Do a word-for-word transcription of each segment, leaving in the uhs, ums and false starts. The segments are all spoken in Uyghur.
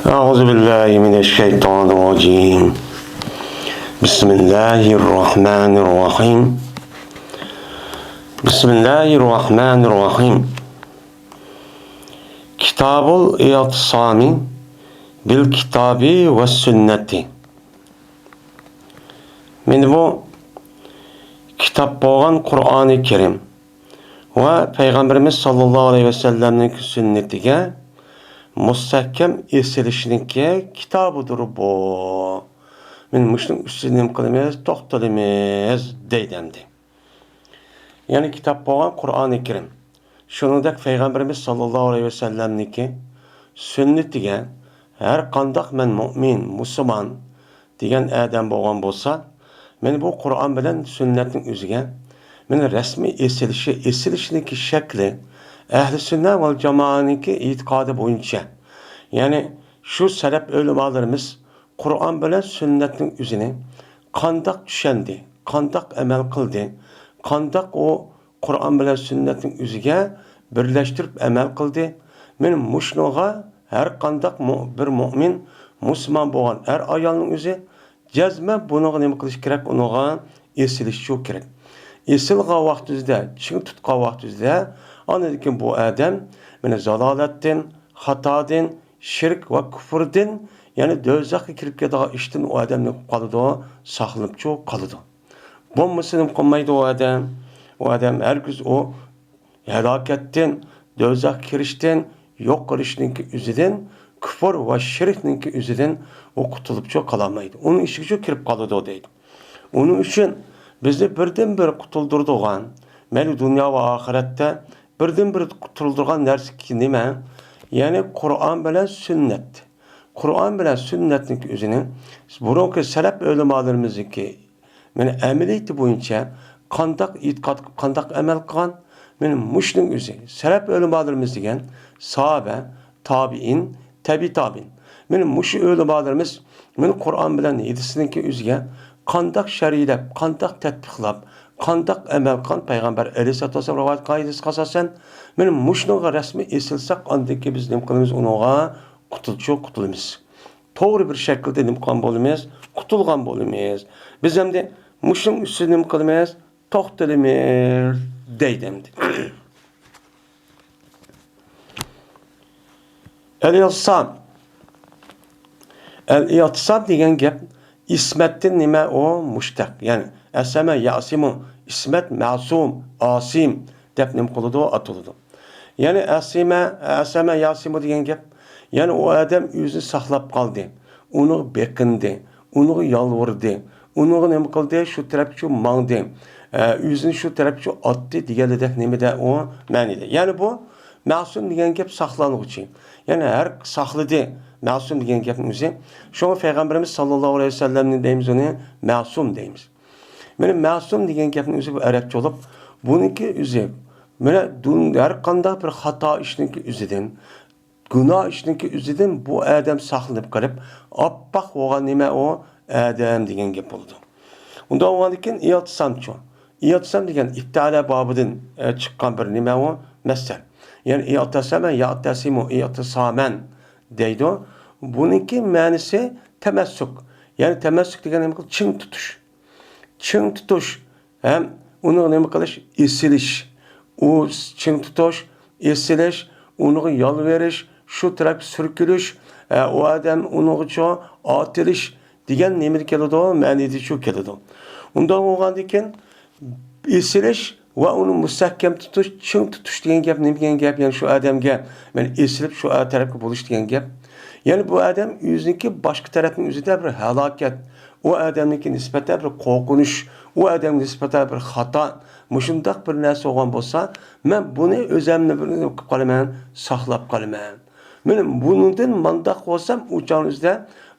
أعوذ بالله من الشيطان الرجيم. بسم الله الرحمن الرحيم. بسم الله الرحمن الرحيم. كتاب الاعتصام بالكتاب والسنة. مانا بۇ كىتاب بولغان قۇرئانى كەرىم ۋە پەيغەمبىرىمىز ساللاللاھۇ ئەلەيھى ۋەسەللەمنىڭ سۈننىتىگە مۇستەھكەم ئېسىلىشنىڭكى كىتابىدۇر بۇ. مانا مۇشۇنىڭ ئۈستىدە نېمە قىلىمىز؟ توختىلىمىز دەيدۇ ئەمدى. يەنى كىتاب بولغان قۇرئانى كەرىم، شۇنىڭدەك پەيغەمبىرىمىز ساللاللاھۇ ئەلەيھى ۋەسەللەمنىڭكى سۈننىتىگە ھەر قانداق مەن مۇئمىن، مۇسۇلمان دېگەن ئادەم بولغان بولسا، مانا بۇ قۇرئان بىلەن سۈننەتنىڭ ئۆزىگە مانا رەسمىي ئېسىلىشى، ئېسىلىشىنىڭكى شەكلى، ئەھلى سۈننە ۋەل جامائەنىڭكى ئېتىقادى بويىچە، يەنى شۇ سەلەپ ئۆلىمالىرىمىز قۇرئان بىلەن سۈننەتنىڭ ئۆزىنى قانداق چۈشەندى، قانداق ئەمەل قىلدى، قانداق ئۇ قۇرئان بىلەن سۈننەتنىڭ ئۆزىگە بىرلەشتۈرۈپ ئەمەل قىلدى. مانا مۇشۇنىڭغا ھەر قانداق مۇ-، بىر مۇئمىن، مۇسۇلمان بولغان ئەر-ئايالنىڭ ئۆزى جەزمەن بۇنىڭغا نېمە قىلىش كېرەك؟ ئۇنىڭغا ئېسىلىشچۇ كېرەك. ئېسىلغان ۋاقتىمىزدا، چىڭ تۇتقان ۋاقتىمىزدا، ئاندىن كېيىن بۇ ئادەم مانا زالالەتتىن، خاتادىن، شىرك ۋە كۇفۇردىن، يەنى دوزاخقا كىرىپ كېتىدىغان ئىشتىن ئۇ ئادەم نېمە قىلىپ قالىدۇ؟ ساقلىنىپچۇ قالىدۇ. بولمىسا نېمە قىلمايدۇ ئۇ ئادەم؟ ئۇ ئادەم ھەرگىز ئۇ ھالاكەتتىن، دوزاخقا كىرىشتىن، يوق قىلىشنىڭكى ئۆزىدىن، كۇفۇر ۋە شىركنىڭكى ئۆزىدىن ئۇ قۇتۇلۇپچۇ قالالمايدۇ. ئۇنىڭ ئىچىگىچۇ كىرىپ قالىدۇ دەيدۇ. ئۇنىڭ ئۈچۈن بىزنى بىردىنبىر قۇتۇلدۇرىدىغان، مەيلى دۇنيا ۋە ئاخىرەتتە بىردىنبىر قۇتۇلدۇرغان نەرسە نېمە؟ يەنى قۇرئان بىلەن سۈننەت. قۇرئان بىلەن سۈننەتنىڭكى ئۆزىنى بۇرۇنقى سەلەپ ئۆلىمالىرىمىزنىڭكى مانا ئەمەلىيىتى بويىچە قانداق ئېتىقاد قىلىپ، قانداق ئەمەل قىلغان؟ مانا مۇشۇنىڭ ئۆزى. سەلەپ ئۆلىمالىرىمىز دېگەن ساھابە، تابىئىن، تەبىئىي تابىئىن. مانا مۇشۇ ئۆلىمالىرىمىز مانا قۇرئان بىلەن ھەدىسنىڭكى ئۆزىگە قانداق شەرھلەپ، قانداق تەتبىقلاپ، قانداق ئەمەل قىلغان؟ پەيغەمبەر ئەلەيھىسسالاتۇ ۋەسسالام رىۋايەت قىلغان ھەدىسكە ئاساسەن، مانا مۇشۇنىڭغا رەسمىي ئېسىلساق، ئاندىن كېيىن بىز نېمە قىلىمىز؟ ئۇنىڭغا قۇتۇلچۇ قۇتۇلىمىز. توغرا بىر شەكىلدە نېمە قىلغان بولىمىز؟ قۇتۇلغان بولىمىز. بىز ئەمدى مۇشۇنىڭ ئۈستىدە نېمە قىلىمىز؟ توختىلىمىز دەيدۇ ئەمدى. ئەل-ئىئتىسام. ئەل-ئىئتىسام دېگەن گەپ ئىسمەتتىن نېمە ئۇ؟ مۇشتەق. يەنى ئەسەمە يەسىمۇ، ئىسمەت مەسۇم، ئاسىم دەپ نېمە قىلىدۇ؟ ئاتىلىدۇ. يەنى ئەسىمە، ئەسەمە يەسىمۇ دېگەن گەپ، يەنى ئۇ ئادەم ئۆزىنى ساقلاپ قالدى، ئۇنىڭغا بېقىندى، ئۇنىڭغا يالۋۇردى، ئۇنىڭغا نېمە قىلدى؟ شۇ تەرەپكە شۇ ماڭدى، ئە، ئۆزىنى شۇ تەرەپكە شۇ ئاتتى دېگەنلىدەك نېمىدە ئۇ مەنىدە. يەنى بۇ مەسۇم دېگەن گەپ ساقلانغۇچى. يەنى ھەر ساقلىدى مەسۇم دېگەن گەپنىڭ ئۆزى. شۇڭا پەيغەمبىرىمىز ساللاللاھۇ ئەلەيھى ۋەسەللەمنى دەيمىز ئۇنى مەسۇم دەيمىز. مانا مەسۇم دېگەن گەپنىڭ ئۆزى بۇ ئەرەبچە بولۇپ، بۇنىڭكى ئۆزى، مانا دۇن-، ھەر قانداق بىر خاتا ئىشنىڭكى ئۆزىدىن، گۇناھ ئىشنىڭكى ئۆزىدىن بۇ ئادەم ساقلىنىپ قېلىپ، ئاپئاق بولغان نېمە ئۇ؟ ئادەم دېگەن گەپ بولىدۇ. ئۇنداق بولغاندىن كېيىن ئىئتىسامچۇ؟ ئىئتىسام دېگەن ئىتتەئەلە بابىدىن، ئە، چىققان بىر نېمە ئۇ؟ مەسدەر. يەنى ئىئتەسەمە يەتەسىمۇ ئىئتىسامەن دەيدۇ. بۇنىڭكى مەنىسى تەمەسسۇك. يەنى تەمەسسۇك دېگەن نېمە؟ چىڭ تۇتۇش. چىڭ تۇتۇش ھەم ئۇنىڭغا نېمە قىلىش؟ ئېسىلىش. ئۇ چىڭ تۇتۇش، ئېسىلىش، ئۇنىڭغا يالۋۇرۇش، شۇ تەرەپكە سۈركىلىش، ئە، ئۇ ئادەم ئۇنىڭغىچۇ ئاتىلىش دېگەن نېمىدە كېلىدۇ؟ مەنىدىچۇ كېلىدۇ. ئۇنداق بولغاندىن كېيىن ئېسىلىش ۋە ئۇنى مۇستەھكەم تۇتۇش، چىڭ تۇتۇش دېگەن گەپ نېمە دېگەن گەپ؟ يەنى شۇ ئادەمگە مەن ئېسىلىپ شۇ تەرەپكە بولۇش دېگەن گەپ. يەنى بۇ ئادەم ئۆزىنىڭكى باشقا تەرەپنىڭ ئۆزىدە بىر ھالاكەت، ئۇ ئادەمنىڭكى نىسبەتەن بىر قورقۇنچ، ئۇ ئادەمگە نىسبەتەن بىر خاتا، مۇشۇنداق بىر نەرسە بولغان بولسا، مەن بۇنى ئۆزەمنى بىر نېمە قىلىپ قالىمەن، ساقلاپ قالىمەن. مانا بۇنىڭدىن مانداق بولسام، ئۇ چاغنىڭ ئۆزىدە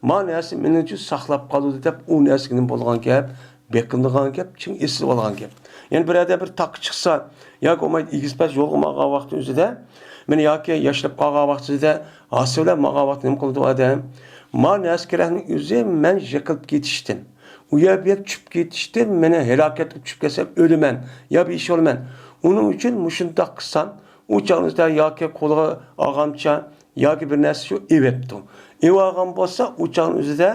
ما نەرسە مېنىڭ ئۈچۈن ساقلاپ قالىدۇ دەپ، ئۇ نەرسىگە نېمە بولغان گەپ؟ بېقىنىدىغان گەپ، چىڭ ئېسىلىۋالغان گەپ. يەنى بىر ئادەم بىر تاغقا چىقسا ياكى بولمايدۇ ئېگىز-پەس يولغا ماڭغان ۋاقتى ئۆزىدە، مانا ياكى ياشىنىپ قالغان ۋاقتى ئۆزىدە، ھاسىلە ماڭغان ۋاقتى نېمە قىلىدۇ ئادەم؟ ما نەرسە-كېرەكنىڭ ئۆزى مەن يىقىلىپ كېتىشتىن، ئۇ يەر-بۇ يەرگە چۈشۈپ كېتىشتىن، مېنى ھالاكەتكە چۈشۈپ كەتسەم ئۆلىمەن يا بىر ئىش بولىمەن. ئۇنىڭ ئۈچۈن مۇشۇنداق قىلسام، ئۇ چاغنىڭدا ياكى قولىغا ئالغانچە ياكى بىر نەرسە شۇ ئېۋەپتۇ. ئېۋالغان بولسا، ئۇ چاغنىڭ ئۆزىدە،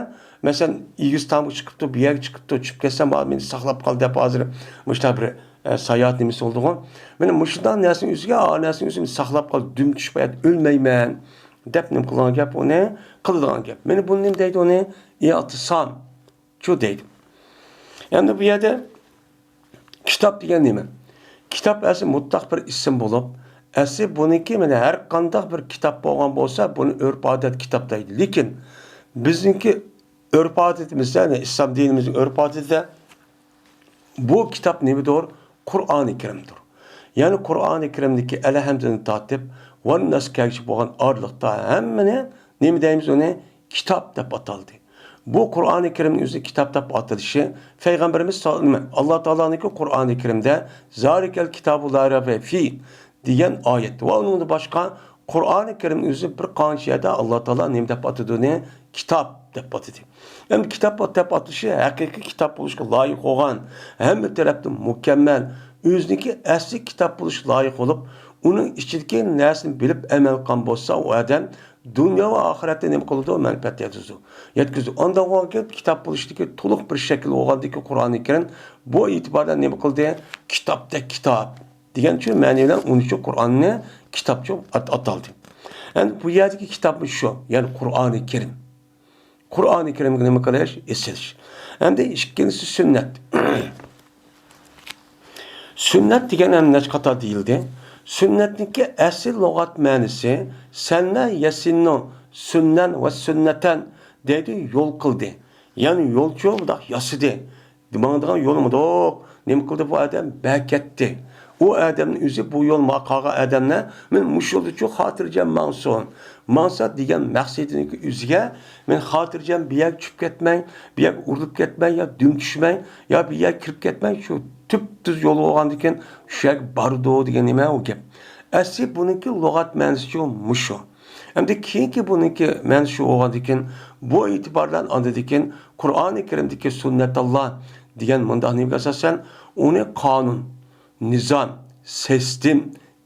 مەسىلەن، ئېگىز تامغا چىقىپتۇ، بۇ يەرگە چىقىپتۇ، چۈشۈپ كەتسەم، مېنى ساقلاپ قال دەپ ھازىر مۇشۇنداق بىر، ئە، ساياھەت نېمىسى بولىدىغۇ. مانا مۇشۇنداق نەرسىنىڭ ئۆزىگە، ئا نەرسىنىڭ ئۆزىگە مېنى ساقلاپ قال، دۈم چۈشۈپ ھايات ئۆلمەيمەن دەپ نېمە قىلغان گەپ ئۇنى، قىلىدىغان گەپ. مانا بۇنى نېمە دەيدۇ ئۇنى؟ ئىئتىسام. شۇ دەيدۇ. ئەمدى بۇ يەردە كىتاب دېگەن نېمە؟ كىتاب ئەسلى مۇتلەق بىر ئىسىم بولۇپ، ئەسلى بۇنىڭكى مانا ھەر قانداق بىر كىتاب بولغان بولسا، بۇنى ئۆرپ-ئادەت كىتاب دەيدۇ. لېكىن بىزنىڭكى ئۆرپ-ئادىتىمىزدە، يەنى ئىسلام دىنىمىزنىڭ ئۆرپ-ئادىتىدە بۇ كىتاب نېمىدۇر؟ قۇرئانى كەرىمدۇر. يەنى قۇرئانى كەرىمدىكى ئەلھەمدىن تارتىپ ۋەنناس كەلگۈچە بولغان ئارىلىقتا ھەممىنى نېمە دەيمىز ئۇنى؟ كىتاب دەپ ئاتالدى. بۇ قۇرئانى كەرىمنىڭ ئۆزى كىتاب دەپ ئاتىلىشى پەيغەمبىرىمىز سا-، نېمە، ئاللا تائالانىڭكى قۇرئانى كەرىمدە «زالىكەل كىتابۇ لا رەيبە فى» دېگەن ئايەت ۋە ئۇنىڭدىن باشقا قۇرئانى كەرىمنىڭ ئۆزى بىر قانچە يەردە ئاللا تائالا نېمە دەپ ئاتىدۇ ئۇنى؟ كىتاب دەپ ئاتىدى. ئەمدى كىتاب دەپ ئاتىلىشى ھەقىقىي كىتاب بولۇشقا لايىق بولغان، ھەممە تەرەپتىن مۇكەممەل، ئۆزىنىڭكى ئەسلى كىتاب بولۇشقا لايىق بولۇپ، ئۇنىڭ ئىچىدىكى نەرسىنى بىلىپ ئەمەل قىلغان بولسا، ئۇ ئادەم دۇنيا ۋە ئاخىرەتتە نېمە قىلىدۇ؟ مەنپەئەت يەتكۈزىدۇ. يەتكۈزىدۇ. ئانداق بولغان كىتاب بولۇشتىكى تولۇق بىر شەكىل بولغاندىكى قۇرئانى كەرىم بۇ ئېتىباردا نېمە قىلدى؟ كىتابتەك كىتاب دېگەن شۇ مەنى بىلەن ئۇنى شۇ قۇرئاننى كىتاب شۇ ئات-، ئاتالدى. ئەمدى بۇ يەردىكى كىتابمۇ شۇ، يەنى قۇرئانى كەرىم. قۇرئانى كەرىمگە نېمە قىلىش؟ ئېسىلىش. ئەمدى ئىككىنچىسى سۈننەت. سۈننەت دېگەن ھەم نەچچە قاتار دېيىلدى. سۈننەتنىڭكى ئەسلى لۇغەت مەنىسى سەننە يەسىننۇ سۈننەن ۋە سۈننەتەن دەيدۇ، يول قىلدى. يەنى يولچۇ بۇنداق ياسىدى. ماڭىدىغان يول مۇنداق نېمە قىلدى بۇ ئادەم؟ بەكەتتى. ئۇ ئادەمنىڭ ئۆزى بۇ يول ما-، قالغان ئادەملەر مەن مۇشۇ يولدىچۇ خاتىرجەم ماڭسۇن. ماڭسا دېگەن مەقسىتىنىڭكى ئۆزىگە مەن خاتىرجەم بۇ يەرگە چۈشۈپ كەتمەي، بۇ يەرگە ئۇرۇلۇپ كەتمەي، يا دۈم چۈشمەي، يا بۇ يەرگە كىرىپ كەتمەي، شۇ تۈپتۈز يول بولغاندىكىن شۇ يەرگە بارىدۇ دېگەن نېمە ئۇ گەپ. ئەسلى بۇنىڭكى لۇغەت مەنىسىچۇ مۇشۇ. ئەمدى كېيىنكى بۇنىڭكى مەنىسى شۇ بولغاندىكىن، بۇ ئېتىبار بىلەن ئاندىن كېيىن قۇرئانى كەرىمدىكى سۈننەتاللا دېگەن مۇنداق نېمىگە ئاساسەن، ئۇنى قانۇن، نىزام، سىستېم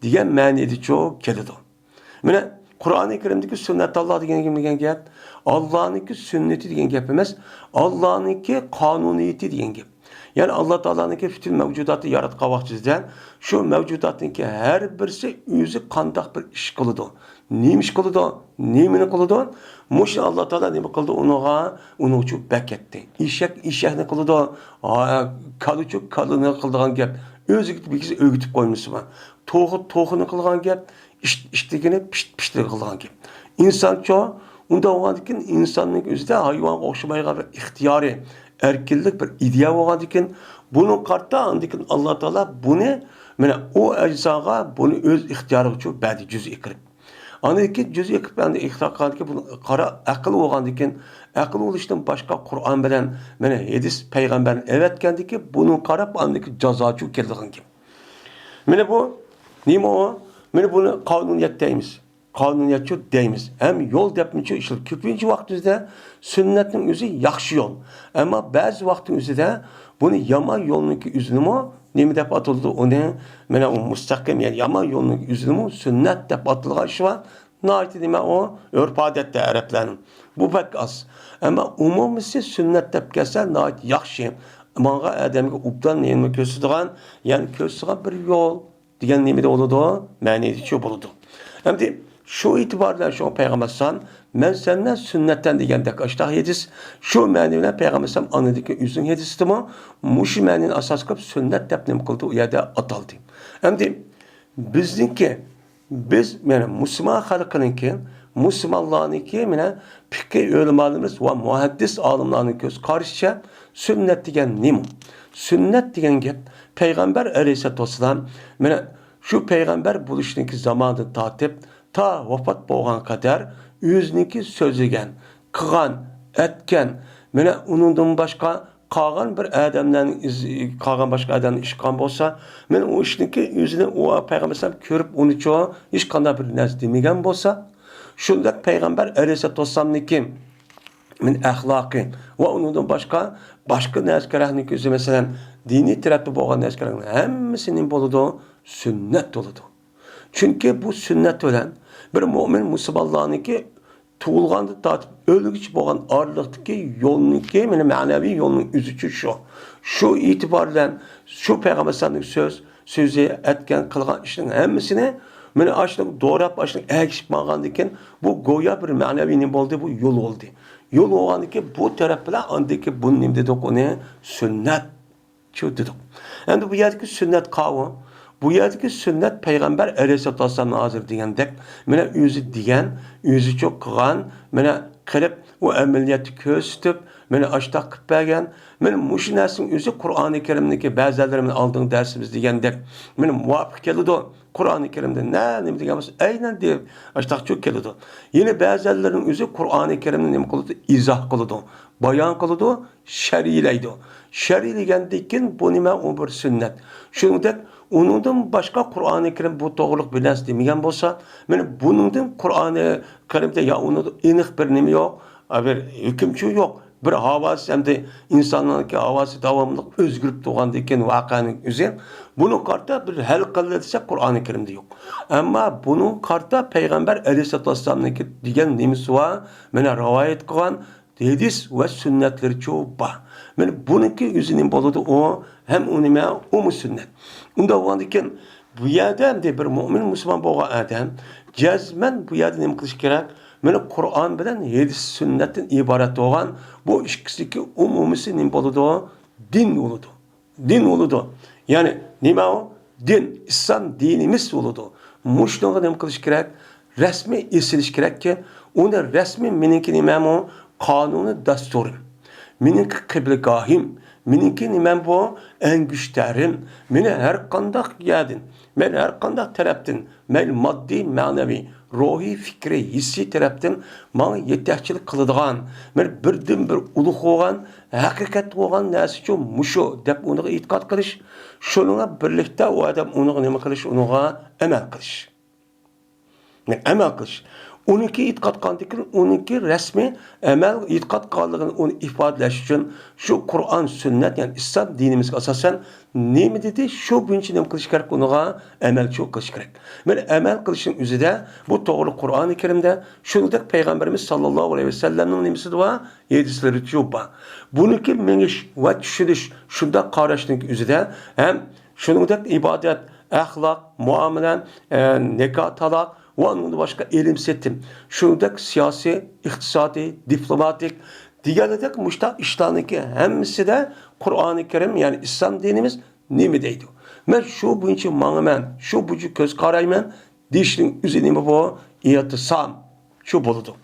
دېگەن مەنىدىچۇ كېلىدۇ. مانا، قۇرئانى كەرىمدىكى سۈننەتاللا دېگەن نېمە دېگەن گەپ؟ ئاللانىڭكى سۈننىتى دېگەن گەپ ئەمەس، ئاللانىڭكى قانۇنىيىتى دېگەن گەپ. يەنى ئاللا تائالانىڭكى پۈتۈن مەۋجۇداتنى ياراتقان ۋاقتىمىزدا شۇ مەۋجۇداتنىڭكى ھەر بىرسى ئۆزى قانداق بىر ئىش قىلىدۇ، نېمە ئىش قىلىدۇ، نېمىنى قىلىدۇ، مۇشۇ ئاللا تائالا نېمە قىلدى ئۇنىڭغا، ئۇنىڭ ئۈچۈن بەكەتتى. ئېشەك ئېشەكنى قىلىدۇ، ھا، كالىچۇ كالىنى قىلىدىغان گەپ. ئۆزىگە بىر كىشى ئۆگىتىپ قويمىسىمۇ. توخۇ توخۇنى قىلىدىغان گەپ. ئىت-، ئىتلىكىنى پىشت-، پىشتىلىك قىلىدىغان گەپ. ئىنسانچۇ، ئۇنداق بولغاندىكىن ئىنساننىڭ ئۆزىدە ھايۋانغا ئوخشىمايدىغان بىر ئىختىيارى، ئەركىنلىك، بىر ئىدىيە بولغاندىكىن، بۇنىڭغا قارىتا ئاندىكىن ئاللا تائالا بۇنى، مانا، ئۇ ئەجزاغا بۇنى ئۆز ئىختىيارىغىچۇ بەردى، جۈزئىي قىلىپ. ئاندىن كېيىن جۈزئىي قىلىپ ئەمدى ئىختىيار قىلغاندىكىن بۇنى قارا ئەقىل بولغاندىكىن، ئەقىل بولۇشتىن باشقا قۇرئان بىلەن، مانا، ھەدىس پەيغەمبەرنى ئەۋەتكەندىكىن بۇنىڭغا قاراپ ئاندىن كېيىن جازاچۇ كېلىدىغان گەپ. مانا بۇ نېمە ئۇ؟ مانا بۇنى قانۇنىيەت دەيمىز. قانۇنىيەتچۇ دەيمىز. ھەم يول دەپمىچۇ ئىشلىتىدۇ. كۆپىنچە ۋاقىت ئۆزىدە سۈننەتنىڭ ئۆزى ياخشى يول. ئەمما بەزى ۋاقىتنىڭ ئۆزىدە بۇنى يامان يولنىڭكى ئۆزىنىمۇ نېمە دەپ ئاتىلىدۇ؟ ئۇنى مانا ئۇ مۇستەقىم، يەنى يامان يولنىڭكى ئۆزىنىمۇ سۈننەت دەپ ئاتىلىدىغان ئىش بار. ناھايىتى نېمە ئۇ؟ ئۆرپ-ئادەتتە ئەرەبلەرنىڭ. بۇ بەك ئاز. ئەمما ئومۇمىيسى سۈننەت دەپ كەلسە ناھايىتى ياخشى. ماڭغان ئادەمگە ئوبدان نېمە كۆرسىتىدىغان، يەنى كۆرسىتىدىغان بىر يول دېگەن نېمىدە بولىدۇ؟ مەنىدىچۇ بولىدۇ. ئەمدى شۇ ئېتىبار بىلەن شۇڭا پەيغەمبەر ئەلەيھىسسالام، مەن سەندە سۈننەتتەن دېگەندەك ئاشتاق ھەدىس، شۇ مەنى بىلەن پەيغەمبەر ئەلەيھىسسالام ئاندىن كېيىن ئۆزىنىڭ ھەدىسىدىمۇ مۇشۇ مەنىنى ئاساس قىلىپ سۈننەت دەپ نېمە قىلدى؟ ئۇ يەردە ئاتالدى. ئەمدى بىزنىڭكى، بىز، يەنى مۇسۇلمان خەلقىنىڭكى، مۇسۇلمانلارنىڭكى، مانا، پىقھىي ئۆلىمالىرىمىز ۋە مۇھەددىس ئالىملارنىڭ كۆز قارىشىچە، سۈننەت دېگەن نېمە؟ سۈننەت دېگەن گەپ، پەيغەمبەر ئەلەيھىسسالاتۇ ۋەسسالام، مانا، شۇ پەيغەمبەر بولۇشنىڭكى زامانىدىن تارتىپ، تا ۋاپات بولغان قەدەر ئۆزىنىڭكى سۆزلىگەن، قىلغان، ئەتكەن، مانا، ئۇنىڭدىن باشقا قالغان بىر ئادەملەرنىڭ ئىز-، قالغان باشقا ئادەمنىڭ ئىشى قىلغان بولسا، مەن ئۇ ئىشنىڭكى ئۆزىنى ئۇ پەيغەمبەر ئەلەيھىسسالام كۆرۈپ ئۇنىچۇ ھېچقانداق بىر نەرسە دېمىگەن بولسا، شۇنداق پەيغەمبەر ئەلەيھىسسالاتۇ ۋەسسالامنىڭكى مەن ئەخلاقى ۋە ئۇنىڭدىن باشقا، باشقا نەرسە كېرەكنىڭكى ئۆزى، مەسىلەن، دىنىي تەرەپتە بولغان نەرسە كېرەكنىڭ ھەممىسى نېمە بولىدۇ؟ سۈننەت بولىدۇ. چۈنكى بۇ سۈننەت بىلەن بىر مۆمىن مۇسۇلمانلارنىڭكى تۇغۇلغاندىن تارتىپ ئۆلگۈچە بولغان ئارىلىقتىكى يولنىڭكى، مانا، مەنىۋى يولنىڭ ئۆزىچۇ شۇ. شۇ ئېتىبار بىلەن شۇ پەيغەمبەر ئەلەيھىسسالامنىڭ سۆز، سۆزى، ئەتكەن، قىلغان ئىشنىڭ ھەممىسىنى، مانا، ئاشۇنى دوراپ، ئاشۇنى ئەگىشىپ ماڭغاندىن كېيىن، بۇ گويا بىر مەنىۋى نېمە بولدى؟ بۇ يول بولدى. يول بولغاندىن كېيىن بۇ تەرەپ بىلەن ئاندىن كېيىن بۇ نېمە دېدۇق؟ ئۇنى سۈننەت. شۇ دېدۇق. ئەمدى بۇ يەردىكى سۈننەت قاۋۇ. بۇ يەردىكى سۈننەت پەيغەمبەر ئەلەيھىسسالاتۇ ۋەسسالامنىڭ ھازىر دېگەندەك، مانا، ئۆزى دېگەن، ئۆزىچۇ قىلغان، مانا، قىلىپ، ئۇ ئەمەلىيەتتە كۆرسىتىپ، مانا، ئاشتاق قىلىپ بەرگەن. مانا، مۇشۇ نەرسىنىڭ ئۆزى قۇرئانى كەرىمدىكى بەزىلەر مانا ئالدىنقى دەرسىمىز دېگەندەك، مانا، مۇۋاپىق كېلىدۇ. قۇرئانى كەرىمدە نە، نېمە دېگەن بولسا، ئەينەن دېيىپ، ئاشتاقچۇ كېلىدۇ. يەنە بەزىلەرنىڭ ئۆزى قۇرئانى كەرىمنى نېمە قىلىدۇ؟ ئىزاھ قىلىدۇ، بايان قىلىدۇ، شەرھلەيدۇ. شەرھلىگەندىن كېيىن بۇ نېمە؟ ئۇ بىر سۈننەت. شۇنىڭدەك ئۇنىڭدىن باشقا قۇرئانى كەرىم بۇ توغرىلىق بىر نەرسە دېمىگەن بولسا، مانا بۇنىڭدىن قۇرئانى كەرىمدە يا ئۇنىڭدا ئېنىق بىر نېمە يوق، بىر ھۆكۈمچۇ يوق. بىر ھاۋاسى ئەمدى ئىنساننىڭكى ھاۋاسى داۋاملىق ئۆزگىرىپ تۇرغاندىن كېيىن ۋەقەنىڭ ئۆزى. بۇنىڭغا قارىتا بىر ھەل قىلدى دېسەك، قۇرئانى كەرىمدە يوق. ئەمما بۇنىڭغا قارىتا پەيغەمبەر ئەلەيھىسسالاتۇ ۋەسسالامنىڭكى دېگەن نېمىسى بار؟ مانا رىۋايەت قىلغان ھەدىس ۋە سۈننەتلىرىچۇ بار. مانا بۇنىڭكى ئۆزى نېمە بولىدۇ؟ ئۇ ھەم ئۇ نېمە؟ ئۇمۇ سۈننەت. ئۇنداق بولغاندىكىن، بۇ يەردە ئەمدى بىر مۆمىن مۇسۇلمان بولغان ئادەم جەزمەن بۇ يەردە نېمە قىلىش كېرەك؟ مانا قۇرئان بىلەن ھەدىس سۈننەتتىن ئىبارەت بولغان بۇ ئىككىسىدىكى ئومۇمىسى نېمە بولىدۇ؟ دىن بولىدۇ. دىن بولىدۇ. يەنى نېمە ئۇ؟ دىن، ئىسلام دىنىمىز بولىدۇ. مۇشۇنىڭغا نېمە قىلىش كېرەك؟ رەسمىي ئېسىلىش كېرەككى، ئۇنى رەسمىي مېنىڭكى نېمەمۇ؟ قانۇنى دەستۇرۇم. مېنىڭكى قىبلىگاھىم، مېنىڭكى نېمەم بۇ؟ ئەڭگۈشتەرىم. مېنى ھەر قانداق يەردىن، مەن ھەر قانداق تەرەپتىن، مەيلى ماددىي، مەنىۋى، روھىي، پىكرىي، ھېسسىي تەرەپتىن ماڭا يېتەكچىلىك قىلىدىغان، مانا بىردىنبىر ئۇلۇغ بولغان، ھەقىقەت بولغان نەرسىچۇ مۇشۇ دەپ ئۇنىڭغا ئېتىقاد قىلىش، شۇنىڭغا بىرلىكتە ئۇ ئادەم ئۇنىڭغا نېمە قىلىش؟ ئۇنىڭغا ئەمەل قىلىش. ئەمەل قىلىش. ئۇنىڭكى ئېتىقاد قىلغاندىن كېيىن، ئۇنىڭكى رەسمىي ئەمەل ئېتىقاد قىلغانلىقىنى ئۇنى ئىپادىلەش ئۈچۈن شۇ قۇرئان، سۈننەت، يەنى ئىسلام دىنىمىزگە ئاساسەن نېمە دېدى، شۇ بويىچە نېمە قىلىش كېرەك؟ ئۇنىڭغا ئەمەلچىلىك قىلىش كېرەك. مانا ئەمەل قىلىشنىڭ ئۆزىدە بۇ توغرا قۇرئانى كەرىمدە، شۇنىڭدەك پەيغەمبىرىمىز ساللاللاھۇ ئەلەيھى ۋەسەللەمنىڭ نېمىسى بار؟ ھەدىسلىرى بار. بۇنىڭكى مېڭىش ۋە چۈشىنىش، شۇنداق قاراشنىڭ ئۆزىدە ھەم شۇنىڭدەك ئىبادەت، ئەخلاق، مۇئامىلە، ئە، نىكاھ، تالاق ۋە ئۇنىڭدىن باشقا ئېلىم-سېتىم، شۇنىڭدەك سىياسىي، ئىقتىسادىي، دىپلوماتىك دېگەندەك مۇشۇنداق ئىشلارنىڭكى ھەممىسىدە قۇرئانى كەرىم، يەنى ئىسلام دىنىمىز نېمە دەيدۇ؟ مەن شۇ بويىچە ماڭىمەن، شۇ بويىچە كۆز قارايمەن دېيىشنىڭ ئۆزى نېمە بۇ؟ ئېتىسام. شۇ بولىدۇ.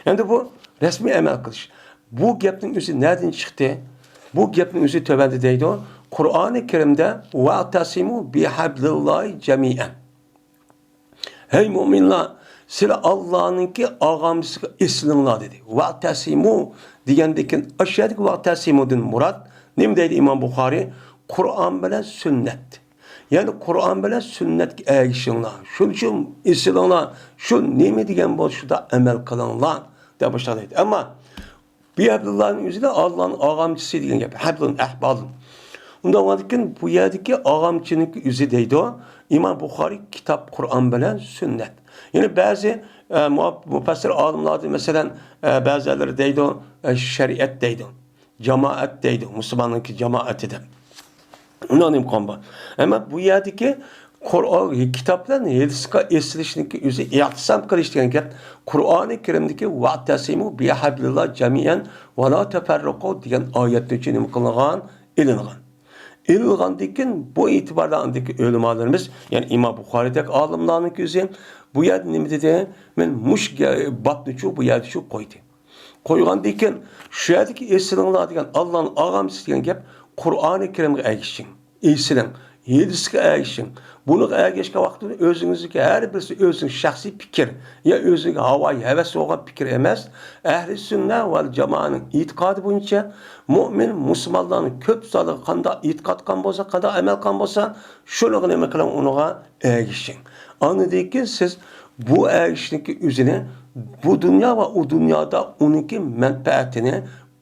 ئەمدى بۇ رەسمىي ئەمەل قىلىش. بۇ گەپنىڭ ئۆزى نەدىن چىقتى؟ بۇ گەپنىڭ ئۆزى تۆۋەندە دەيدۇ. قۇرئانى كەرىمدە «ۋەتەسىمۇ بىھەبلىللاھى جەمىئەن». ھەي مۆمىنلار، سىلەر ئاللانىڭكى ئاغامچىسىغا ئېسىلىڭلار دېدى. «ۋەتەسىمۇ» دېگەندىن كېيىن، ئاشۇ يەردىكى «ۋەتەسىمۇ» دىن مۇراد نېمە دەيدۇ ئىمام بۇخارىي؟ قۇرئان بىلەن سۈننەت. يەنى قۇرئان بىلەن سۈننەتكە ئەگىشىڭلار. شۇنىڭ ئۈچۈن ئېسىلىڭلار. شۇ نېمە دېگەن بولسا، شۇنداق ئەمەل قىلىڭلار، دەپ مۇشۇنداق دەيدۇ. ئەمما بىھەبلىللانىڭ ئۆزىدە ئاللانىڭ ئاغامچىسى دېگەن گەپ. ھەبلۇن ئەھبالىن. ئۇنداق بولغاندىكىن، بۇ يەردىكى ئاغامچىنىڭكى ئۆزى دەيدۇ. ئىمام بۇخارىي كىتاب قۇرئان بىلەن سۈننەت. يەنى بەزى، ئە، مۇ-، مۇپەسسىر ئالىملاردا، مەسىلەن، ئە، بەزىلەر دەيدۇ، ئە، شەرىئەت دەيدۇ. جامائەت دەيدۇ، مۇسۇلماننىڭكى جامائىتى دەپ. ئۇنىڭ نېمە قىلغان بار؟ ئەمما بۇ يەردىكى قۇرئان، كىتاب بىلەن ھەدىسكە ئېسىلىشنىڭكى ئۆزى، ئېتىسام قىلىش دېگەن گەپ، قۇرئانى كەرىمدىكى «ۋەتەسىمۇ بىھەبلىللاھى جەمىئەن ۋە لا تەفەررەقۇ» دېگەن ئايەتنىڭ ئۈچۈن نېمە قىلىنغان؟ ئېلىنغان. ئېلىنغاندىن كېيىن، بۇ ئېتىباردا ئاندىكى ئۆلىمالىرىمىز، يەنى ئىمام بۇخارىيدەك ئالىملارنىڭ ئۆزى بۇ يەردە نېمە دېدى؟ مەن مۇشۇ گە-، بابنىچۇ بۇ يەردىچۇ قويدى. قويغاندىن كېيىن، شۇ يەردىكى «ئېسىلىڭلار» دېگەن، ئاللانىڭ ئاغامچىسى دېگەن گەپ، قۇرئانى كەرىمگە ئەگىشىڭ، ئېسىلىڭ، ھەدىسكە ئەگىشىڭ. بۇنىڭغا ئەگەشكەن ۋاقتىدا ئۆزىڭىزنىڭكى ھەر بىرسى ئۆزىنىڭ شەخسىي پىكىر يا ئۆزىنىڭ ھاۋايى ھەۋەس بولغان پىكىر ئەمەس، ئەھلى سۈننە ۋەل جامائەنىڭ ئېتىقادى بويىچە مۆمىن مۇسۇلمانلارنىڭ كۆپ سانلىقى قانداق ئېتىقاد قىلغان بولسا، قانداق ئەمەل قىلغان بولسا، شۇنىڭغا نېمە قىلىڭ، ئۇنىڭغا ئەگىشىڭ. ئاندىن كېيىن سىز بۇ ئەگىشىشنىڭكى ئۆزىنى بۇ دۇنيا ۋە ئۇ دۇنيادا ئۇنىڭكى مەنپەئەتىنى،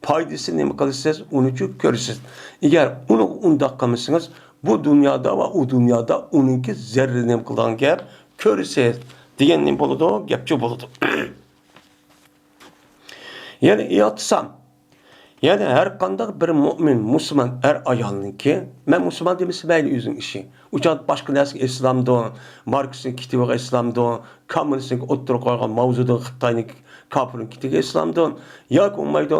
پايدىسىنى نېمە قىلىسىز؟ ئۇنىچۇ كۆرىسىز. ئەگەر ئۇنى ئۇنداق قىلمىسىڭىز، بۇ دۇنيادا ۋە ئۇ دۇنيادا ئۇنىڭكى زەرىرىنى نېمە قىلىدىغان گەپ كۆرىسىز. دېگەن نېمە بولىدۇ؟ گەپچۇ بولىدۇ. يەنى ئېيتسام، يەنى ھەر قانداق بىر مۇئمىن، مۇسۇلمان ئەر ئايالنىڭكى، مەن مۇسۇلمان دېمىسە مەيلى ئۆزىنىڭ ئىشى. ئۇ چاغدا باشقا نەرسىگە ئېسىلامدۇ، ماركسنىڭ كىتابىغا ئېسىلامدۇ، كوممۇنىستنىڭ ئوتتۇرىغا قويغان ماۋزېدۇڭ خىتاينىڭ كاپىرنىڭ كىتابىغا ئېسىلامدۇ، ياكى بولمايدۇ،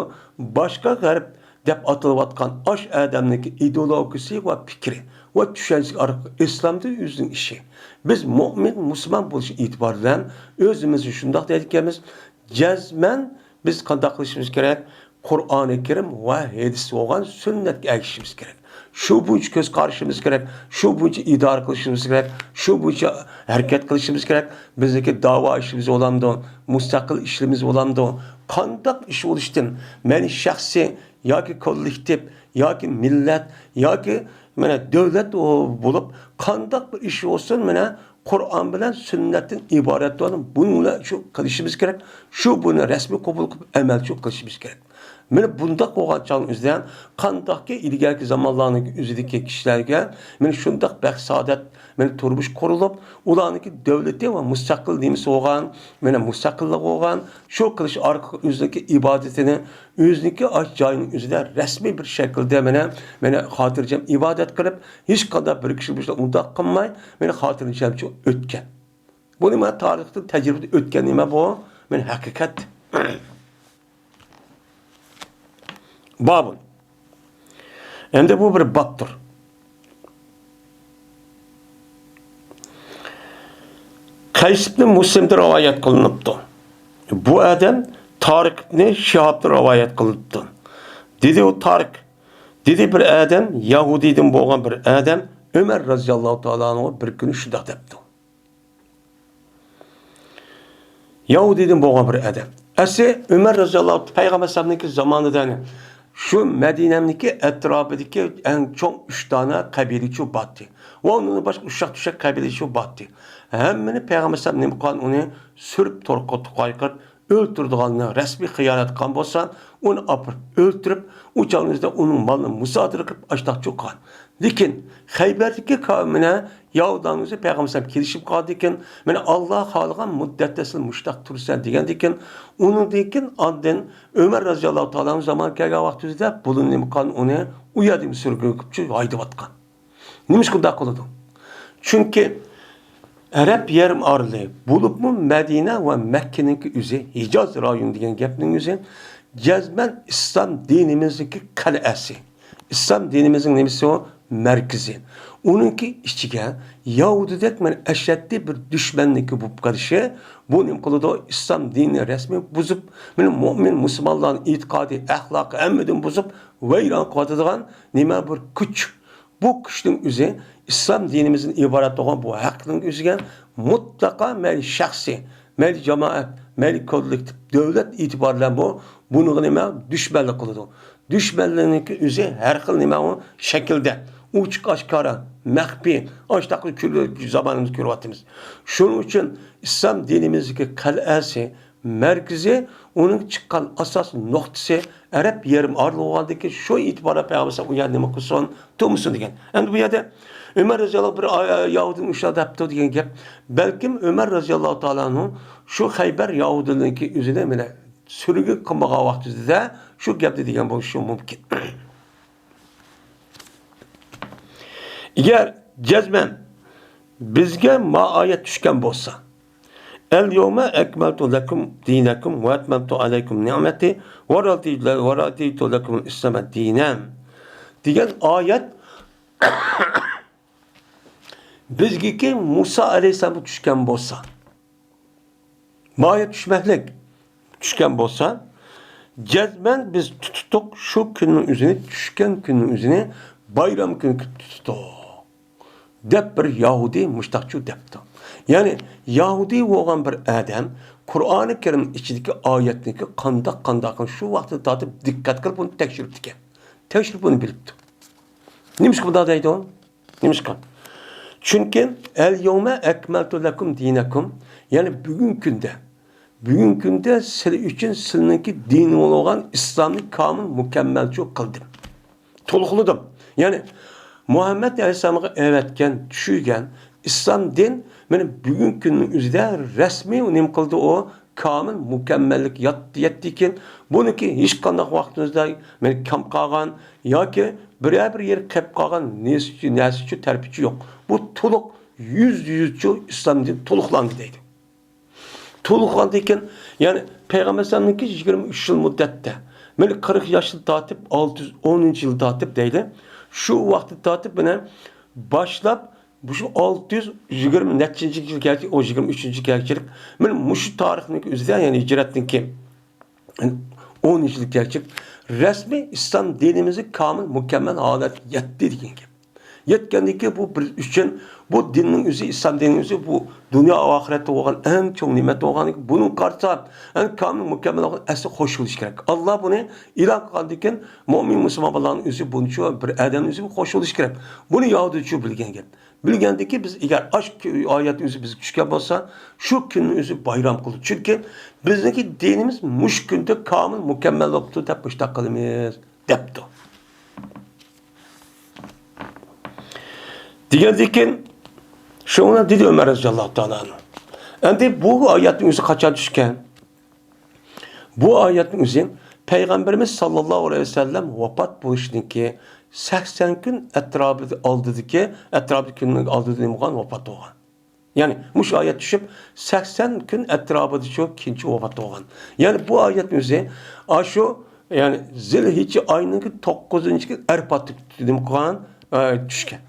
باشقا غەرب دەپ ئاتىلىۋاتقان ئاش ئادەمنىڭكى ئىدېئولوگىيىسى ۋە پىكرى ۋە چۈشەنچىسى ئارقىلىق ئېسىلامدۇ ئۆزىنىڭ ئىشى. بىز مۇئمىن، مۇسۇلمان بولۇش ئېتىبارى بىلەن ئۆزىمىزنى شۇنداق دەيدىكەنمىز، جەزمەن بىز قانداق قىلىشىمىز كېرەك؟ قۇرئانى كەرىم ۋە ھەدىس بولغان سۈننەتكە ئەگىشىشىمىز كېرەك. شۇ بويىچە كۆز قارىشىمىز كېرەك، شۇ بويىچە ئىدارە قىلىشىمىز كېرەك، شۇ بويىچە ھەرىكەت قىلىشىمىز كېرەك. بىزنىڭكى داۋا ئىشىمىز بولامدۇ، مۇستەقىل ئىشلىرىمىز بولامدۇ، قانداق ئىش بولۇشتىن، مەيلى شەخسىي ياكى كوللېكتىپ ياكى مىللەت ياكى مانا دۆلەت بولۇپ، قانداق بىر ئىش بولسۇن، مانا قۇرئان بىلەن سۈننەتتىن ئىبارەت بولغان بۇنى شۇ قىلىشىمىز كېرەك. شۇ بۇنى رەسمىي قوبۇل قىلىپ ئەمەلچىلىك قىلىشىمىز كېرەك. مانا بۇنداق بولغان چاغنىڭ ئۆزىدە قانداقكى ئىلگەركى زامانلارنىڭ ئۆزىدىكى كىشىلەرگە مانا شۇنداق بەخت سائادەت، مانا تۇرمۇش قۇرۇلۇپ، ئۇلارنىڭكى دۆلىتى ۋە مۇستەقىل نېمىسى بولغان، مانا مۇستەقىللىقى بولغان، شۇ قىلىش ئارقىلىق ئۆزىنىڭكى ئىبادىتىنى، ئۆزىنىڭكى ئاش جايىنىڭ ئۆزىدە رەسمىي بىر شەكىلدە مانا، مانا خاتىرجەم ئىبادەت قىلىپ، ھېچقانداق بىر كىشى بۇ ئۇنداق قىلماي، مانا خاتىرجەمچە ئۆتكەن. بۇنى مانا تارىختىن تەجرىبىدىن ئۆتكەن نېمە بۇ؟ مانا ھەقىقەت. بابۇن. ئەمدى بۇ بىر بابتۇر. قەيس ئىبنى مۇسلىمدىن رىۋايەت قىلىنىپتۇ. بۇ ئادەم تارىق ئىبنى شىھابتىن رىۋايەت قىلىنىپتۇ. دېدى ئۇ تارىق، دېدى بىر ئادەم، يەھۇدىيدىن بولغان بىر ئادەم ئۆمەر رەزىياللاھۇ تائالا ئەنھۇغا بىر كۈنى شۇنداق دەپتۇ. يەھۇدىيدىن بولغان بىر ئادەم. ئەسلى ئۆمەر رەزىياللاھۇ پەيغەمبەر ئەلەيھىسسالامنىڭكى زامانىدا، يەنى شۇ مەدىنەنىڭكى ئەتراپىدىكى ئەڭ چوڭ ئۈچ دانە قەبىلىچۇ باتتى. ۋە ئۇنىڭدىن باشقا ئۇششاق-چۈششەك قەبىلىچۇ باتتى. ھەممىنى پەيغەمبەر ئەلەيھىسسالام نېمە قىلغان؟ ئۇنى سۈرۈپ تورغا تۇقايقىرىپ ئۆلتۈرىدىغاننى رەسمىي خىيانەت قىلغان بولسا، ئۇنى ئاپىرىپ ئۆلتۈرۈپ، ئۇ چاغنىڭ ئۆزىدە ئۇنىڭ مالىنى مۇسادىرە قىلىپ، ئاشتاق چوققان. لېكىن خەيبەردىكى قەۋمىنە يەھۇدىيلارنىڭ ئۆزى پەيغەمبەر ئەلەيھىسسالام كېلىشىپ قالدىكىن، مانا ئاللا خالىغان مۇددەتتە سەن مۇشتاق تۇرىسەن دېگەندىكىن، ئۇنىڭدىن كېيىن ئاندىن ئۆمەر رەزىياللاھۇ تائالا ئەنھۇ زامانى كەلگەن ۋاقتىمىزدا بۇلۇن نېمە قىلغان؟ ئۇنى ئۇ يەردىن سۈرگۈن قىلىپ ھايدىۋاتقان. نېمىشقا ئۇنداق قىلىدۇ؟ چۈنكى ئەرەب يېرىم ئارىلى، بولۇپمۇ مەدىنە ۋە مەككىنىڭكى ئۆزى، ھىجاز رايونى دېگەن گەپنىڭ ئۆزى جەزمەن ئىسلام دىنىمىزنىڭكى قەلئەسى. ئىسلام دىنىمىزنىڭ نېمىسى ئۇ؟ مەركىزى. ئۇنىڭكى ئىچىگە يەھۇدىيدەك مانا ئەشەددىي بىر دۈشمەننىڭكى بولۇپ قېلىشى، بۇ نېمە قىلىدۇ؟ ئىسلام دىنىنى رەسمىي بۇزۇپ، مانا مۆمىن مۇسۇلمانلارنىڭ ئېتىقادى، ئەخلاقى ھەممىدىن بۇزۇپ، ۋەيران قىلىۋاتىدىغان نېمە بىر كۈچ. بۇ كۈچنىڭ ئۆزى ئىسلام دىنىمىزدىن ئىبارەت بولغان بۇ ھەقنىڭ ئۆزىگە مۇتلەقا مەيلى شەخسىي، مەيلى جامائەت، مەيلى كوللېكتىپ، دۆلەت ئېتىبارى بىلەن بۇ، بۇنىڭغا نېمە؟ دۈشمەنلىك قىلىدۇ. دۈشمەنلىكنىڭكى ئۆزى ھەر خىل نېمە ئۇ شەكىلدە، ئوچۇق ئاشكارا، مەخپىي، ئاشتاق كۈنلەر زامانىمىزدا كۆرۈۋاتىمىز. شۇنىڭ ئۈچۈن ئىسلام دىنىمىزدىكى قەلئەسى، مەركىزى، ئۇنىڭ چىققان ئاساسىي نۇقتىسى ئەرەب يېرىم ئارىلى بولغاندىكىن، شۇ ئېتىبارى پەيغەمبەر ئۇ يەردە نېمە قىلسۇن؟ تۇرمىسۇن دېگەن. ئەمدى بۇ يەردە ئۆمەر رەزىياللاھۇ بىر ئاي-، يەھۇدىينىڭ ئۇششاق دەپتۇ دېگەن گەپ. بەلكىم ئۆمەر رەزىياللاھۇ تائالا ئەنھۇ شۇ خەيبەر يەھۇدىيلىرىنىڭكى ئۆزىنى مانا سۈرگۈن قىلمىغان ۋاقتىدا شۇ گەپنى دېگەن بولۇشى مۇمكىن. ئەگەر جەزمەن بىزگە ما ئايەت چۈشكەن بولسا، «ئەل يەۋمە ئەكمەلتۇ لەكۇم دىنەكۇم ۋە ئەتمەمتۇ ئەلەيكۇم نىئمەتى ۋە رەزىيتۇ لەكۇمۇل ئىسلامە دىنەن» دېگەن ئايەت بىزگىكى مۇسا ئەلەيھىسسالامغا چۈشكەن بولسا، مايا چۈشمەكلىك چۈشكەن بولسا، جەزمەن بىز تۇتتۇق شۇ كۈننىڭ ئۆزىنى، چۈشكەن كۈننىڭ ئۆزىنى بايرام كۈنى قىلىپ تۇتتۇق، دەپ بىر يەھۇدىي مۇشتاقچۇ دەپتۇ. يەنى يەھۇدىي بولغان بىر ئادەم قۇرئانى كەرىمنىڭ ئىچىدىكى ئايەتنىڭكى قانداق قانداقلىقىنى شۇ ۋاقىتتا تارتىپ دىققەت قىلىپ ئۇنى تەكشۈرۈپتىكەن. تەكشۈرۈپ ئۇنى بىلىپتۇ. نېمىشقا بۇنداق دەيدۇ؟ نېمىشقا؟ چۈنكى «ئەل يەۋمە ئەكمەلتۇ لەكۇم دىنەكۇم»، يەنى بۈگۈنكى كۈندە، بۈگۈنكى كۈندە سىلەر ئۈچۈن سىلەرنىڭكى دىنى بولغان ئىسلامنى كامىل، مۇكەممەلچۇ قىلدىم. تولۇقلىدىم. يەنى مۇھەممەد ئەلەيھىسسالامغا ئەۋەتكەن، چۈشۈرگەن ئىسلام دىن مانا بۈگۈنكى كۈننىڭ ئۆزىدە رەسمىي نېمە قىلدى ئۇ؟ كامىل مۇكەممەللىك يەتتى، يەتتىكەن. بۇنىڭكى ھېچقانداق ۋاقتىمىزدا مانا كەم قالغان ياكى بىرەر بىر يېرى قېلىپ قالغان نېسىچۇ، نەرسىچۇ، تەرىپىچۇ يوق. بۇ تولۇق يۈزدە يۈزچۇ ئىسلام دىنى تولۇقلاندى دەيدۇ. تولۇقلاندىكەن، يەنى پەيغەمبەر ئەلەيھىسسالامنىڭكى يىگىرمە ئۈچ يىل مۇددەتتە، مانا قىرىق ياشتىن تارتىپ ئالتە يۈز ئونىنچى يىل تارتىپ دەيدۇ. شۇ ۋاقىتتىن تارتىپ مانا باشلاپ، مۇشۇ ئالتە يۈز يىگىرمە نەچچىنچى يىل كەلگەن، ئۇ يىگىرمە ئۈچىنچى كەلگەنچىلىك، مانا مۇشۇ تارىخنىڭ ئۆزىدە، يەنى ھىجرەتتىن كېيىن ئون يىل كەلگەنچىلىك، رەسمىي ئىسلام دىنىمىزنى كامىل، مۇكەممەل ھالەتكە يەتتى دېگەن گەپ. يەتكەندىن كېيىن بۇ بىز ئۈچۈن، بۇ دىننىڭ ئۆزى، ئىسلام دىنىنىڭ ئۆزى بۇ دۇنيا ئاخىرەتتە بولغان ئەڭ چوڭ نېمەت بولغاندىن كېيىن، بۇنىڭغا قارىسا ئەڭ كامىل، مۇكەممەل بولغان ئەسلى خوش بولۇش كېرەك. ئاللا بۇنى ئېلان قىلغاندىن كېيىن، مۆمىن مۇسۇلمان بالىلارنىڭ ئۆزى بۇنچە بىر ئادەمنىڭ ئۆزى خوش بولۇش كېرەك. بۇنى يەھۇدىيچۇ بىلگەن گەپ. بىلگەندىكى بىز ئەگەر ئاشۇ ئايەتنىڭ ئۆزى بىزگە چۈشكەن بولسا، شۇ كۈننىڭ ئۆزى بايرام قىلدۇق. چۈنكى بىزنىڭكى دىنىمىز مۇشۇ كۈندە كامىل، مۇكەممەل بوپتۇ دەپ مۇشۇنداق قىلىمىز، دەپتۇ. دېگەندىكىن، شۇڭا دېدى ئۆمەر رەزىياللاھۇ تائالا ئەنھۇ. ئەمدى بۇ ئايەتنىڭ ئۆزى قاچان چۈشكەن؟ بۇ ئايەتنىڭ ئۆزى پەيغەمبىرىمىز ساللاللاھۇ ئەلەيھى ۋەسەللەم ۋاپات بولۇشتىن كېيىن سەكسەن كۈن ئەتراپىدا، ئالدىدىكى، ئەتراپىدا كۈننىڭ ئالدىدا نېمە بولغان؟ ۋاپات بولغان. يەنى مۇشۇ ئايەت چۈشۈپ سەكسەن كۈن ئەتراپىدا شۇ كېيىنچە ۋاپات بولغان. يەنى بۇ ئايەتنىڭ ئۆزى ئاشۇ، يەنى زىلھىججە ئاينىڭ توققۇزىنچى كۈن ئەرپاتتا نېمە قىلغان؟ ئە، چۈشكەن.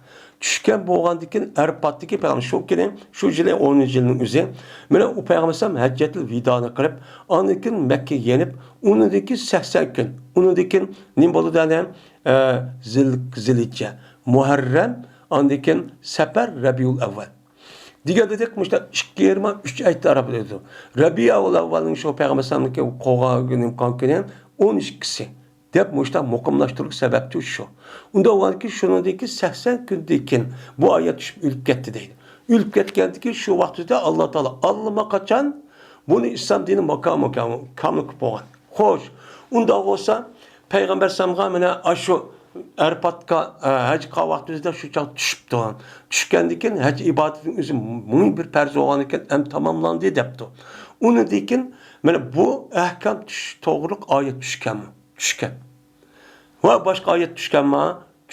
چۈشكەن بولغاندىن كېيىن ئەرپاتتىكى پەيغەمبەر شۇ كېلىن، شۇ يىلى ئونىنچى يىلنىڭ ئۆزى، مانا ئۇ پەيغەمبەر ئەلەيھىسسالام ھەججەتۇل ۋىدانى قىلىپ، ئاندىن كېيىن مەككىگە يېنىپ، ئۇنىڭدىن كېيىن سەكسەن كۈن، ئۇنىڭدىن كېيىن نېمە بولىدۇ ئەنە؟ ئە، زىل-، زىلھىججە، مۇھەررەم، ئاندىن كېيىن سەپەر، رەبىئۇل ئەۋۋەل. دېگەندەك مۇشۇنداق ئىككى يېرىم ئاي، ئۈچ ئاي تەرەپ ئۆتىدۇ. رەبىئۇل ئەۋۋەلنىڭ شۇ پەيغەمبەر ئەلەيھىسسالامنىڭكى قوغان كۈنى ئون ئىككىسى دەپ مۇشۇنداق مۇقىملاشتۇرغۇچ سەۋەبچۇ شۇ. ئۇنداق بولغاندىكىن شۇنىڭدىكى سەكسەن كۈندىن كېيىن بۇ ئايەت چۈشۈپ ئۆلۈپ كەتتى دەيدۇ. ئۆلۈپ كەتكەندىكىن شۇ ۋاقىتتا ئاللا تائالا ئاللىماقاچان بۇنى ئىسلام دىنى ماكان-، ماكان-، كامىل قىلىپ بولغان. خوش، ئۇنداق بولسا پەيغەمبەر ئەلەيھىسسالامغا مانا ئاشۇ ئەرپاتقا، ئە، ھەج قىلغان ۋاقتىمىزدا شۇ چاغ چۈشۈپتۇ. چۈشكەندىن كېيىن ھەج ئىبادىتىنىڭ ئۆزى مۇھىم بىر پەرز بولغاندىكىن ھەم تاماملاندى دەپتۇ. ئۇنىڭدىن كېيىن مانا بۇ ئەھكام چۈش توغرۇلۇق ئايەت چۈشكەنمۇ؟ چۈشكەن. ۋە باشقا ئايەت چۈشكەنما؟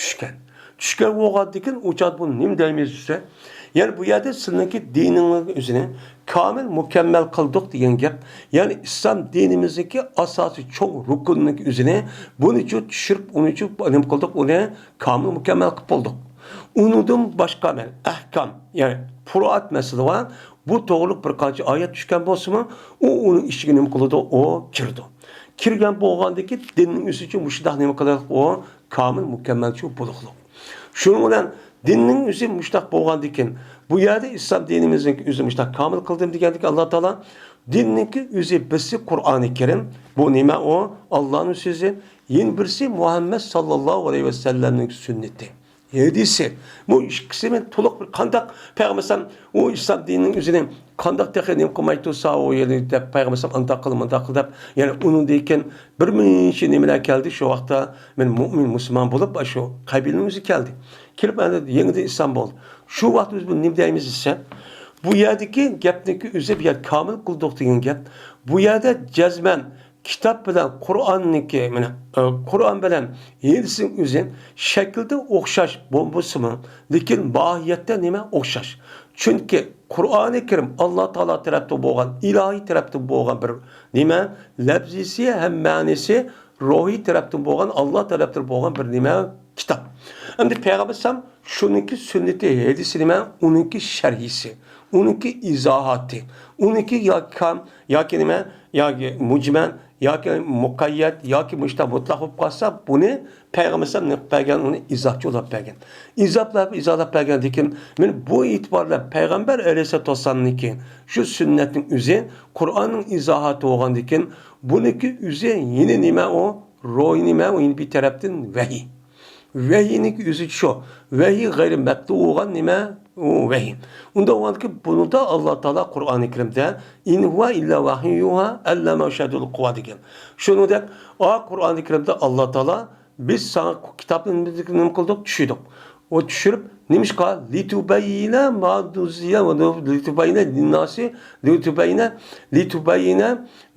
چۈشكەن. چۈشكەن بولغاندىكىن ئۇ چاغدا بۇ نېمە دەيمىز دېسە، يەنى بۇ يەردە سىلىنىڭكى دىنىڭىزنى ئۆزىنى كامىل مۇكەممەل قىلدۇق دېگەن گەپ. يەنى ئىسلام دىنىمىزنىڭكى ئاساسىي چوڭ رۇكۇننىڭكى ئۆزىنى بۇنىچۇ چۈشۈرۈپ، ئۇنىچۇ نېمە قىلدۇق، ئۇنى كامىل مۇكەممەل قىلىپ بولدۇق. ئۇنىڭدىن باشقا مەن ئەھكام، يەنى پۇرۇئات مەسىلە بار. بۇ توغرۇلۇق بىر قانچە ئايەت چۈشكەن بولسىمۇ، ئۇ ئۇنىڭ ئىچىگە نېمە قىلىدۇ؟ ئۇ كىرىدۇ. كىرگەن بولغاندىكى دىننىڭ ئۆزىچۇ مۇشۇنداق نېمە قىلىدۇ؟ ئۇ كامىل مۇكەممەلچۇ بولۇقلۇق. شۇنىڭ بىلەن دىننىڭ ئۆزى مۇشۇنداق بولغاندىكىن، بۇ يەردە ئىسلام دىنىمىزنىڭ ئۆزى مۇشۇنداق كامىل قىلدىم دېگەندىكىن ئاللا تائالا دىننىڭكى ئۆزى بىرسى قۇرئانى كەرىم، بۇ نېمە ئۇ؟ ئاللانىڭ سۆزى. يەنە بىرسى مۇھەممەد ساللاللاھۇ ئەلەيھى ۋەسەللەمنىڭ سۈننىتى. ھەدىسى. بۇ ئىككىسى مەن تولۇق بىر قانداق پەيغەمبەر ئەلەيھىسسالام ئۇ ئىسلام دىنىنىڭ ئۆزىنى قانداق تېخى نېمە قىلماي تۇرسا ئۇ يەردە دەپ پەيغەمبەر ئەلەيھىسسالام ئانداق قىل، مۇنداق قىل دەپ، يەنى ئۇنىڭدىن كېيىن بىر مۇنچە نېمىلەر كەلدى. شۇ ۋاقىتتا مەن مۇئمىن مۇسۇلمان بولۇپ، شۇ قەبىلىنىڭ ئۆزى كەلدى. كېلىپ ئەنە يېڭىدىن ئىسلام بولدى. شۇ ۋاقىت بىز بۇنى نېمە دەيمىز دېسە، بۇ يەردىكى گەپنىكى ئۆزى بۇ يەردە كامىل قىلدۇق دېگەن گەپ. بۇ يەردە جەزمەن كىتاب بىلەن قۇرئاننىڭكى، مانا، ئە، قۇرئان بىلەن ھەدىسنىڭ ئۆزى شەكىلدە ئوخشاش بولمىسىمۇ، لېكىن ماھىيەتتە نېمە ئوخشاش؟ چۈنكى قۇرئانى كەرىم ئاللا تائالا تەرەپتىن بولغان، ئىلاھىي تەرەپتىن بولغان بىر نېمە، لەپزىسى ھەم مەنىسى روھىي تەرەپتىن بولغان، ئاللا تەرەپتىن بولغان بىر نېمە، كىتاب. ئەمدى پەيغەمبەر ئەلەيھىسسالام شۇنىڭكى سۈننىتى، ھەدىسى نېمە؟ ئۇنىڭكى شەرھىسى، ئۇنىڭكى ئىزاھاتى، ئۇنىڭكى ياكى كام، ياكى نېمە، ياكى مۇجمەل، ياكى مۇقەييەت، ياكى مۇشۇنداق مۇتلەق بولۇپ قالسا، بۇنى پەيغەمبەر ئەلەيھىسسالام نېمە قىلىپ بەرگەن؟ ئۇنى ئىزاھچى ئويلاپ بەرگەن. ئىزاھلاپ، ئىزاھلاپ بەرگەندىكىن، مانا بۇ ئېتىبار بىلەن پەيغەمبەر ئەلەيھىسسالاتۇ ۋەسسالامنىڭكى شۇ سۈننەتنىڭ ئۆزى قۇرئاننىڭ ئىزاھاتى بولغاندىكىن، بۇنىڭكى ئۆزى يەنە نېمە ئۇ؟ روھىي نېمە ئۇ؟ يەنە بىر تەرەپتىن ۋەھىي. ۋەھىينىڭكى ئۆزى شۇ. ۋەھىي غەيرىي مەتلۇ بولغان نېمە؟ ئۇ ۋەھىي. ئۇنداق بولغاندىكىن بۇنىڭدا ئاللا تائالا قۇرئانى كەرىمدە «إن هو إلا وحي يوحى علمه شديد القوى» دېگەن. شۇنىڭدەك، ئا، قۇرئانى كەرىمدە ئاللا تائالا «بىز ساڭا كىتابنى نېمە قىلدۇق؟ چۈشۈردۇق.» ئۇ چۈشۈرۈپ، نېمىشقا؟ لىتۇبەييىنە ما نۇززىلە، لىتۇبەييىنە لىنناسى، لىتۇبەييىنە، لىتۇبەييىنە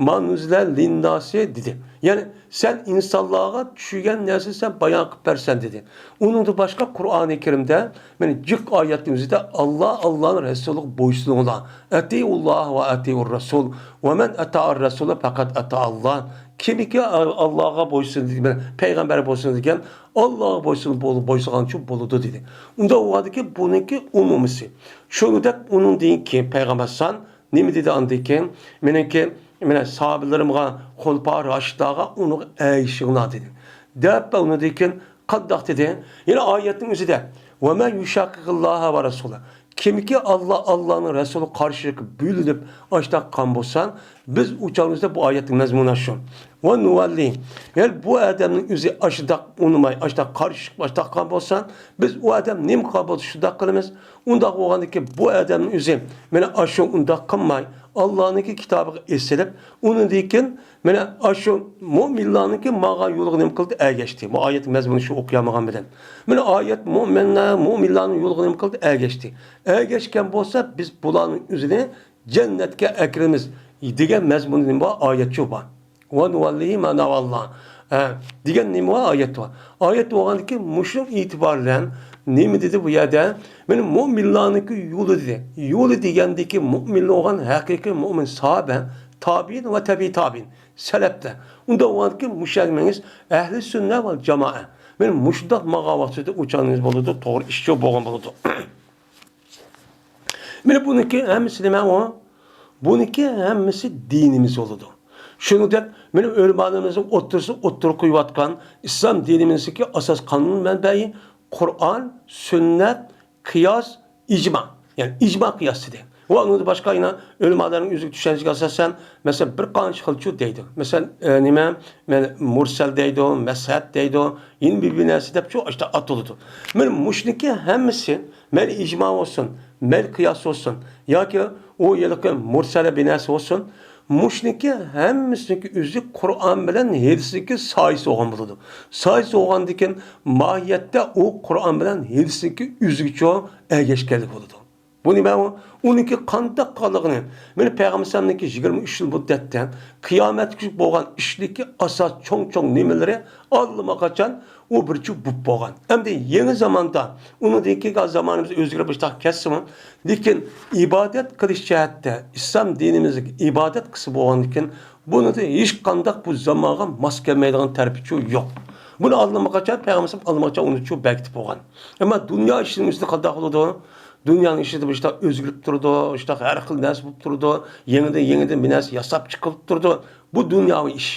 ما نۇززىلە لىنناسى دېدى. يەنى سەن ئىنسانلارغا چۈشۈگەن نەرسىنى سەن بايان قىلىپ بەرسەن دېدى. ئۇنىڭدىن باشقا قۇرئانى كەرىمدە مانا جىق ئايەتنىڭ ئۆزىدە ئاللا، ئاللانىڭ رەسۇلىغا بويسۇنۇڭلار. ئەتىئۇللاھ ۋە ئەتىئۇر رەسۇل. ۋە مەن ئەتەئەر رەسۇلە پەقەت ئەتەئاللاھ. كىمكى ئاللاغا بويسۇن دېگەن، پەيغەمبەرگە بويسۇن دېگەن، ئاللاغا بويسۇن، بول-، بويسۇنغانچۇ بولىدۇ دېدى. ئۇنداق بولغاندىكىن بۇنىڭكى ئومۇمىسى. شۇنىڭدەك ئۇنىڭدىن كېيىن پەيغەمبەر سان نېمە دېدى ئاندىن كېيىن؟ مېنىڭكى، مانا ساھابىلىرىمغا، خۇلىپا راشىدلارغا ئۇنىڭغا ئەگىشىڭلار دېدى. دەپ ئۇنىڭدىن كېيىن قانداق دېدى؟ يەنە ئايەتنىڭ ئۆزىدە، ۋە مەن يۇشاقىقىللاھە ۋە رەسۇلە. كىمكى ئاللا، ئاللانىڭ رەسۇلى قارشىلىققا بۆلۈنۈپ، ئاشتاق قىلغان بولسا، بىز ئۇ چاغدا بۇ ئايەتنىڭ مەزمۇنى شۇ. ۋە نۇۋەللى. يەنى بۇ ئادەمنىڭ ئۆزى ئاشتاق ئۇنىماي، ئاشتاق قارشى چىقىپ، ئاشتاق قىلغان بولسا، بىز ئۇ ئادەم نېمە قىلغان بولسا شۇنداق قىلىمىز. ئۇنداق بولغاندىكىن بۇ ئادەمنىڭ ئۆزى مانا ئاشۇ ئۇنداق قىلماي، ئاللانىڭكى كىتابىغا ئېسىلىپ، ئۇنىڭدىن كېيىن مانا ئاشۇ مۆمىنلارنىڭكى ماڭغان يولىغا نېمە قىلدى؟ ئەگەشتى. بۇ ئايەت مەزمۇنى شۇ ئوقۇيالمىغان بىلەن. مانا ئايەت مۆمىنلار، مۆمىنلارنىڭ يولىغا نېمە قىلدى؟ ئەگەشتى. ئەگەشكەن بولسا، بىز بۇلارنىڭ ئۆزىنى جەننەتكە ئەكىرىمىز دېگەن مەزمۇنى نېمە بار؟ ئايەت شۇ بار. ۋە نۇۋەللىھى ما نۇۋەللا. ھە، دېگەن نېمە بار؟ ئايەت بار. ئايەت بولغاندىكىن مۇشۇ ئېتىبار بىلەن نېمە دېدى بۇ يەردە؟ مانا مۆمىنلارنىڭكى يولى دېدى. يولى دېگەندىكى مۆمىن بولغان ھەقىقىي مۆمىن ساھابە، تابىئىن ۋە تەبىئىي تابىئىن، سەلەپتە. ئۇنداق بولغاندىكىن مۇشۇ يەرگە مېڭىڭىز ئەھلى سۈننە ۋە جامائە. مانا مۇشۇنداق ماڭغان ۋاقتىدا ئۇچانىڭىز بولىدۇ، توغرا ئىشچۇ بولغان بولىدۇ. مانا بۇنىڭكى ھەممىسى نېمە ئۇ؟ بۇنىڭكى ھەممىسى دىنىمىز بولىدۇ. شۇنىڭدەك مانا ئۆلىمالىرىمىزنىڭ ئوتتۇرىسىدا ئوتتۇرىغا قويۇۋاتقان ئىسلام دىنىمىزدىكى ئاساس قانۇن مەنبەي قۇرئان، سۈننەت، قىياس، ئىجما. يەنى ئىجما قىياس دېدى. ۋە ئۇنىڭدىن باشقا يەنە ئۆلىمالارنىڭ ئۆزىگە چۈشەنچىگە ئاساسەن، مەسىلەن، بىر قانچە خىلچۇ دەيدۇ. مەسىلەن، ئە، نېمە، مەن مۇرسەل دەيدۇ، مەسھەب دەيدۇ، يەنە بىر، بىر نەرسە دەپ شۇ ئاشتا ئاتىلىدۇ. مانا مۇشۇنىڭكى ھەممىسى، مەيلى ئىجما بولسۇن، مەيلى قىياس بولسۇن، ياكى ئۇ ھېلىقى مۇرسەلە بىر نەرسە بولسۇن، مۇشۇنىڭكى ھەممىسىنىڭكى ئۆزى قۇرئان بىلەن ھەدىسنىڭكى سايىسى بولغان بولىدۇ. سايىسى بولغاندىكىن ماھىيەتتە ئۇ قۇرئان بىلەن ھەدىسنىڭكى ئۆزىگىچە ئەگەشكەنلىك بولىدۇ. بۇ نېمە ئۇ؟ ئۇنىڭكى قانداق قىلغىنى؟ مانا پەيغەمبەر ئەلەيھىسسالامنىڭكى يىگىرمە ئۈچ يىل مۇددەتتە قىيامەتكىچە بولغان ئىشلىكى ئاساس چوڭ چوڭ نېمىلىرى ئاللىماقاچان ئۇ بىر چۇ بۇپ بولغان. ئەمدى يېڭى زاماندا، ئۇنىڭدىن كېيىنكى زامانىمىز ئۆزگىرىپ مۇشۇنداق كەتسىمۇ، لېكىن ئىبادەت قىلىش جەھەتتە ئىسلام دىنىمىزدىكى ئىبادەت قىلسا بولغاندىكىن، بۇنىڭدا ھېچقانداق بۇ زامانغا ماس كەلمەيدىغان تەرىپىچۇ يوق. بۇنى ئاللىماقاچان پەيغەمبەر ئاللىماقاچان ئۇنى چۇ بەكىتىپ بولغان. ئەمما دۇنيا ئىشىنىڭ ئۈستىدە قانداق بولىدۇ؟ دۇنيانىڭ ئىشىدا بىر ئىشلار ئۆزگىرىپ تۇرىدۇ، ئىشلار ھەر خىل نەرسە بولۇپ تۇرىدۇ، يېڭىدىن يېڭىدىن بىر نەرسە ياساپ چىقىلىپ تۇرىدۇ. بۇ دۇنياۋى ئىش.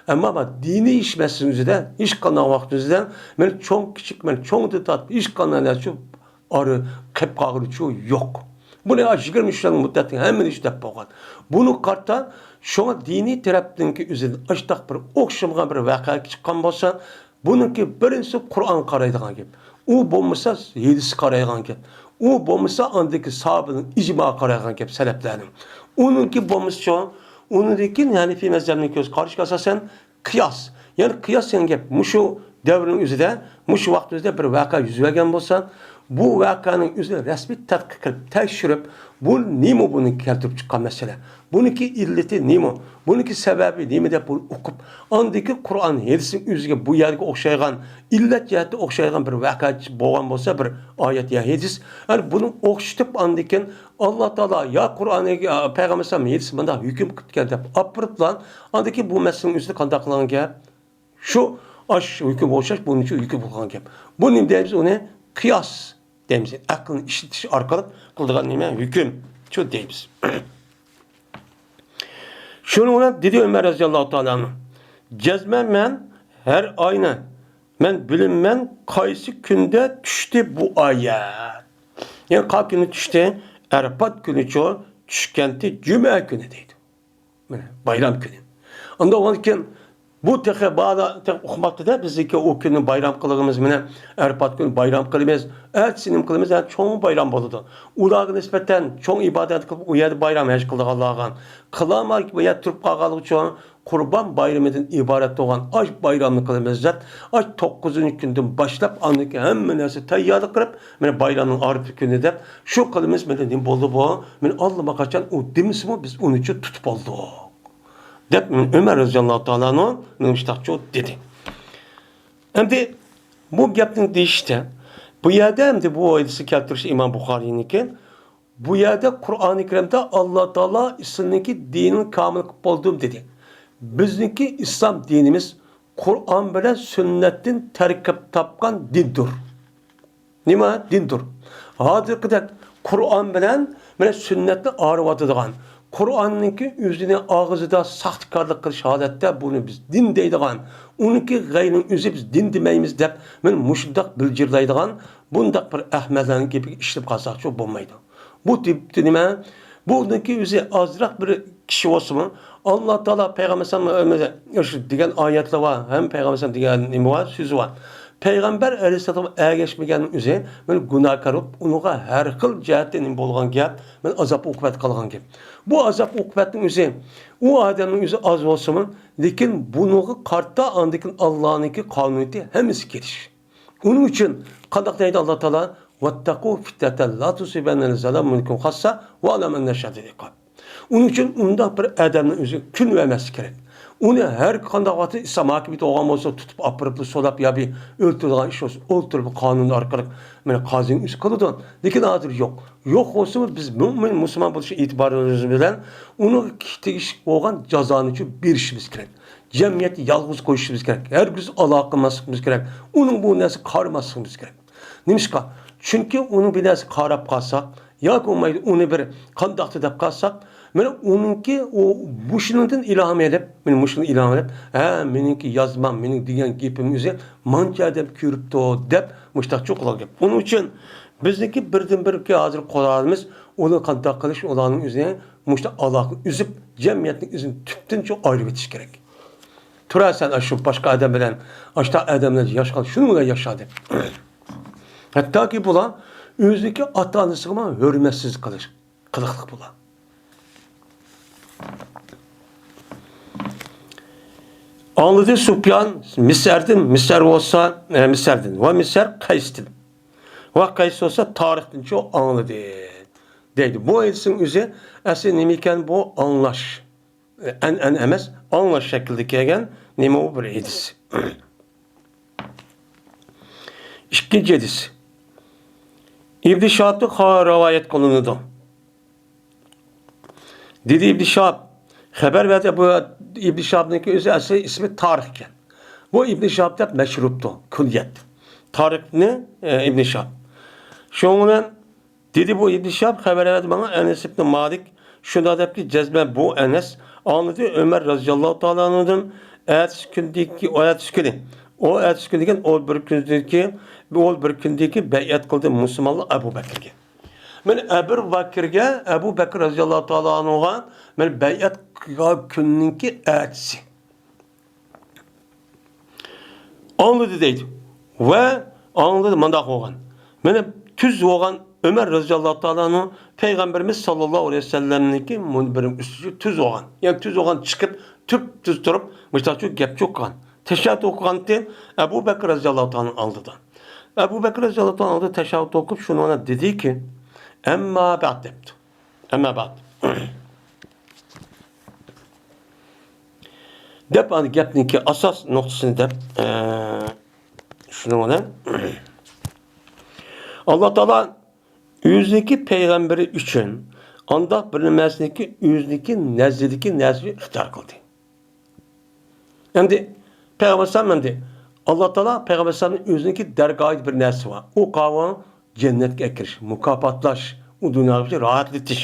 ئەمما بۇ دىنىي ئىش مەسىلىنىڭ ئۆزىدە ھېچقانداق ۋاقىت ئۆزىدە مەن چوڭ كىچىك، مەن چوڭدىن تارتىپ ھېچقانداق نەرسە ئارا قېلىپ قالغىنىچۇ يوق. بۇنى يىگىرمە ئۈچ يىلنىڭ مۇددەتنىڭ ھەممىنى ئىش دەپ بولغان. بۇنى قارىتا شۇڭا دىنىي تەرەپتىنكى ئۆزىدىن ئاشتاق بىر ئوخشىمىغان بىر ۋەقە چىققان بولسا، بۇنىڭكى بىرىنچىسى قۇرئان قارايدىغان گەپ. ئۇ بولمىسا ھەدىس قارايدىغان گەپ. ئۇ بولمىسا ئاندىكى ساھابىنىڭ ئىجما قارايدىغان گەپ سەلەپلەرنىڭ. ئۇنىڭكى بولمىسىچۇ، ئۇنىڭدىن كېيىن ھەنىفىي مەزھەپنىڭ كۆز قارىشىغا ئاساسەن قىياس. يەنى قىياس دېگەن گەپ مۇشۇ دەۋرنىڭ ئۆزىدە، مۇشۇ ۋاقىت ئۆزىدە بىر ۋەقە يۈز بەرگەن بولسا، بۇ ۋەقەنىڭ ئۆزىنى رەسمىي تەتقىق قىلىپ، تەكشۈرۈپ، بۇ نېمە بۇنى كەلتۈرۈپ چىققان مەسىلە؟ بۇنىڭكى ئىللىتى نېمە؟ بۇنىڭكى سەۋەبى نېمە دەپ بۇنى ئوقۇپ، ئاندىكى قۇرئان، ھەدىسنىڭ ئۆزىگە بۇ يەرگە ئوخشايدىغان، ئىللەت جەھەتتە ئوخشايدىغان بىر ۋەقە بولغان بولسا، بىر ئايەت يا ھەدىس، يەنى بۇنى ئوخشىتىپ، ئاندىن كېيىن ئاللا تائالا يا قۇرئان، يا پەيغەمبەر ئەلەيھىسسالام ھەدىسى مۇنداق ھۆكۈم قىلىپتىكەن دەپ ئاپىرىپلا، ئاندىن كېيىن بۇ مەسىلىنىڭ ئۆزىدە قانداق قىلغان گەپ؟ شۇ، ئاش ھۆكۈم ئوخشاش، بۇنىڭچۇ ھۆكۈم قىلغان گەپ. بۇ نېمە دەيمىز؟ ئۇنى قىياس دەيمىز. ئەقىلنى ئىشلىتىش ئارقىلىق قىلىدىغان نېمە؟ ھۆكۈم شۇ دەيمىز. شۇنىڭ بىلەن دېدى ئۆمەر رەزىياللاھۇ تائالا ئەنھۇ، جەزمەن مەن ھەر ئاينى مەن بىلىمەن قايسى كۈندە چۈشتى بۇ ئايەت. يەنى قانداق كۈنى چۈشتى؟ ئەرپات كۈنىچۇ چۈشكەنتى، جۈمە كۈنى دەيدۇ. مانا، بايرام كۈنى. ئاندىن ئۇنىڭدىن كېيىن بۇ تېخى بالا، تېخى ئۇقماپتۇ-دە، بىزنىڭكى ئۇ كۈننى بايرام قىلىدىغىنىمىز، مانا، ئەرپات كۈنى بايرام قىلىمىز، ئەتىسى نېمە قىلىمىز، يەنى چوڭ بايرام بولىدۇ. ئۇلارغا نىسبەتەن چوڭ ئىبادەت قىلىپ، ئۇ يەردە بايرام ھەج قىلىدىغانلارغا. قىلالماي، بۇ يەردە تۇرۇپ قالغانلىقى ئۈچۈن قۇربان بايرىمىدىن ئىبارەت بولغان ئاش بايرامنى قىلىمىز دەپ، ئاش توققۇزىنچى كۈندىن باشلاپ، ئاندىن كېيىن ھەممە نەرسە تەييارلىق قىلىپ، مانا بايرامنىڭ ئارپا كۈنى دەپ شۇ قىلىمىز، مانا نېمە بولدى بۇ؟ مانا ئاللىماقاچان ئۇ دېمىسىمۇ، بىز ئۇنىڭ ئۈچۈن تۇتۇپ بولدۇق، دەپ ئۆمەر رەزىياللاھۇ تائالا ئەنھۇ مانا مۇشۇنداقچۇ دېدى. ئەمدى بۇ گەپنىڭ دېيىشىچە، بۇ يەردە ئەمدى بۇ ھەدىسنى كەلتۈرۈش ئىمام بۇخارىينىڭكى، بۇ يەردە قۇرئانى كەرىمدە ئاللا تائالا ئىسلامنىڭكى دىنىنى كامىل قىلىپ بولدۇم دېدى. بىزنىڭكى ئىسلام دىنىمىز قۇرئان بىلەن سۈننەتتىن تەركىب تاپقان دىندۇر. نېمە؟ دىندۇر. ھازىرقىدەك قۇرئان بىلەن مانا سۈننەتنى ئايرىۋاتىدىغان، قۇرئاننىڭكى ئۆزىنى ئاغزىدا ساختىكارلىق قىلىش ھالەتتە بۇنى بىز دىن دەيدىغان، ئۇنىڭكى غەيرىنىڭ ئۆزى بىز دىن دېمەيمىز دەپ، مانا مۇشۇنداق بىلجىرلايدىغان، بۇنداق بىر ئەخمەقلەرنىڭ گېپىگە ئىشىنىپ قالساقچۇ بولمايدۇ. بۇ تېپىپتۇ نېمە؟ بۇنىڭكى ئۆزى ئازراق بىر كىشى بولسىمۇ، ئاللا تائالا پەيغەمبەر ئەلەيھىسسالام شۇ دېگەن ئايەتلەر بار، ھەم پەيغەمبەر ئەلەيھىسسالام دېگەن نېمە بار، سۆزى بار. پەيغەمبەر ئەلەيھىسسالامغا ئەگەشمىگەننىڭ ئۆزى مانا گۇناھكار بولۇپ، ئۇنىڭغا ھەر خىل جەھەتتىن نېمە بولغان گەپ، مانا ئازاب ئوقۇبەت قالغان گەپ. بۇ ئازاب ئوقۇبەتنىڭ ئۆزى، ئۇ ئادەمنىڭ ئۆزى ئاز بولسىمۇ، لېكىن بۇنىڭغا قارىتا ئاندىن كېيىن ئاللانىڭكى قانۇنىيىتى ھەممىسى كېلىش. ئۇنىڭ ئۈچۈن قانداق دەيدۇ ئاللا تائالا؟ «ۋەتتەقۇ فىتنەتەن لا تۇسىبەننەللەزىنە زەلەمۇ مىنكۇم خاسسە ۋەئلەمۇ ئەننە شەدىدەل ئىقاب.» ئۇنىڭ ئۈچۈن ئۇنداق بىر ئادەمنىڭ ئۆزى كۈن بەرمەسلىكى كېرەك. ئۇنى ھەر قانداق ۋاقىتتا ئىسلام ھاكىمىيىتى بولغان بولسا، تۇتۇپ ئاپىرىپ سولاپ يا بىر ئۆلتۈرىدىغان ئىش بولسا، ئۆلتۈرۈپ قانۇن ئارقىلىق مانا قازىنىڭ ئۆزى قىلىدۇ. لېكىن ھازىر يوق. يوق بولسىمۇ بىز مۆمىن مۇسۇلمان بولۇش ئېتىبارىمىز بىلەن ئۇنىڭغا تېگىشلىك بولغان جازانىچۇ بېرىشىمىز كېرەك. جەمئىيەتتە يالغۇز قويۇشىمىز كېرەك. ھەرگىز ئالاقە قىلماسلىقىمىز كېرەك. ئۇنىڭ بۇ نەرسىگە قارىماسلىقىمىز كېرەك. نېمىشقا؟ چۈنكى ئۇنىڭ بىر نەرسىگە قاراپ قالساق، ياكى بولمايدۇ ئۇنى بىر قانداقتۇ دەپ قالساق، مانا ئۇنىڭكى ئۇ مۇشۇنىڭدىن ئىلھام ئېلىپ، مانا مۇشۇنى ئىلھام ئېلىپ، ھە، مېنىڭكى يازمام، مېنىڭ دېگەن گېپىم ئۆزى مانچە ئادەم كۆرۈپتۇ دەپ مۇشۇنداقچۇ قىلغان گەپ. ئۇنىڭ ئۈچۈن بىزنىڭكى بىردىنبىركى ھازىر قورالىمىز ئۇنى قانداق قىلىش، ئۇلارنىڭ ئۆزىنى مۇشۇنداق ئالاقە ئۈزۈپ، جەمئىيەتنىڭ ئۆزىنى تۈپتىن چوڭ ئايرىۋېتىش كېرەك. تۇرا سەن ئاشۇ باشقا ئادەم بىلەن، ئاشۇنداق ئادەم بىلەن ياشىغان، شۇنىڭ بىلەن ياشا دەپ. ھەتتاكى بۇلار ئۆزىنىڭكى ئاتا-ئانىسىغىمۇ ھۆرمەتسىز قىلىش، قىلىقلىق بۇلار. ئاڭلىدى سۇپيان مىسەردىن، مىسەر بولسا، ئە، مىسەردىن ۋە مىسەر قەيستىن ۋە قەيس بولسا تارىختىنچۇ ئاڭلىدى دەيدۇ. بۇ ھەدىسنىڭ ئۆزى ئەسلى نېمە ئىكەن؟ بۇ ئاڭلاش. ئەنئەنە ئەمەس، ئاڭلاش شەكلىدە كەلگەن نېمە ئۇ بىر ھەدىس. ئىككىنچى ھەدىس. ئىبن شىھابتىن خا-، رىۋايەت قىلىنىدۇ. دېدى ئىبن شىھاب، خەۋەر بەردى. بۇ ئىبن شىھابنىڭكى ئۆزى ئەسلى ئىسمى تارىخ ئىكەن. بۇ ئىبن شىھاب دەپ مەشھۇر بوپتۇ، كۈنيەت. تارىخنى، ئە، ئىبن شىھاب. شۇنىڭ بىلەن دېدى بۇ ئىبن شىھاب، خەۋەر بەردى ماڭا ئەنەس ئىبن مالىك، شۇنداق دەپتۇ، جەزمەن بۇ ئەنەس ئاڭلىدى ئۆمەر رەزىياللاھۇ تائالا ئەنھۇدىن ئەتىسى كۈندىكى، ئۇ ئەتىسى كۈنى، ئۇ ئەتىسى كۈنى دېگەن ئون بىر كۈندىكى، ئون بىر كۈندىكى بەيئەت قىلدى مۇسۇلمانلار ئەبۇ بەكرگە. مانا ئەبۇ بەكرگە، ئەبۇ بەكر رەزىياللاھۇ تائالا ئەنھۇغا مانا بەيئەت قىلغان كۈننىڭكى ئەتىسى. ئاڭلىدى دەيدۇ. ۋە ئاڭلىدى مۇنداق بولغان. مانا تۈز بولغان ئۆمەر رەزىياللاھۇ تائالا ئەنھۇ پەيغەمبىرىمىز ساللاللاھۇ ئەلەيھى ۋەسەللەمنىڭكى مۇنبىرىنىڭ ئۈستىگە تۈز بولغان. يەنى تۈز بولغان چىقىپ، تۈپتۈز تۇرۇپ، مۇشۇنداقچۇ گەپچۇ قىلغان. تەشەھھۇد ئوقۇغانتى ئەبۇ بەكر رەزىياللاھۇ تائالا ئەنھۇنىڭ ئالدىدا. ئەبۇ بەكر رەزىياللاھۇ تائالا ئەنھۇ تەشەھھۇد ئوقۇپ، شۇنىڭ بىلەن دېدىكى، «ئەمما بەئد» دەپتۇ. ئەمما بەئد. دەپ، ئەنە گەپنىڭكى ئاساس نۇقتىسىنى دەپ، ئە، شۇنىڭ بىلەن ئاللا تائالا ئۆزىنىڭكى پەيغەمبىرى ئۈچۈن ئانداق بىر نەرسىنىڭكى ئۆزىنىڭكى نەزىرىدىكى نەرسىنى ئىختىيار قىلدى. ئەمدى پەيغەمبەر ئەلەيھىسسالام، ئەمدى ئاللا تائالا پەيغەمبەر ئەلەيھىسسالامنى ئۆزىنىڭكى دەرگاھىدا بىر نەرسە بار. ئۇ قاۋۇ جەننەتكە ئەكىرىش، مۇكاپاتلاش، ئۇ دۇنياغا راھەتلىتىش،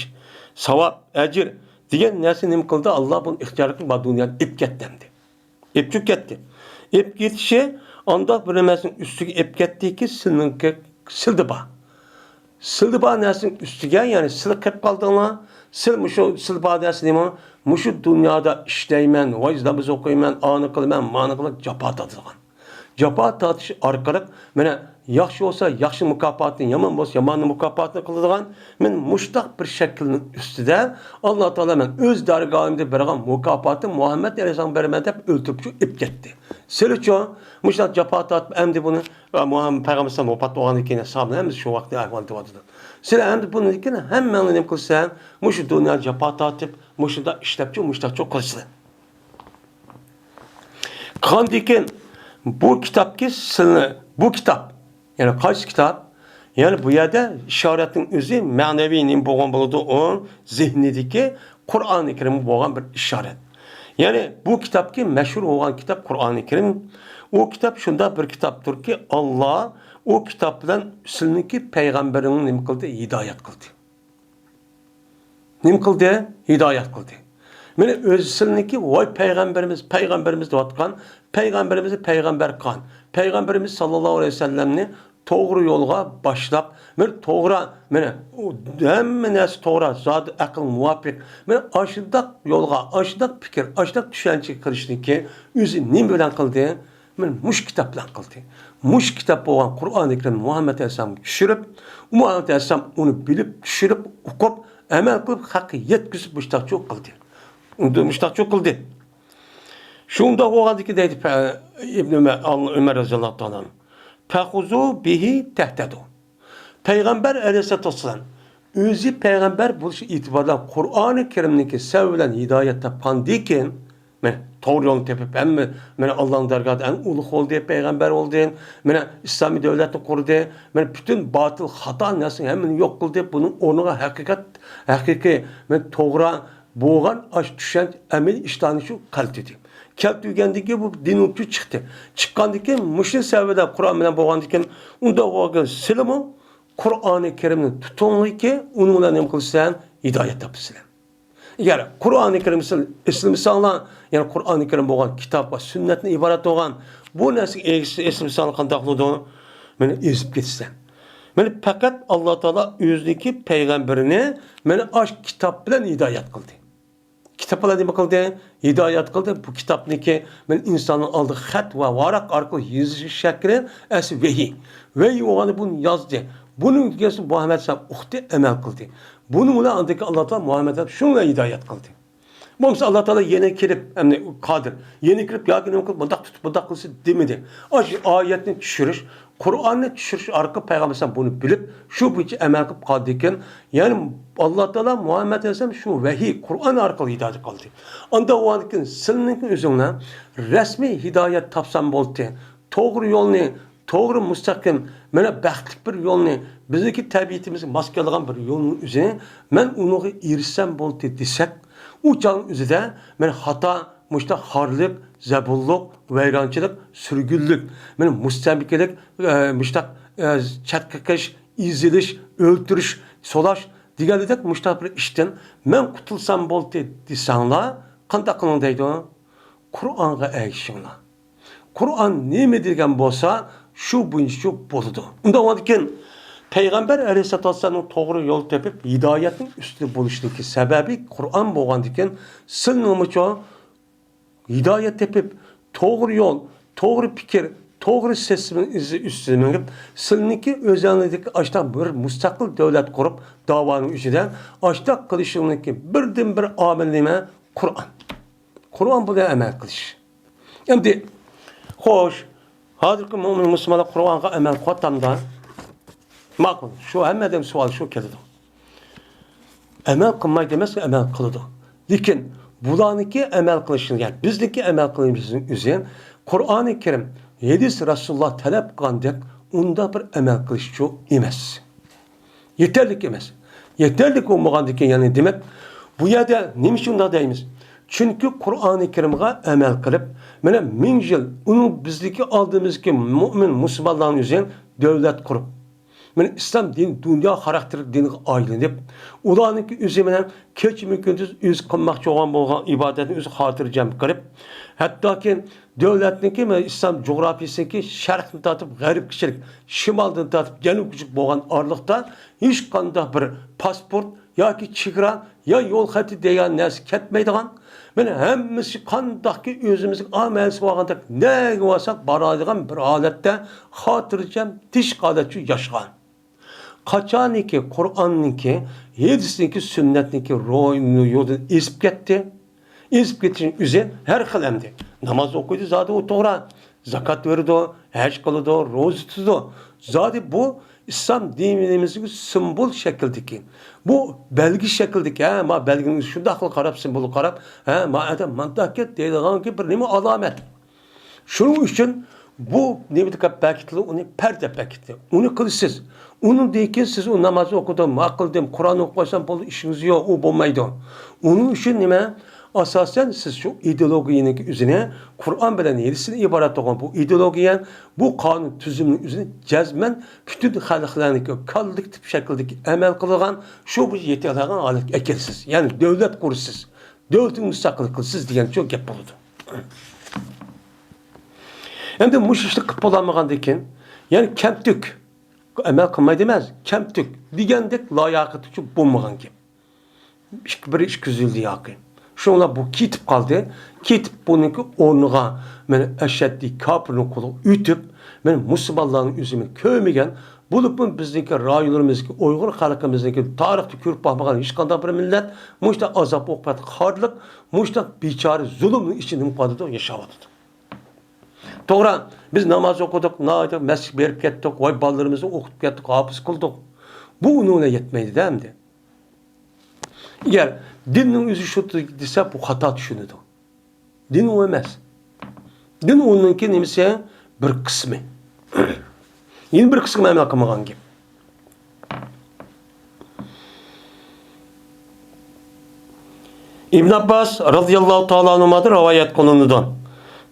ساۋاب، ئەجىر دېگەن نەرسە نېمە قىلدى؟ ئاللا بۇنى ئىختىيار قىلىپ، بار دۇنيادىن ئېلىپ كەتتى ئەمدى. ئېلىپ چۈشۈپ كەتتى. ئېلىپ كېتىشى ئانداق بىر نەرسىنىڭ ئۈستىگە ئېلىپ كەتتىكى، سىلنىڭكى سىلدە بار. سىلدە بار نەرسىنىڭ ئۈستىگە، يەنى سىل قىلىپ قالدىڭلار. سىل مۇشۇ سىلدە بار نەرسە نېمە؟ مۇشۇ دۇنيادا ئىشلەيمەن، ۋايز نامىز ئوقۇيمەن، ئانى قىلىمەن، مانى قىلىمەن، جاپا تارتىدىغان. جاپا تارتىش ئارقىلىق مانا ياخشى بولسا ياخشى مۇكاپاتىنى، يامان بولسا ياماننىڭ مۇكاپاتىنى قىلىدىغان، مەن مۇشتاق بىر شەكىلنىڭ ئۈستىدە ئاللا تائالا مەن ئۆز دەرگاھىمدا بېرىدىغان مۇكاپاتىم مۇھەممەد ئەلەيھىسسالامغا بېرىمەن دەپ ئۆلتۈرۈپچۇ ئېلىپ كەتتى. سىلىچۇ مۇشۇنداق جاپا تارتىپ، ئەمدى بۇنى، مۇھەممەد پەيغەمبەر ئەلەيھىسسالام ۋاپات بولغاندىن كېيىن، ساھابىلەر ھەممىسى شۇ ۋاقىتتا ئەھۋال دەۋاتىدۇ. سىلەر ئەمدى بۇندىن كېيىن ھەممەڭلار نېمە قىلساڭ، مۇشۇ دۇنيا جاپا تارتىپ، مۇشۇنداق ئىشلەپچۇ، مۇشۇنداقچۇ قىلىسىلەر. قاندىكىن بۇ كىتابكى سىلنى، بۇ كىتاب، يەنى قايسى كىتاب؟ يەنى بۇ يەردە ئىشارەتنىڭ ئۆزى مەنىۋى نېمە بولغان بولىدۇ؟ ئۇ زېھنىدىكى قۇرئانى كەرىمگە بولغان بىر ئىشارەت. يەنى بۇ كىتابكى مەشھۇر بولغان كىتاب قۇرئانى كەرىم. ئۇ كىتاب شۇنداق بىر كىتابتۇركى، ئاللا ئۇ كىتاب بىلەن سىلنىڭكى پەيغەمبىرىڭنى نېمە قىلدى؟ ھىدايەت قىلدى. نېمە قىلدى؟ ھىدايەت قىلدى. مانا ئۆزى سىلىنىڭكى ۋاي پەيغەمبىرىمىز، پەيغەمبىرىمىز دەۋاتقان، پەيغەمبىرىمىزنى پەيغەمبەر قىلغان، پەيغەمبىرىمىز ساللاللاھۇ ئەلەيھى ۋەسەللەمنى توغرا يولغا باشلاپ، مانا توغرا، مانا ئۇ ھەممە نەرسە توغرا، زادى ئەقىل مۇۋاپىق. مانا ئاشۇنداق يولغا، ئاشۇنداق پىكىر، ئاشۇنداق چۈشەنچىگە كىرىشنىڭكى ئۆزى نېمە بىلەن قىلدى؟ مانا مۇشۇ كىتاب بىلەن قىلدى. مۇشۇ كىتاب بولغان قۇرئانى كەرىمنى مۇھەممەد ئەلەيھىسسالامغا چۈشۈرۈپ، مۇھەممەد ئەلەيھىسسالام ئۇنى بىلىپ، چۈشىنىپ، ئوقۇپ، ئەمەل قىلىپ، خەققە يەتكۈزۈپ مۇشتاقچۇ قىلدى. ئۇنى مۇشتاقچۇ قىلدى. شۇنداق بولغاندىكىن دەيدۇ پە-، ئىبن ئۆمەر، ئاللا، ئۆمەر رەزىياللاھۇ تائالا ئەنھۇ، «فەخۇزۇ بىھى تەھتەدۇ.» پەيغەمبەر ئەلەيھىسسالاتۇ ۋەسسالام ئۆزى پەيغەمبەر بولۇش ئېتىبارى بىلەن قۇرئانى كەرىمنىڭكى سەۋەبى بىلەن ھىدايەت تاپقاندىكىن، مانا توغرا يولنى تېپىپ، ھەممە، مانا ئاللانىڭ دەرگاھىدا ئەڭ ئۇلۇغ بولدى، پەيغەمبەر بولدى، مانا ئىسلامىي دۆلەتنى قۇردى، مانا پۈتۈن باتىل، خاتا نەرسىنى ھەممىنى يوق قىلدى، بۇنىڭ ئورنىغا ھەقىقەت، ھەقىقىي، مانا توغرا بولغان ئاشۇ چۈشەنچە، ئەمەلىي ئىشلارنى شۇ كەلتۈردى. كەلتۈرگەندىن كېيىن بۇ دىن بولۇپ چىقتى. چىققاندىن كېيىن مۇشۇ سەۋەبىدە قۇرئان بىلەن بولغاندىن كېيىن، ئۇنداق بولغان سىلىمۇ قۇرئانى كەرىمنى تۇتۇڭلىكى، ئۇنىڭ بىلەن نېمە قىلىسەن؟ ھىدايەت تاپىسىلەر. ئەگەر قۇرئانى كەرىمنى سىل-، ئېسلىمىسەڭلار، يەنى قۇرئانى كەرىم بولغان كىتاب ۋە سۈننەتتىن ئىبارەت بولغان بۇ نەرسىگە ئېگىشسە، ئېسلىمىسەڭلار قانداق بولىدۇ؟ مانا ئېزىپ كېتىسەن. مانا پەقەت ئاللا تائالا ئۆزىنىڭكى پەيغەمبىرىنى مانا ئاشۇ كىتاب بىلەن ھىدايەت قىلدى. كىتاب بىلەن نېمە قىلدى؟ ھىدايەت قىلدى. بۇ كىتابنىڭكى مانا ئىنساننىڭ ئالدىغا خەت ۋە ۋاراق ئارقىلىق يېزىش شەكلى ئەسلى ۋەھىي. ۋەھىي بولغاندا بۇنى يازدى. بۇنى ئۆگەنسە مۇھەممەد ئەلەيھىسسالام ئۇقتى، ئەمەل قىلدى. بۇنىڭ بىلەن ئاندىن كېيىن ئاللا تائالا مۇھەممەد ئەلەيھىسسالام شۇنىڭ بىلەن ھىدايەت قىلدى. بولمىسا ئاللا تائالا يەنە كېلىپ، ئەمدى قادىر، يەنە كېلىپ ياكى نېمە قىلىپ، بۇنداق تۇتۇپ، بۇنداق قىلسا دېمىدى. ئاشۇ ئايەتنى چۈشۈرۈش، قۇرئاننى چۈشۈرۈش ئارقىلىق پەيغەمبەر ئەلەيھىسسالام بۇنى بىلىپ، شۇ بويىچە ئەمەل قىلىپ قالدىكىن، يەنى ئاللا تائالا مۇھەممەد ئەلەيھىسسالام شۇ ۋەھىي، قۇرئان ئارقىلىق ھىدايەت قىلدى. ئانداق بولغاندىكىن سىلىنىڭ ئۆزۈڭلار رەسمىي ھىدايەت تاپسام بولدى، توغرا يولنى، توغرا مۇستەقىم، مانا بەختلىك بىر يولنى، بىزنىڭكى تەبىئىتىمىزگە ماس كېلىدىغان بىر يولنىڭ ئۆزىنى مەن ئۇنىڭغا ئېرىشسەم بولدى دېسەك، ئۇ چاغنىڭ ئۆزىدە مانا خاتا، مۇشۇنداق خارلىق، زەبۇنلۇق، ۋەيرانچىلىق، سۈرگۈنلۈك، مانا مۇستەملىكىلىك، ئە، مۇشۇنداق، ئە، چەتقىقىش، ئېزىلىش، ئۆلتۈرۈش، سولاش دېگەندەك مۇشۇنداق بىر ئىشتىن مەن قۇتۇلسام بولدى دېسەڭلار، قانداق قىلىڭ دەيدۇ؟ قۇرئانغا ئەگىشىڭلار. قۇرئان نېمە دېگەن بولسا، شۇ بويىچە بولىدۇ. ئۇنداق بولغاندىكىن، پەيغەمبەر ئەلەيھىسسالاتۇ ۋەسسالامنىڭ توغرا يول تېپىپ، ھىدايەتنىڭ ئۈستىدە بولۇشىدىكى سەۋەبى قۇرئان بولغاندىكىن، سىلنىڭمۇچۇ ھىدايەت تېپىپ، توغرا يول، توغرا پىكىر، توغرا سىستېمىنىڭ ئىزى ئۈستىدە مېڭىپ، سىلنىڭكى ئۆزەڭلىكتىكى ئاشتاق بىر مۇستەقىل دۆلەت قۇرۇپ، داۋانىڭ ئىچىدە ئاشتاق قىلىشىڭلىكى بىردىنبىر ئامىل نېمە؟ قۇرئان. قۇرئان بىلەن ئەمەل قىلىش. ئەمدى، خوش، ھازىرقى مۆمىن مۇسۇلمانلار قۇرئانغا ئەمەل قىلىۋاتامدا؟ ماقۇل، شۇ ھەممە ئادەم سوئال شۇ كېلىدۇ. ئەمەل قىلمايدۇ ئەمەس، ئەمەل قىلىدۇ. لېكىن بۇلارنىڭكى ئەمەل قىلىشى، يەنى بىزنىڭكى ئەمەل قىلىشىمىزنىڭ ئۆزى قۇرئانى كەرىم، ھەدىس رەسۇلۇللا تەلەپ قىلغاندەك ئۇنداق بىر ئەمەل قىلىشچۇ ئەمەس. يېتەرلىك ئەمەس. يېتەرلىك بولمىغاندىكىن يەنە دېمەك، بۇ يەردە نېمە ئۈچۈن ئۇنداق دەيمىز؟ چۈنكى قۇرئانى كەرىمغا ئەمەل قىلىپ، مانا مىڭ يىل ئۇنىڭ بىزدىكى ئالدىمىزدىكى مۆمىن مۇسۇلمانلارنىڭ ئۆزى دۆلەت قۇرۇپ، مانا ئىسلام دىنى دۇنيا خاراكتېرلىك دىنغا ئايلىنىپ، ئۇلارنىڭكى ئۆزى مانا كېچىمۇ كۈندۈز ئۆزى قىلماقچى بولغان، بولغان ئىبادەتنى ئۆزى خاتىرجەم قىلىپ، ھەتتاكى دۆلەتنىڭكى، مانا ئىسلام جۇغراپىيىسىنىڭكى شەرقتىن تارتىپ غەربكىچىلىك، شىمالدىن تارتىپ جەنۇبقىچىلىك بولغان ئارىلىقتا ھېچقانداق بىر پاسپورت ياكى چېگرا يا يول خەتى دېگەن نەرسە كەتمەيدىغان، مانا ھەممىسى قانداقكى ئۆزىمىزگە ئامەلسىز بولغاندەك، نەگە بارساق بارالايدىغان بىر ھالەتتە خاتىرجەم، تىنچ ھالەتتە ياشىغان. قاچانكى قۇرئاننىڭكى، ھەدىسنىڭكى، سۈننەتنىڭكى روھىنى يولدىن ئېزىپ كەتتى. ئېزىپ كېتىشنىڭ ئۆزى ھەر خىل ئەمدى. ناماز ئوقۇيدۇ، زادى ئۇ توغرا. زاكات بېرىدۇ، ھەج قىلىدۇ، روزا تۇتىدۇ. زادى بۇ ئىسلام دىنىمىزدىكى سىمۋول شەكلىدىكى، بۇ بەلگە شەكلىدىكى، ھە، ما بەلگىنى شۇنداقلا قاراپ، سىمۋولغا قاراپ، ھە، ما ئادەم مانداكەن دەيدىغانكى بىر نېمە ئالامەت. شۇنىڭ ئۈچۈن بۇ نېمە دەپ بەكىتىلدى، ئۇنى پەرد دەپ بەكىتتى. ئۇنى قىلىسىز. ئۇنىڭدىن كېيىن سىز ئۇ ناماز ئوقۇدۇم، ما قىلدىم، قۇرئان ئوقۇپ قويسام بولدى، ئىشىڭىز يوق، ئۇ بولمايدۇ. ئۇنىڭ ئۈچۈن نېمە؟ ئاساسەن سىز شۇ ئىدېئولوگىيەنىڭ ئۆزىنى، قۇرئان بىلەن ھەدىستىن ئىبارەت بولغان بۇ ئىدېئولوگىيە، بۇ قانۇن تۈزۈمنىڭ ئۆزىنى جەزمەن پۈتۈن خەلقلەرنىڭكى كوللېكتىپ شەكلىدىكى ئەمەل قىلىدىغان شۇ بىر يېتەلەيدىغان ھالەتكە ئەكەلسىز. يەنى دۆلەت قۇرىسىز. دۆلىتىڭىزنى مۇستەقىل قىلىسىز دېگەنچۇ گەپ بولىدۇ. ئەمدى مۇشۇ ئىشنى قىلىپ بولالمىغاندىن كېيىن، يەنى كەمتۈك، ئەمەل قىلمايدۇ ئەمەس، كەمتۈك دېگەندەك لاياقىتىچۇ بولمىغان گەپ. ئىككى، بىر ئىككى يۈز يىلدىن ياقى. شۇڭلار بۇ كېتىپ قالدى. كېتىپ بۇنىڭكى ئورنىغا مانا ئەشەددىي كاپىرنىڭ قولىغا ئۆتۈپ، مانا مۇسۇلمانلارنىڭ ئۆزى مانا كۆرمىگەن، بولۇپمۇ بىزنىڭكى رايونلىرىمىزدىكى ئۇيغۇر خەلقىمىزنىڭكى تارىختا كۆرۈپ باقمىغان ھېچقانداق بىر مىللەت مۇشۇنداق ئازاب ئوقۇبەت خارلىق، مۇشۇنداق بىچارە زۇلۇمنىڭ ئىچىدە نېمە قىلىۋاتىدۇ، ياشاۋاتىدۇ. توغرا، بىز ناماز ئوقۇدۇق، ناھايىتى مەسچىتكە بېرىپ كەتتۇق، ۋاي بالىلىرىمىزنى ئوقۇتۇپ كەتتۇق، ھاپىز قىلدۇق. بۇ ئۇنىڭ بىلەن يەتمەيدۇ-دە ئەمدى. ئەگەر دىننىڭ ئۆزى شۇ دېسە، بۇ خاتا چۈشىنىدۇ. دىن ئۇ ئەمەس. دىن ئۇنىڭكى نېمىسى؟ بىر قىسمى. يەنە بىر قىسمى ئەمەل قىلمىغان گەپ. ئىبن ئابباس رازىياللاھۇ تائالا ئەنھۇمادىن رىۋايەت قىلىنىدۇ.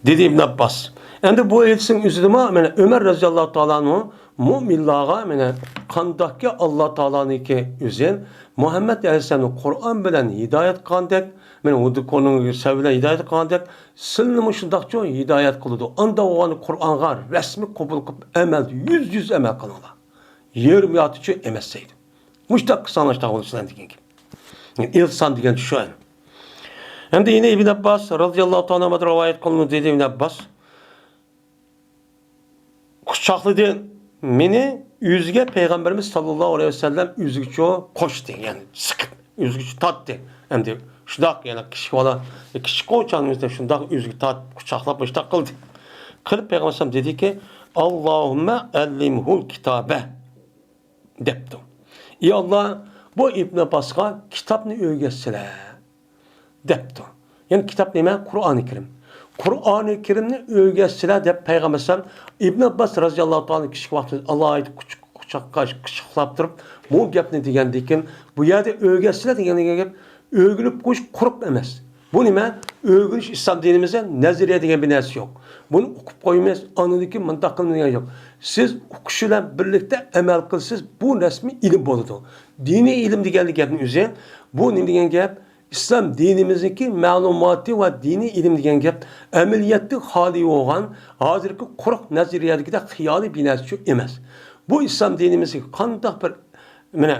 دېدى ئىبن ئابباس. ئەمدى بۇ ھەدىسنىڭ ئۆزىدىمۇ، مانا، ئۆمەر رازىياللاھۇ تائالا ئەنھۇ مۆمىنلارغا، مانا، قانداقكى ئاللا تائالانىڭكى ئۆزى مۇھەممەد ئەلەيھىسسالامنى قۇرئان بىلەن ھىدايەت قىلغاندەك، مانا، ھۇددى قۇرئاننىڭ سەۋ بىلەن ھىدايەت قىلغاندەك، سىلىنىمۇ شۇنداقچۇ ھىدايەت قىلىدۇ. ئاندا بولغاندا قۇرئانغا رەسمىي قوبۇل قىلىپ ئەمەلدە يۈز يۈز ئەمەل قىلىڭلار. يېرىم يارتىچۇ ئەمەس دەيدۇ. مۇشتاق قىلساڭلار شۇنداق بولىدۇ سىلەر دېگەن گەپ. ئېلسان دېگەن شۇ. ئەمدى يەنە ئىبن ئابباس رازىياللاھۇ تائالا ئەنھۇدىن رىۋايەت قىلىنىدۇ، دېدى ئىبن ئابباس. قۇچاقلىدى مېنى ئۆزىگە پەيغەمبىرىمىز ساللاللاھۇ ئەلەيھى ۋەسەللەم ئۆزىگىچۇ قوشتى، يەنى سىقىپ ئۆزىگىچۇ تارتتى. ئەمدى شۇنداق يەنە كىچىك بالا، كىچىك قوچاننى شۇنداق ئۆزىگە تارتىپ قۇچاقلاپ مۇشتاق قىلدى. قىلىپ پەيغەمبەر ئەلەيھىسسالام دېدىكى، «ئاللاھۇممە ئەللىمھۇل كىتابە» دەپتۇ. ئى ئاللا، بۇ ئىبن ئابباسقا كىتابنى ئۆگەتسىلە. دەپتۇ. يەنى كىتاب نېمە؟ قۇرئانى كەرىم. قۇرئانى كەرىمنى ئۆگەتسىلە دەپ پەيغەمبەر ئەلەيھىسسالام ئىبن ئابباس رازىياللاھۇ تائالا كىچىك ۋاقتىدا ئالاھىدە قۇچ-، قۇچاققا قۇچاقلاپ تۇرۇپ، بۇ گەپنى دېگەندىكىن، بۇ يەردە ئۆگەتسىلە دېگەن، دېگەن گەپ ئۆگىنىپ قويۇش قۇرۇق ئەمەس. بۇ نېمە؟ ئۆگىنىش ئىسلام دىنىمىزدا نەزەرىيە دېگەن بىر نەرسە يوق. بۇنى ئوقۇپ قويىمىز، ئاندىن كېيىن مۇنداق قىلىمىز دېگەن يوق. سىز ئوقۇش بىلەن بىرلىكتە ئەمەل قىلسىز، بۇ رەسمىي ئىلىم بولىدۇ. دىنىي ئىلىم دېگەن گەپنىڭ ئۆزى، بۇ نېمە دېگەن گەپ؟ ئىسلام دىنىمىزنىڭكى مەلۇماتى ۋە دىنىي ئىلىم دېگەن گەپ ئەمەلىيەتتىن خالىي بولغان، ھازىرقى قۇرۇق نەزەرىيەدىكىدەك خىيالىي بىر نەرسە ئەمەس. بۇ ئىسلام دىنىمىزدىكى قانداق بىر، مانا،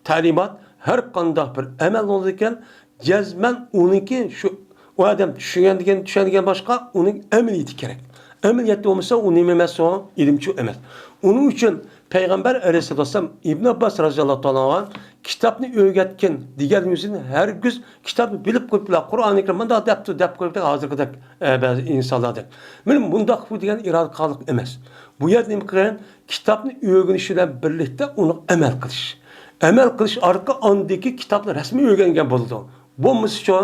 تەلىمات، ھەر قانداق بىر ئەمەل بولىدىكەن، جەزمەن ئۇنىڭكى شۇ، ئۇ ئادەم چۈشەنگەن، چۈشەنگەن باشقا، ئۇنىڭ ئەمەلىيىتى كېرەك. ئەمەلىيەتتە بولمىسا، ئۇ نېمە ئەمەس، ئۇ ئىلىمچۇ ئەمەس. ئۇنىڭ ئۈچۈن پەيغەمبەر ئەلەيھىسسالاتۇ ۋەسسالام ئىبن ئابباس رازىياللاھۇ تائالا ئانھۇغا كىتابنى ئۆگەتكىن دېگەن يۈزىدىن ھەرگىز كىتابنى بىلىپ قويۇپلا، قۇرئانى كەرىم مۇنداق دەپتۇ دەپ قويۇپلا، ھازىرقىدەك، ئە، بەزى ئىنسانلاردەك. مانا مۇنداق بۇ دېگەن ئىرادە قارلىق ئەمەس. بۇ يەردە نېمە قىلغان؟ كىتابنى ئۆگىنىش بىلەن بىرلىكتە ئۇنى ئەمەل قىلىش. ئەمەل قىلىش ئارقىلىق ئاندىكى كىتابنى رەسمىي ئۆگەنگەن بولىدۇ. بولمىسىچۇ؟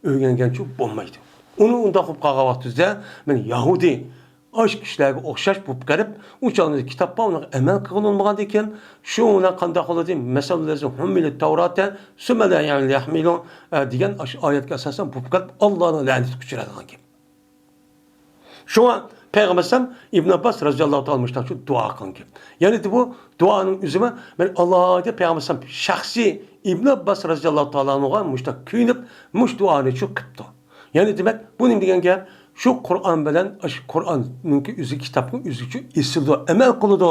ئۆگەنگەنچۇ بولمايدۇ. ئۇنى ئۇنداق بولۇپ قالغان ۋاقتىمىزدا، مانا يەھۇدىي ئاشۇ كىشىلەرگە ئوخشاش بولۇپ قېلىپ، ئۇ چاغدا كىتاب بار، ئۇنىڭغا ئەمەل قىلغىلى بولمىغاندىكىن، شۇ بىلەن قانداق بولىدۇ؟ مەسەلەن، ھۇممىلىت تەۋراتە، سۈممە لەم يەھمىلۇ، ئە، دېگەن ئاشۇ ئايەتكە ئاساسەن بولۇپ قېلىپ، ئاللانىڭ لەنىتىگە ئۇچرايدىغان گەپ. شۇڭا پەيغەمبەر ئەلەيھىسسالام ئىبن ئابباس رازىياللاھۇ تائالا مۇشۇنداق شۇ دۇئا قىلغان گەپ. يەنى بۇ دۇئانىڭ ئۆزىمۇ، مەن ئالاھىدە پەيغەمبەر ئەلەيھىسسالام شەخسىي ئىبن ئابباس رازىياللاھۇ تائالا ئانھۇغا مۇشۇنداق كۆيۈنۈپ، مۇشۇ دۇئانى شۇ قىپتۇ. يەنى دېمەك، بۇ نېمە دېگەن گەپ؟ شۇ قۇرئان بىلەن، شۇ قۇرئاننىڭكى ئۆزى، كىتابنىڭ ئۆزىچۇ ئېسىلىدۇ، ئەمەل قىلىدۇ،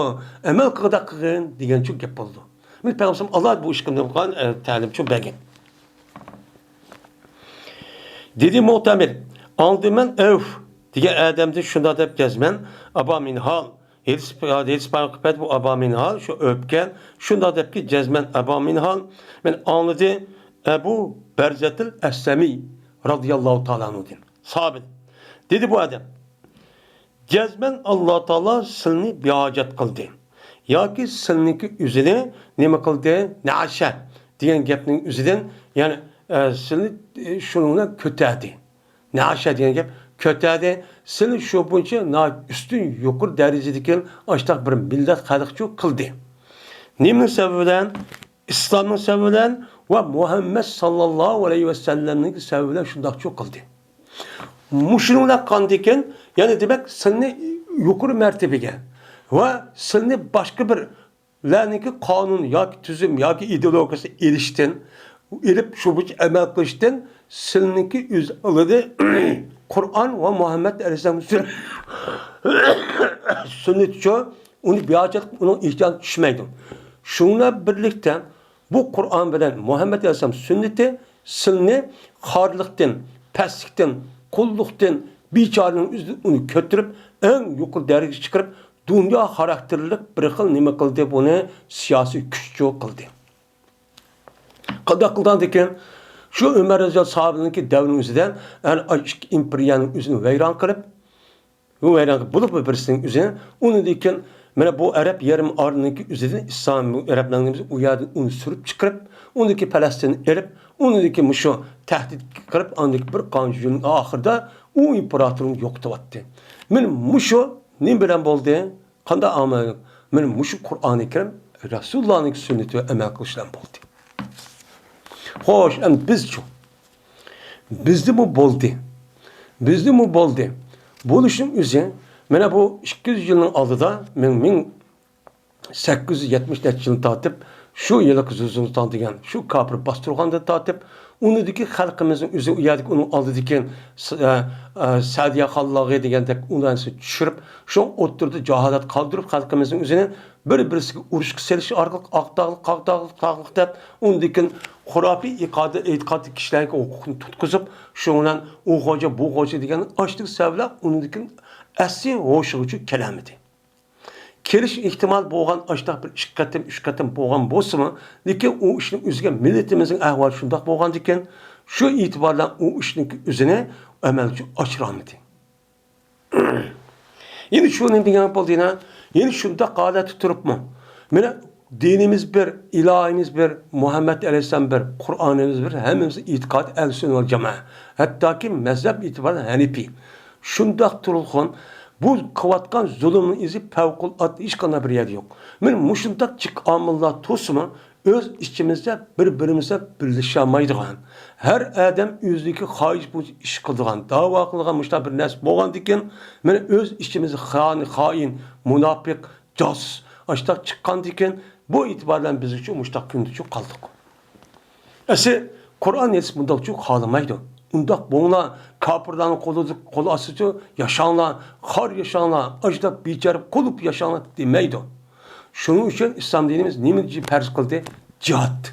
ئەمەل قىلغۇدەك قىلغىن دېگەنچۇ گەپ بولىدۇ. مانا پەيغەمبەر ئەلەيھىسسالام ئالاھىدە بۇ ئىش قىلىنغان، ئە، تەلىمچۇ بەرگەن. دېدى مۇئتەمىر، ئاڭلىدىم مەن ئەۋف دېگەن ئادەمدىن شۇنداق دەپ جەزمەن ئابا مىنھال، ھېدىس، ھېدىس بايان قىلىپ بەردى بۇ ئابا مىنھال، شۇ ئۆپكەن، شۇنداق دەپكى جەزمەن ئابا مىنھال، مەن ئاڭلىدى ئەبۇ بەرزەتىل ئەسلەمى رازىياللاھۇ تائالا ئەنھۇدىن، ساھابىدىن. دېدى بۇ ئادەم، جەزمەن ئاللا تائالا سىلنى بىھاجەت قىلدى. ياكى سىلنىڭكى ئۆزىنى نېمە قىلدى؟ نەشە دېگەن گەپنىڭ ئۆزىدىن، يەنى، ئە، سىلنى، ئە، شۇنىڭ بىلەن كۆتەردى. نەشە دېگەن گەپ كۆتەردى. سىلنى شۇ بويىچە ناھايىتى ئۈستۈن، يۇقىرى دەرىجىدىكى ئاشتاق بىر مىللەت خەلقچۇ قىلدى. نېمىنىڭ سەۋەبى بىلەن؟ ئىسلامنىڭ سەۋەبى بىلەن ۋە مۇھەممەد ساللاللاھۇ ئەلەيھى ۋەسەللەمنىڭ سەۋەبى بىلەن شۇنداقچۇ قىلدى. مۇشۇنىڭ بىلەن قاندىكىن، يەنى دېمەك، سىلنى يۇقىرى مەرتىبىگە ۋە سىلنى باشقا بىرلەرنىڭكى قانۇن ياكى تۈزۈم ياكى ئىدېئولوگىيەسىنى ئېلىشتىن، ئېلىپ شۇ بويىچە ئەمەل قىلىشتىن سىلنىڭكى ئۆز ئالدى قۇرئان ۋە مۇھەممەد ئەلەيھىسسالام سۈن-، سۈننىتىچۇ، ئۇنى بىھاجەت، ئۇنىڭ ئېھتىياجى چۈشمەيدۇ. شۇنىڭ بىلەن بىرلىكتە، بۇ قۇرئان بىلەن مۇھەممەد ئەلەيھىسسالام سۈننىتى سىلنى خارلىقتىن، پەسلىكتىن، قۇللۇقتىن، بىچارىنىڭ ئۆزىدىن ئۇنى كۆتۈرۈپ، ئەڭ يۇقىرى دەرىجىگە چىقىرىپ، دۇنيا خاراكتېرلىك بىر خىل نېمە قىلدى، بۇنى سىياسىي كۈچچۇ قىلدى. قانداق قىلغاندىكىن، شۇ ئۆمەر رەزىياللاھۇ ساھابىنىڭكى دەۋرىنىڭ ئۆزىدە، ئەنە، ئىككى ئىمپېرىيەنىڭ ئۆزىنى ۋەيران قىلىپ، بۇ ۋەيران قىلىپ بولۇپ بىرسىنىڭ ئۆزىنى، ئۇنىڭدىن كېيىن مەنە بۇ ئەرەب يېرىم ئارىلىنىڭكى ئۆزىدىن ئىسلام، ئەرەبلەرنىڭ ئۆزى ئۇ يەردىن ئۇنى سۈرۈپ چىقىرىپ، ئۇنىڭدىن كېيىن پەلەستىننى ئېلىپ، ئۇنىڭدىن كېيىن مۇشۇ تەھدىت قىلىپ، ئاندىن كېيىن بىر قانچە يىلنىڭ ئاخىرىدا ئۇ ئىمپېراتورنى يوقىتىۋەتتى. مانا مۇشۇ نېمە بىلەن بولدى؟ قانداق ئامال؟ مانا مۇشۇ قۇرئانى كەرىم، رەسۇلۇللانىڭ سۈننىتىگە ئەمەل قىلىش بىلەن بولدى. خوش، ئەمدى بىزچۇ؟ بىزدىمۇ بولدى. بىزدىمۇ بولدى. بولۇشنىڭ ئۆزى، مانا بۇ ئىككى يۈز يىلنىڭ ئالدىدا، مىڭ، مىڭ سەككىز يۈز يەتمىش نەچچە يىلدىن تارتىپ، شۇ ھېلىقى زۇزۇنتاڭ دېگەن شۇ كاپىر باستۇرغاندىن تارتىپ، ئۇنىڭدىكى خەلقىمىزنىڭ ئۆزى ئۇ يەردىكى ئۇنىڭ ئالدىدىكى س-، ئە، ئە، سەدىيە خانلىقى دېگەندەك ئۇ نەرسىنى چۈشۈرۈپ، شۇ ئوتتۇرىدا جاھالەت قالدۇرۇپ، خەلقىمىزنىڭ ئۆزىنى بىر-بىرسىگە ئۇرۇشقا سېلىش ئارقىلىق، ئاق داغلىق، قاق داغلىق، تاغلىق دەپ، ئۇنىڭدىن كېيىن خۇراپىي ئېتىقادى، ئېتىقادلىق كىشىلەرگە ھوقۇقنى تۇتقۇزۇپ، شۇنىڭ بىلەن ئۇ خوجا، بۇ خوجا دېگەن ئاشتىك سەۋەبلەر ئۇنىڭدىن كېيىن ئەسلى ھوشىغىچۇ كېلەلمىدى. كېلىش ئېھتىمال بولغان ئاشتاق بىر ئىككى قېتىم، ئۈچ قېتىم بولغان بولسىمۇ، لېكىن ئۇ ئىشنىڭ ئۆزىگە مىللىتىمىزنىڭ ئەھۋالى شۇنداق بولغاندىكىن، شۇ ئېتىبار بىلەن ئۇ ئىشنىڭ ئۆزىنى ئەمەلگە ئاشۇرالمىدى. يەنە شۇ نېمە دېگەن بولدى يەنە؟ يەنە شۇنداق ھالەتتە تۇرۇپمۇ، مانا دىنىمىز بىر، ئىلاھىمىز بىر، مۇھەممەد ئەلەيھىسسالام بىر، قۇرئانىمىز بىر، ھەممىمىز ئېتىقاد ئەھلى سۈننە ۋەل جامائە. ھەتتاكى مەزھەپ ئېتىبارى ھەنىپىي. شۇنداق تۇرۇلغان بۇ قىلىۋاتقان زۇلۇمنىڭ ئىزى پەۋقۇلئاددە ھېچقانداق بىر يەردە يوق. مانا مۇشۇنداق جىق ئامىللار تۇرسىمۇ، ئۆز ئىچىمىزدە بىر-بىرىمىزگە بىرلىشەلمەيدىغان، ھەر ئادەم ئۆزىنىڭكى خاھىشى بويىچە ئىش قىلىدىغان، داۋا قىلىدىغان مۇشۇنداق بىر نەرسە بولغاندىكىن، مانا ئۆز ئىچىمىزدە خائىن، خائىن، مۇناپىق، جاسۇس ئاشتاق چىققاندىكىن، بۇ ئېتىبار بىلەن بىزچۇ مۇشۇنداق كۈندىچۇ قالدۇق. ئەسلى قۇرئان ھەدىس مۇنداقچۇ خالىمايدۇ. ئۇنداق بولۇڭلار، كاپىرلارنىڭ قولىدا، قول ئاستىچۇ ياشاڭلار، خار ياشاڭلار، ئاجداپ بىچارە قۇلۇپ ياشاڭلار دېمەيدۇ. شۇنىڭ ئۈچۈن ئىسلام دىنىمىز نېمىنى پەرز قىلدى؟ جىھاد.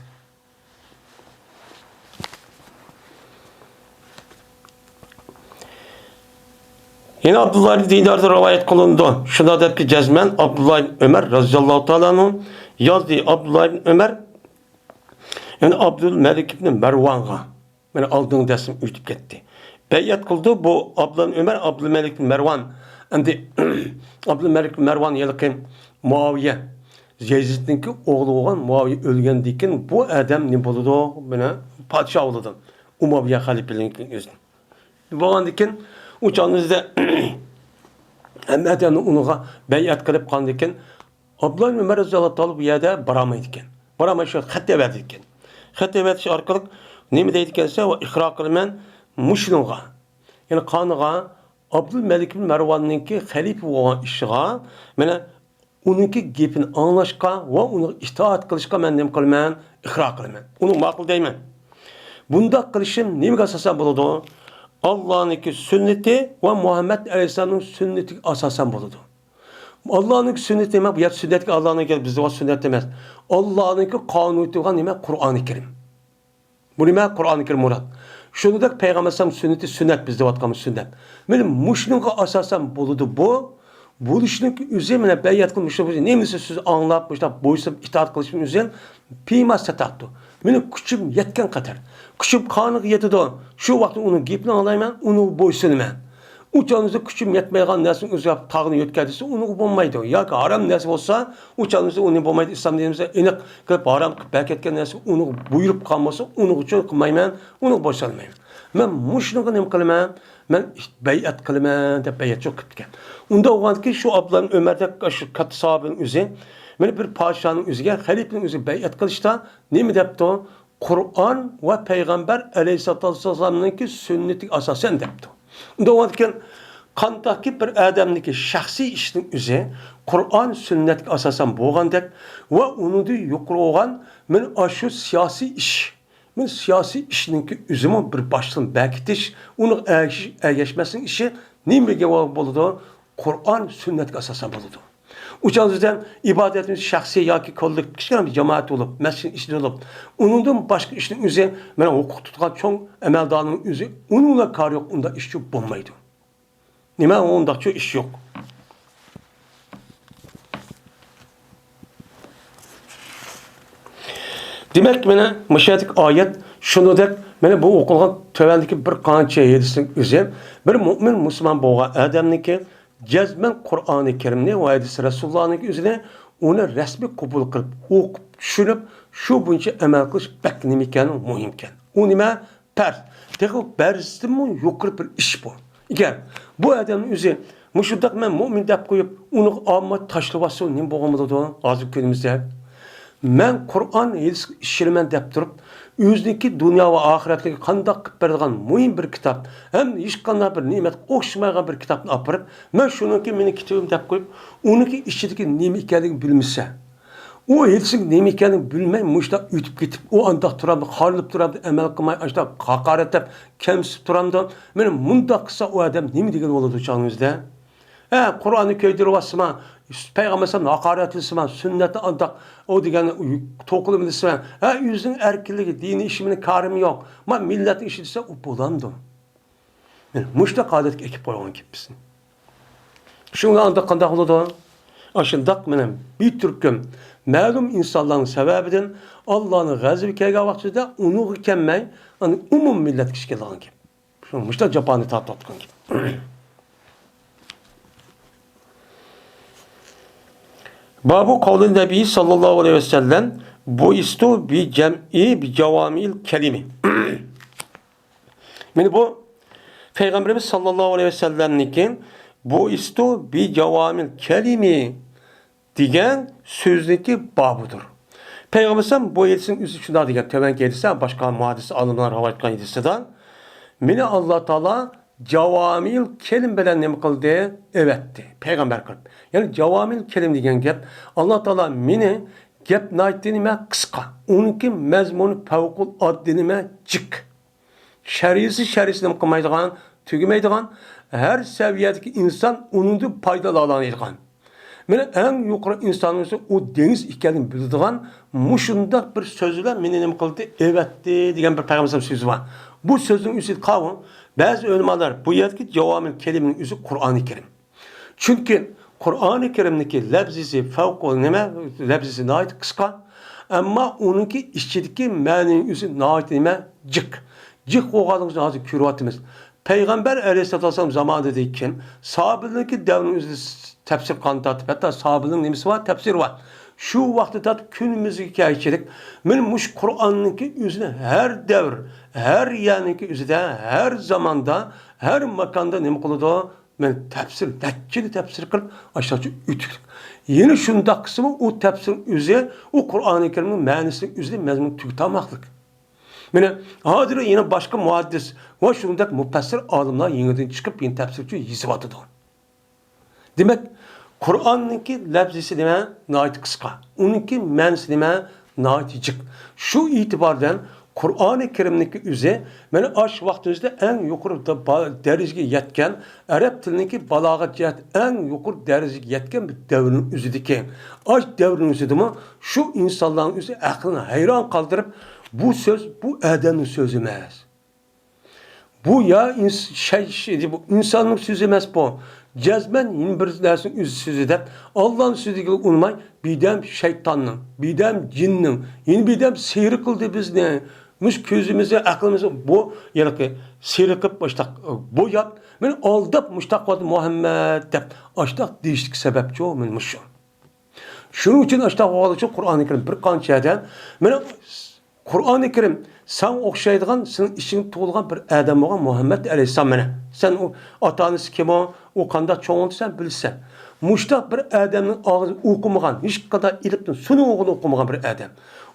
يەنە ئابدۇللا ئىبن دىناردىن رىۋايەت قىلىنىدۇ. شۇنداق دەپكى جەزمەن ئابدۇللا ئىبن ئۆمەر رازىياللاھۇ تائالا ئەنھۇ يازدى. ئابدۇللا ئىبن ئۆمەر، يەنى ئابدۇلمەلىك ئىبن مەرۋانغا، مانا ئالدىڭ دەسسىم ئۆتۈپ كەتتى. بەيئەت قىلدى بۇ ئابدۇللا ئۆمەر، ئابدۇلمەلىك مەرۋان. ئەمدى ئابدۇلمەلىك مەرۋان ھېلىقى مۇئاۋىيە، يەزىدنىڭكى ئوغلى بولغان مۇئاۋىيە ئۆلگەندىن كېيىن بۇ ئادەم نېمە بولىدۇ؟ مانا پادىشاھ بولىدۇ. ئۇماۋىيە خەلىپىلىكىنىڭ ئۆزىدىن. بولغاندىن كېيىن ئۇ چاغنىڭ ئۆزىدە ھەممە ئادەمنىڭ ئۇنىڭغا بەيئەت قىلىپ قالغاندىن كېيىن، ئابدۇللا ئىبن ئۆمەر رازىياللاھۇ تائالا بۇ يەردە بارالمايدىكەن. بارالماي شۇ خەت ئەۋەتىدىكەن. خەت ئەۋەتىش ئارقىلىق نېمە دەيدىكەن دېسە، ۋە ئىقرار قىلىمەن مۇشۇنىڭغا. يەنى قانىغا؟ ئابدۇلمەلىك ئىبن مەرۋاننىڭكى خەلىپە بولغان ئىشىغا، مانا ئۇنىڭكى گېپىنى ئاڭلاشقا ۋە ئۇنىڭغا ئىتائەت قىلىشقا مەن نېمە قىلىمەن؟ ئىقرار قىلىمەن. ئۇنى ماقۇل دەيمەن. بۇنداق قىلىشىم نېمىگە ئاساسەن بولىدۇ؟ ئاللانىڭكى سۈننىتى ۋە مۇھەممەد ئەلەيھىسسالامنىڭ سۈننىتىگە ئاساسەن بولىدۇ. ئاللانىڭكى سۈننىتى نېمە؟ بۇ يەردە سۈننەتكە ئاللانىڭكى، بىزدە بار سۈننەت ئەمەس. ئاللانىڭكى قانۇنىيىتى بولغان نېمە؟ قۇرئانى كەرىم. بۇ نېمە؟ قۇرئانى كەرىم مۇراد. شۇنىڭدەك پەيغەمبەر ئەلەيھىسسالام سۈننىتى سۈننەت، بىز دەۋاتقان سۈننەت. مانا مۇشۇنىڭغا ئاساسەن بولىدۇ بۇ. بولۇشنىڭ ئۆزى مانا بەيئەت قىلىش، مۇشۇ نېمىسى سۆز ئاڭلاپ، مۇشۇنداق بويسۇنۇپ ئىتائەت قىلىشنىڭ ئۆزى پىما ستەئتۇ. مېنىڭ كۈچۈم يەتكەن قەدەر. كۈچۈم قانىغا يېتىدۇ، شۇ ۋاقىتتا ئۇنىڭ گېپىنى ئاڭلايمەن، ئۇنىڭغا بويسۇنىمەن. ئۇ چاغنىڭدا كۈچۈم يەتمەيدىغان نەرسىنى ئۆزى تاغنى يۆتكە دېسە، ئۇنىڭغا بولمايدۇ. ياكى ھارام نەرسە بولسا، ئۇ چاغنىڭدا ئۇنى بولمايدۇ. ئىسلام دىنىمىزدا ئېنىق قىلىپ ھارام قىلىپ بەركەتكەن نەرسە ئۇنىڭغا بۇيرۇپ قالمىسا، ئۇنىڭغا ئۈچۈن قىلمايمەن، ئۇنىڭغا بويسۇنمايمەن. مەن مۇشۇنىڭغا نېمە قىلىمەن؟ مەن بەيئەت قىلىمەن دەپ بەيئەتچى بولۇپ كەتكەن. ئۇنداق بولغاندىكىن شۇ ئابدۇللا ئۆمەردەك شۇ كاتتا ساھابىنىڭ ئۆزى، مانا بىر پادىشاھنىڭ ئۆزىگە، خەلىپىنىڭ ئۆزىگە بەيئەت قىلىشتا نېمە دەپتۇ؟ قۇرئان ۋە پەيغەمبەر ئەلەيھىسسالاتۇ ۋەسسالامنىڭكى سۈننىتىگە ئاساسەن دەپتۇ. ئۇنداق بولغاندىكىن قانداقكى بىر ئادەمنىڭكى شەخسىي ئىشىنىڭ ئۆزى قۇرئان سۈننەتكە ئاساسەن بولغاندەك ۋە ئۇنىڭدىن يۇقىرى بولغان مانا ئاشۇ سىياسىي ئىش، مانا سىياسىي ئىشنىڭكى ئۆزىمۇ بىر باشتىن بېكىتىش، ئۇنىڭ ئەگىشىش، ئەگەشمەسنىڭ ئىشى نېمىگە بولىدۇ؟ قۇرئان سۈننەتكە ئاساسەن بولىدۇ. ئۇ چاغدا بىزدە ئىبادىتىمىز شەخسىي ياكى كوللېكتىپ، كىچىككىنە بىر جامائەت بولۇپ، مەسچىتنىڭ ئىچىدە بولۇپ، ئۇنىڭدىن باشقا ئىشنىڭ ئۆزى، مانا ھوقۇق تۇتقان چوڭ ئەمەلدارنىڭ ئۆزى ئۇنىڭ بىلەن كارى يوق، ئۇنداق ئىش بولمايدۇ. نېمە، ئۇنداقچۇ ئىش يوق. دېمەك، مانا مۇشۇ يەردىكى ئايەت شۇنىڭدەك، مانا بۇ ئوقۇلغان تۆۋەندىكى بىر قانچە ھەدىسنىڭ ئۆزى بىر مۆمىن مۇسۇلمان بولغان ئادەمنىڭكى جەزمەن قۇرئانى كەرىمنى ۋە ھەدىس رەسۇلۇللانىڭكى ئۆزىنى ئۇنى رەسمىي قوبۇل قىلىپ، ئوقۇپ، چۈشىنىپ، شۇ بويىچە ئەمەل قىلىش بەك نېمە ئىكەن، مۇھىم ئىكەن. ئۇ نېمە؟ پەرز. تېخى پەرزدىنمۇ يۇقىرى بىر ئىش بۇ. ئەگەر بۇ ئادەمنىڭ ئۆزى مۇشۇنداق مەن مۆمىن دەپ قويۇپ، ئۇنىڭغا ئامما تاشلىۋاتسا نېمە بولغان بولىدۇ؟ ھازىركى كۈنىمىزدە مەن قۇرئان، ھەدىسكە ئىشىنىمەن دەپ تۇرۇپ، ئۆزىنىڭكى دۇنيا ۋە ئاخىرەتلىكى قانداق قىلىپ بېرىدىغان مۇھىم بىر كىتاب، ھەم ھېچقانداق بىر نېمەتكە ئوخشىمايدىغان بىر كىتابنى ئاپىرىپ، مەن شۇنىڭكى مېنىڭ كىتابىم دەپ قويۇپ، ئۇنىڭكى ئىچىدىكى نېمە ئىكەنلىكىنى بىلمىسە، ئۇ ھېچنېمە نېمە ئىكەنلىكىنى بىلمەي مۇشۇنداق ئۆتۈپ كېتىپ، ئۇ ئانداق تۇرامدۇ، خارلىنىپ تۇرامدۇ، ئەمەل قىلماي ئاشۇنداق ھاقارەتلەپ، كەمسىتىپ تۇرامدۇ. مانا مۇنداق قىلسا ئۇ ئادەم نېمە دېگىلى بولىدۇ چاغىمىزدا؟ ھە، قۇرئاننى كۆيدۈرۈۋاتسىما، پەيغەمبەر ئەلەيھىسسالامنى ھاقارەتلىسىما، سۈننەتنى ئانداق ئۇ دېگەن توقۇلۇم دېسىما، ھە، ئۆزىنىڭ ئەركىنلىكى، دىنىي ئىشى مېنىڭ كارىم يوق، ما مىللەتنىڭ ئىشى دېسە، ئۇ بولامدۇ؟ مانا مۇشۇنداق ھالەتكە ئەكىپ قويغان گەپ بىزنى. شۇڭا ئانداق قانداق بولىدۇ؟ ئاشۇنداق مانا بىر تۈركۈم مەلۇم ئىنسانلارنىڭ سەۋەبىدىن ئاللانىڭ غەزىپى كەلگەن ۋاقتىدا ئۇنىڭغا كەلمەي، ئەنە ئومۇم مىللەتكە ئىش كېلىدىغان گەپ. شۇ مۇشۇنداق جاپانى تارتىۋاتقان گەپ. بابۇ قەۋلى نەبىي ساللاللاھۇ ئەلەيھى ۋەسەللەم بۇئىستۇ بىجەمئى بىجاۋامىئىل كەلىمى. مانا بۇ پەيغەمبىرىمىز ساللاللاھۇ ئەلەيھى ۋەسەللەمنىڭكى بۇئىستۇ بىجاۋامىل كەلىمى دېگەن سۆزنىڭكى بابىدۇر. پەيغەمبەر ئەلەيھىسسالام بۇ ھەدىسنىڭ ئۆزى شۇنداق دېگەن، تۆۋەنكى ھەدىستە، باشقا مۇھەددىس ئالىملار رىۋايەت قىلغان ھەدىستە، مېنى ئاللا تائالا جاۋامىل كەلىم بىلەن نېمە قىلدى؟ ئەۋەتتى، پەيغەمبەر قىلىپ. يەنى جاۋامىل كەلىم دېگەن گەپ، ئاللا تائالا مېنى گەپ ناھايىتى نېمە قىسقا، ئۇنىڭكى مەزمۇنى پەۋقۇلئاددە نېمە جىق. شەرھىسى شەرھىسى نېمە قىلمايدىغان، تۈگىمەيدىغان، ھەر سەۋىيەدىكى ئىنسان ئۇنىڭدىن پايدىلىنالايدىغان. مانا ئەڭ يۇقىرى ئىنساننىڭ ئۆزى ئۇ دېڭىز ئىكەنلىكىنى بىلىدىغان مۇشۇنداق بىر سۆز بىلەن مېنى نېمە قىلدى، ئەۋەتتى دېگەن بىر پەيغەمبەر سۆزى بار. بۇ سۆزنىڭ ئۆزى قاۋۇ، بەزى ئۆلىمالار بۇ يەردىكى جاۋامىل كەلىمىنىڭ ئۆزى قۇرئانى كەرىم. چۈنكى قۇرئانى كەرىمنىڭكى لەپزىسى فەۋقۇ نېمە، لەپزىسى ناھايىتى قىسقا، ئەمما ئۇنىڭكى ئىچىدىكى مەنىنىڭ ئۆزى ناھايىتى نېمە، جىق. جىق بولغانلىقىنى ھازىر كۆرۈۋاتىمىز. پەيغەمبەر ئەلەيھىسسالاتۇ ۋەسسالام زامانىدىن كېيىن ساھابىلەرنىڭكى دەۋرىنىڭ ئۆزىدە تەپسىر قانۇن تارتىپ، ھەتتا ساھابىلەرنىڭ نېمىسى بار، تەپسىرى بار. شۇ ۋاقىتتا تارتىپ كۈنىمىزگە كەلگۈچىلىك، مانا مۇشۇ قۇرئاننىڭكى ئۆزىنى ھەر دەۋر، ھەر يەرنىڭكى ئۆزىدە، ھەر زاماندا، ھەر ماكاندا نېمە قىلىدۇ؟ مەن تەپسىر، نەچچىنى تەپسىر قىلىپ، ئاشۇنچە ئۆتۈكلۈك. يەنە شۇنداق قىلسىمۇ، ئۇ تەپسىر ئۆزى، ئۇ قۇرئانى كەرىمنىڭ مەنىسىنىڭ ئۆزىنى مەزمۇن تۈگىتالماقلىق. مانا ھازىر يەنە باشقا مۇھەددىس ۋە شۇنداق مۇپەسسىر ئالىملار يېڭىدىن چىقىپ، يەنە تەپسىرچۇ يېزىۋاتىدۇ. دېمەك، قۇرئاننىڭكى لەپزىسى نېمە؟ ناھايىتى قىسقا. ئۇنىڭكى مەنىسى نېمە؟ ناھايىتى جىق. شۇ ئېتىبار بىلەن قۇرئانى كەرىمنىڭكى ئۆزى مانا ئاشۇ ۋاقتىمىزدا ئەڭ يۇقىرى دا-، با-، دەرىجىگە يەتكەن، ئەرەب تىلىنىڭكى بالاغەت جەھەتتە ئەڭ يۇقىرى دەرىجىگە يەتكەن بىر دەۋرنىڭ ئۆزىدىكى. ئاشۇ دەۋرنىڭ ئۆزىدىمۇ شۇ ئىنسانلارنىڭ ئۆزى ئەقلىنى ھەيران قالدۇرۇپ، بۇ سۆز بۇ ئادەمنىڭ سۆزى ئەمەس. بۇ يا ئىنس-، شەي-، شەي-، بۇ ئىنساننىڭ سۆزى ئەمەس بۇ. جەزمەن يەنە بىر نەرسىنىڭ ئۆزى سۆزى دەپ، ئاللانىڭ سۆزى دېگىلى ئۇنىماي، بىردەم شەيتاننىڭ، بىردەم جىننىڭ، يەنە بىردەم سېھىر قىلدى بىزنى. مۇشۇ كۆزىمىزنى، ئەقلىمىزنى بۇ ھېلىقى سېھىر قىلىپ مۇشتاق بوياپ، مېنى ئالداپ مۇشتاق قىلدى مۇھەممەد دەپ ئاشتاق دېيىشلىك سەۋەبچۇ مېنى مۇشۇ. شۇنىڭ ئۈچۈن ئاشتاق بولغان ئۈچۈن قۇرئانى كەرىم بىر قانچە يەردە مېنى قۇرئانى كەرىم ساڭا ئوخشايدىغان، سېنىڭ ئىچىڭدە تۇغۇلغان بىر ئادەم بولغان مۇھەممەد ئەلەيھىسسالام مېنى. سەن ئۇ ئاتا-ئانىسى كىم ئۇ؟ ئۇ قانداق چوڭ بولدى سەن بىلىسەن. مۇشتاق بىر ئادەمنىڭ ئاغزىدىن ئوقۇمىغان، ھېچقانداق ئېلىپتىن سۇنىڭ ئوغلىنى ئوقۇمىغان بىر ئادەم.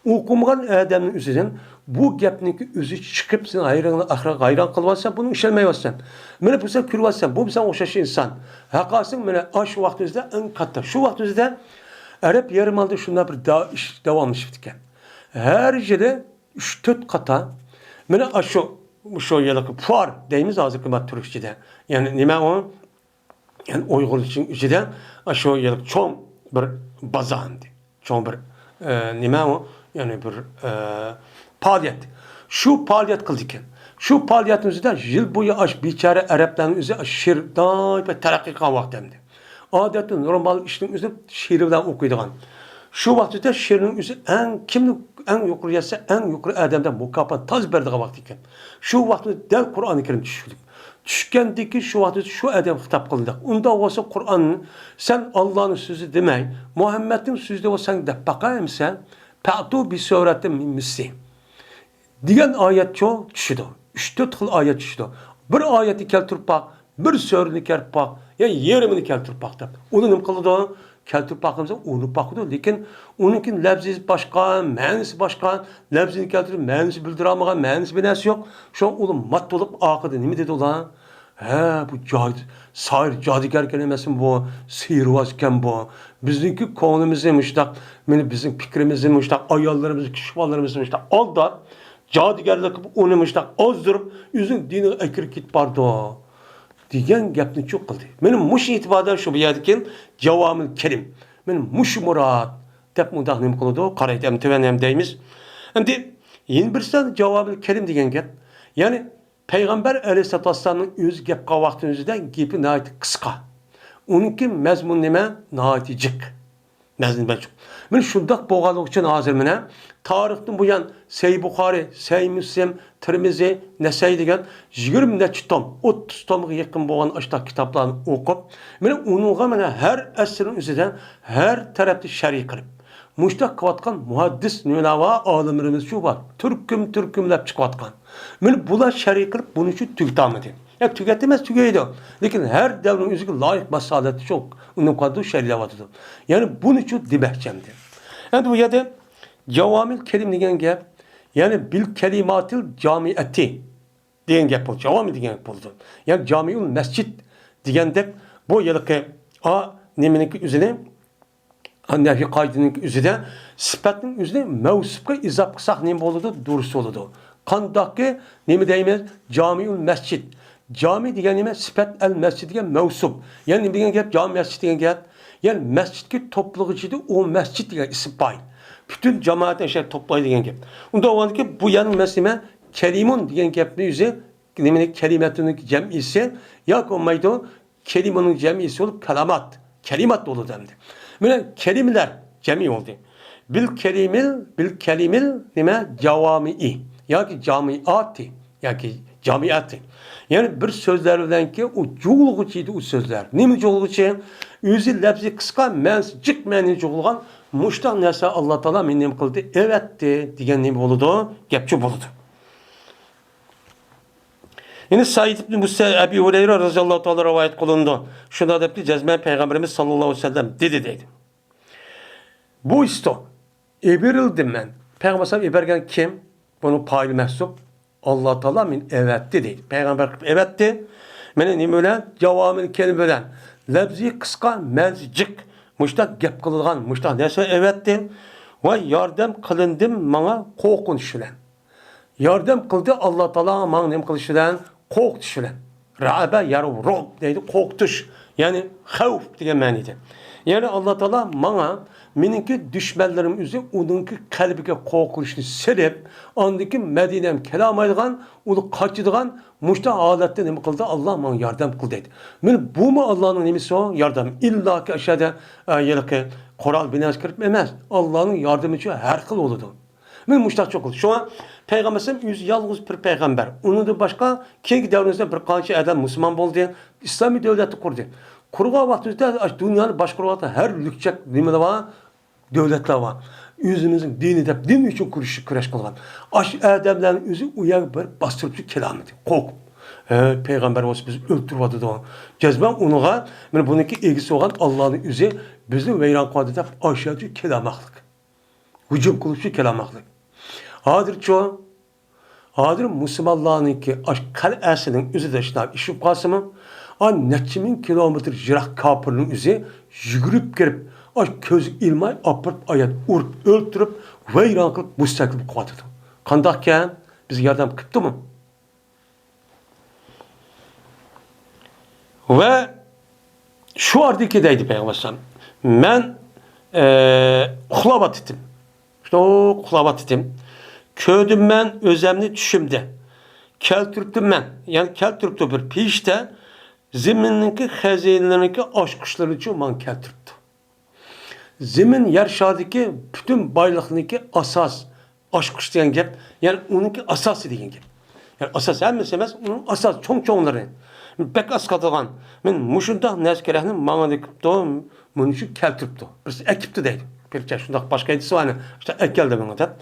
ئوقۇمىغان ئادەمنىڭ ئۆزىدىن بۇ گەپنىڭكى ئۆزى چىقىپ، سېنى ھەيران، ئاخىرى ھەيران قىلىۋاتسا، بۇنى ئىشەنمەيۋاتسەن. مېنى بۇ سەن كۆرۈۋاتسەن، بۇ سەن ئوخشاش ئىنسان. ھەققاسىڭ مېنى ئاشۇ ۋاقتىمىزدا ئەڭ كاتتا. شۇ ۋاقتىمىزدا ئەرەب يېرىم ئارىلىدا شۇنداق بىر دا-، ئىش داۋاملىشىپتىكەن. ھەر يىلى ئۈچ تۆت قاتا، مانا ئاشۇ، شۇ يىلقى پۇئار دەيمىز ھازىرقى تۈركچىدە. يەنى نېمە ئۇ؟ يەنى ئۇيغۇرچىنىڭ ئىچىدە ئاشۇ يىلقى چوڭ بىر بازار ئەمدى. چوڭ بىر، ئە، نېمە ئۇ؟ يەنى بىر، ئە، پائالىيەت. شۇ پائالىيەت قىلىدىكەن. شۇ پائالىيەتنىڭ ئۆزىدە يىل بويى ئاش بىچارە ئەرەبلەرنىڭ ئۆزى ئاش شېئىر دائىم تەرەققىي قىلغان ۋاقتى ئەمدى. ئادەتتە نورمال ئىشنىڭ ئۆزى شېئىر بىلەن ئوقۇيدىغان. شۇ ۋاقىتتا شېئىرنىڭ ئۆزى ئەڭ كىمنى ئەڭ يۇقىرى يەتسە، ئەڭ يۇقىرى ئادەمدە مۇكاپات تاز بېرىدىغان ۋاقتى ئىكەن. شۇ ۋاقىتتا دەل قۇرئانى كەرىم چۈشكۈلۈك. چۈشكەندىكى شۇ ۋاقىتتا شۇ ئادەم خىتاب قىلدى. ئۇنداق بولسا قۇرئان، سەن ئاللانىڭ سۆزى دېمەي، مۇھەممەدنىڭ سۆزى دەپ سەن دەپ باقايمىسەن؟ پەتۇ بىسۈرەتىن مىن مىسلىھ. دېگەن ئايەتچۇ چۈشىدۇ. ئۈچ تۆت خىل ئايەت چۈشىدۇ. بىر ئايەتنى كەلتۈرۈپ باق، بىر سۈرىنى كەلتۈرۈپ باق، يا يېرىمىنى كەلتۈرۈپ باق دەپ. ئۇنى نېمە قىلىدۇ؟ كەلتۈرۈپ باقمىسا ئۇنى باقىدۇ. لېكىن ئۇنىڭكى لەپزى باشقا، مەنىسى باشقا. لەپزىنى كەلتۈرۈپ مەنىسى بىلدۈرەلمىگەن، مەنىسى بىر نەرسە يوق. شۇڭا ئۇلار مات بولۇپ ئاخىرىدا نېمە دېدى ئۇلار؟ ھە، بۇ جاد-، ساھىر جادۇگەركەن ئەمەسمۇ بۇ؟ سېھىرۋازكەن بۇ. بىزنىڭكى كۆڭلىمىزنى مۇشتاق، مانا بىزنىڭ پىكرىمىزنى مۇشتاق، ئاياللىرىمىزنى، كىشىۋاللىرىمىزنى مۇشتاق ئالداپ، جادۇگەرلىك قىلىپ، ئۇنى مۇشتاق ئازدۇرۇپ، ئۆزىنىڭ دىنىغا ئەكىرىپ كېتىپ بارىدۇ، دېگەن گەپنىچۇ قىلدى. مانا مۇشۇ ئېتىباردا شۇ بۇ يەردىكى جاۋامىل كەلىم. مانا مۇشۇ مۇراد دەپ مۇنداق نېمە قىلىدۇ؟ قارايتى، ئەمدى تۆۋەن ھەم دەيمىز. ئەمدى يەنە بىرسى جاۋامىل كەلىم دېگەن گەپ. يەنى پەيغەمبەر ئەلەيھىسسالاتۇ ۋەسسالامنىڭ ئۆزى گەپ قىلغان ۋاقتىنىڭ ئۆزىدە گېپى ناھايىتى قىسقا. ئۇنىڭكى مەزمۇنى نېمە؟ ناھايىتى جىق. مەزمۇنى بەك جىق. مانا شۇنداق بولغانلىقى ئۈچۈن ھازىر مانا تارىختىن بۇيان سەھىھ بۇخارى، سەھىھ مۇسلىم، تىرمىزى، نەسەئى دېگەن يىگىرمە نەچچە توم، ئوتتۇز تومغا يېقىن بولغان ئاشۇنداق كىتابلارنى ئوقۇپ، مانا ئۇنىڭغا مانا ھەر ئەسىرنىڭ ئۆزىدە ھەر تەرەپتە شەرھ قىلىپ، مۇشۇنداق قىلىۋاتقان مۇھەددىس نېمىلەر بار، ئالىملىرىمىزچۇ بار، تۈركۈم-تۈركۈملەپ چىقىۋاتقان. مانا بۇلار شەرھ قىلىپ، بۇنىچۇ تۈگىتەلمىدى. يا تۈگەتتى ئەمەس، تۈگەيدۇ. لېكىن ھەر دەۋرنىڭ ئۆزىگە لايىق ماسالەتتە شۇ ئۇنىڭ قاندا شەرھلەۋاتىدۇ. يەنى بۇنىچۇ دېمەكچى ئەمدى. ئەمدى بۇ يەردە جاۋامىل كەلىم دېگەن گەپ، يەنى بىل كەلىماتىل جامىئەتى دېگەن گەپ بولىدۇ. جاۋامىل دېگەن گەپ بولىدۇ. يەنى جامىئۇل مەسجىد دېگەندەك بۇ ھېلىقى ئا نېمىنىڭكى ئۆزىنى، نەھۋىي قائىدىنىڭ ئۆزىدە سۈپەتنىڭ ئۆزىنى مەۋسۇپقا ئىزاپ قىلساق نېمە بولىدۇ؟ دۇرۇس بولىدۇ. قانداقكى نېمە دەيمىز؟ جامىئۇل مەسجىد. جامى دېگەن نېمە؟ سۈپەت ئەل مەسجىد دېگەن مەۋسۇپ. يەنى نېمە دېگەن گەپ؟ جامى مەسجىد دېگەن گەپ. يەنى مەسجىدكى توپلىغۇچىدە ئۇ مەسجىد دېگەن ئىسىم پايىل. پۈتۈن جامائەتنى ئاشۇ يەرگە توپلايدۇ دېگەن گەپ. ئۇنداق بولغاندىكىن بۇ يەرنىڭ مەسىلىسى نېمە؟ كەلىمۇن دېگەن گەپنىڭ ئۆزى نېمىنى؟ كەلىمەتۇنىڭ جەمئىسى ياكى بولمايدۇ. كەلىمىنىڭ جەمئىسى بولۇپ كالامات، كەلىمات بولىدۇ ئەمدى. مانا كەلىمىلەر جەمئىي بولدى. بىل كەلىمىل، بىل كەلىمىل نېمە؟ جاۋامىئى ياكى جامىئاتى ياكى جامىئاتى. يەنى بىر سۆزلەر بىلەنكى ئۇ جۇغلىغۇچى ئىدى ئۇ سۆزلەر. نېمە جۇغلىغۇچى؟ ئۆزى لەپزى قىسقا، مەنىسى جىق مەنىنى جۇغلىغان مۇشتاق نەرسە ئاللا تائالا مېنى نېمە قىلدى؟ ئەۋەتتى دېگەن نېمە بولىدۇ؟ گەپچۇ بولىدۇ. يەنى سەئىد ئىبن مۇسە-، ئەبى ھۇرەيرە رەزىياللاھۇ تائالا رىۋايەت قىلىنىدۇ. شۇنداق دەپتۇ، جەزمەن پەيغەمبىرىمىز ساللاللاھۇ ئەلەيھى ۋەسەللەم دېدى دەيدۇ. بۇ ئىستو ئېبېرىلدىم مەن. پەيغەمبەر ئەلەيھىسسالام ئېبەرگەن كىم؟ بۇنىڭ پائىلى مەھسۇپ. ئاللا تائالا مېنى ئەۋەتتى دەيدۇ. پەيغەمبەر قىلىپ ئەۋەتتى. مېنى نېمە بىلەن؟ جاۋامىل كەلىم بىلەن. لەپزى قىسقا، مەنىسى جىق. مۇشتاق گەپ قىلىدىغان، مۇشتاق نەرسە ئەۋەتتى. ۋە ياردەم قىلىندىم ماڭا قورقۇنچ بىلەن. ياردەم قىلدى ئاللا تائالا ماڭا نېمە قىلىش بىلەن؟ قورقۇتۇش بىلەن. رەئەبە يەرئۇب رۇئب دەيدۇ، قورقۇتۇش. يەنى خەۋپ دېگەن مەنىدە. يەنى ئاللا تائالا ماڭا مېنىڭكى دۈشمەنلىرىم ئۆزى ئۇنىڭكى قەلبىگە قورقۇنچنى سېلىپ، ئاندىن كېيىن مەدىنەم كېلەلمەيدىغان، ئۇلار قاچىدىغان، مۇشۇنداق ھالەتتە نېمە قىلدى؟ ئاللا ماڭا ياردەم قىلدى دەيدۇ. مانا بۇمۇ ئاللانىڭ نېمىسى ئۇ؟ ياردەم. ئىللاكى ئاشۇ يەردە، ئە، ھېلىقى قورال بىناسى كىرىپ ئەمەس، ئاللانىڭ ياردىمى ئۈچۈن ھەر خىل بولىدۇ. مانا مۇشۇنداق چوقۇم. شۇڭا پەيغەمبەر ئەلەيھىسسالام ئۆزى يالغۇز بىر پەيغەمبەر. ئۇنىڭدىن باشقا كېيىنكى دەۋرىمىزدە بىر قانچە ئادەم مۇسۇلمان بولدى، ئىسلامىي دۆلەتنى قۇردى. قۇرغان ۋاقتىمىزدا ئاشۇ دۇنيانى باشقۇرۇۋاتقان ھەر لۈكچەك نېمىلەر بار، دۆلەتلەر بار. ئۆزىمىزنىڭ دىنى دەپ دىن ئۈچۈن كۈرىشىپ، كۈرەش قىلغان. ئاشۇ ئادەملەرنىڭ ئۆزى ئۇ يەرگە بېرىپ باستۇرۇپ كېلەلمىدى. قورقۇپ. ھە، پەيغەمبەر بولسا بىزنى ئۆلتۈرۈۋاتىدۇ. جەزمەن ئۇنىڭغا، مانا بۇنىڭكى ئىگىسى بولغان ئاللانىڭ ئۆزى بىزنى ۋەيران قىلىۋاتىدۇ دەپ ئاشۇ يەرگە كېلەلمەسلىك. ھۇجۇم قىلىشقا كېلەلمەسلىك. ھازىرچۇ؟ ھازىر مۇسۇلمانلارنىڭكى ئاش قەلئەسىنىڭ ئۆزىدە شۇنداق ئىش بولۇپ قالسىمۇ، ئا، نەچچە مىڭ كىلومېتىر يىراق كاپىرنىڭ ئۆزى يۈگۈرۈپ كىرىپ، ئاش كۆز ئىلماي ئاپىرىپ، ئايات ئۇرۇپ، ئۆلتۈرۈپ، ۋەيران قىلىپ، مۇستەھكەم قىلىۋاتىدۇ. قانداقكەن؟ بىزگە ياردەم قىپتۇمۇ؟ ۋە شۇ ئاردىكى دەيدۇ پەيغەمبەر ئەلەيھىسسالام، مەن، ئە، ئۇخلاۋاتىتتىم. شۇنداق ئۇخلاۋاتىتتىم. كۆردۈم مەن ئۆزەمنى چۈشۈمدە. كەلتۈرۈپتۇ مەن، يەنى كەلتۈرۈپتۇ بىر پېرىشتە، زېمىننىڭكى خەزىنىلىرىنىڭكى ئاچقۇچلىرىنىچۇ ماڭا كەلتۈرۈپتۇ. زېمىن يەر شارىدىكى پۈتۈن بايلىقنىڭكى ئاساس، ئاچقۇچ دېگەن گەپ، يەنى ئۇنىڭكى ئاساسى دېگەن گەپ. يەنى ئاساس ھەممىسى ئەمەس، ئۇنىڭ ئاساس چوڭ-چوڭلىرى. بەك ئاسقاتىدىغان. مەن مۇشۇنداق نەرسە كېرەكنى ماڭا دېكىپتۇ، مۇنى شۇ كەلتۈرۈپتۇ. بىرسى ئەكىپتۇ دەيدۇ. بىرچە شۇنداق باشقا ھەدىسى بار، شۇنداق ئەكەلدى ماڭا دەپ.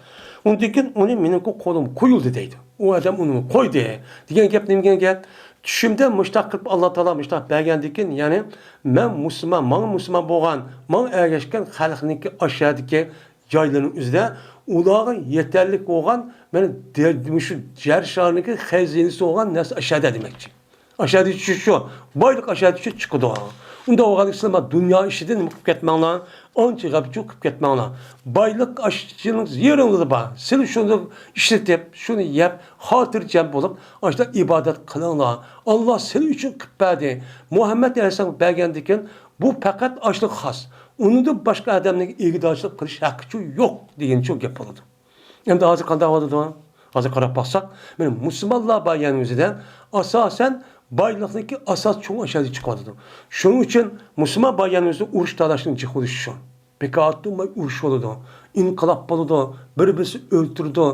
ئۇندىن كېيىن ئۇنى مېنىڭكى قولۇمغا قويۇلدى دەيدۇ. ئۇ ئادەم ئۇنى قويدى دېگەن گەپ نېمە دېگەن گەپ؟ چۈشۈمدە مۇشتاق قىلىپ ئاللا تائالا مۇشتاق بەرگەندىكىن، يەنى مەن مۇسۇلمان، ماڭا مۇسۇلمان بولغان، ماڭا ئەگەشكەن خەلقنىڭكى ئاشۇ يەردىكى جايلىرىنىڭ ئۆزىدە ئۇلارغا يېتەرلىك بولغان، مانا، دە-، مۇشۇ يەر شارىنىڭكى خەزىنىسى بولغان نەرسە ئاشۇ يەردە دېمەكچى. ئاشۇ يەردە چۈشۈش شۇ. بايلىق ئاشۇ يەردە چۈشۈپ چىقىدۇ. ئۇنداق بولغاندا سىلەر دۇنيا ئىشىدىن نېمە قىلىپ كەتمەڭلار. ئانچە غەپچۇ قىلىپ كەتمەڭلار. بايلىق ئاشۇ يېرىڭلاردا بار. سىلەر شۇنى ئىشلىتىپ، شۇنى يەپ، خاتىرجەم بولۇپ، ئاشۇنداق ئىبادەت قىلىڭلار. ئاللا سىلەر ئۈچۈن قىلىپ بەردى. مۇھەممەد ئەلەيھىسسالامغا بەرگەندىكىن، بۇ پەقەت ئاشۇنىڭغا خاس. ئۇنىڭدىن باشقا ئادەمنىڭ ئىگىدارچىلىق قىلىش ھەققىچۇ يوق دېگەنچۇ گەپ بولىدۇ. ئەمدى ھازىر قانداق بولىدۇ؟ ھازىر قاراپ باقساق، مانا مۇسۇلمانلار بار يەرنىڭ ئۆزىدە ئاساسەن بايلىقنىڭكى ئاساس چوڭ ئاشۇ يەردە چىقىۋاتىدۇ. شۇنىڭ ئۈچۈن مۇسۇلمان بار يەرنىڭ ئۆزىدە ئۇرۇش تالاشنىڭ جىق بولۇشى شۇ. بىكار تۇرماي ئۇرۇش بولىدۇ، ئىنقىلاب بولىدۇ، بىر-بىرسى ئۆلتۈرىدۇ.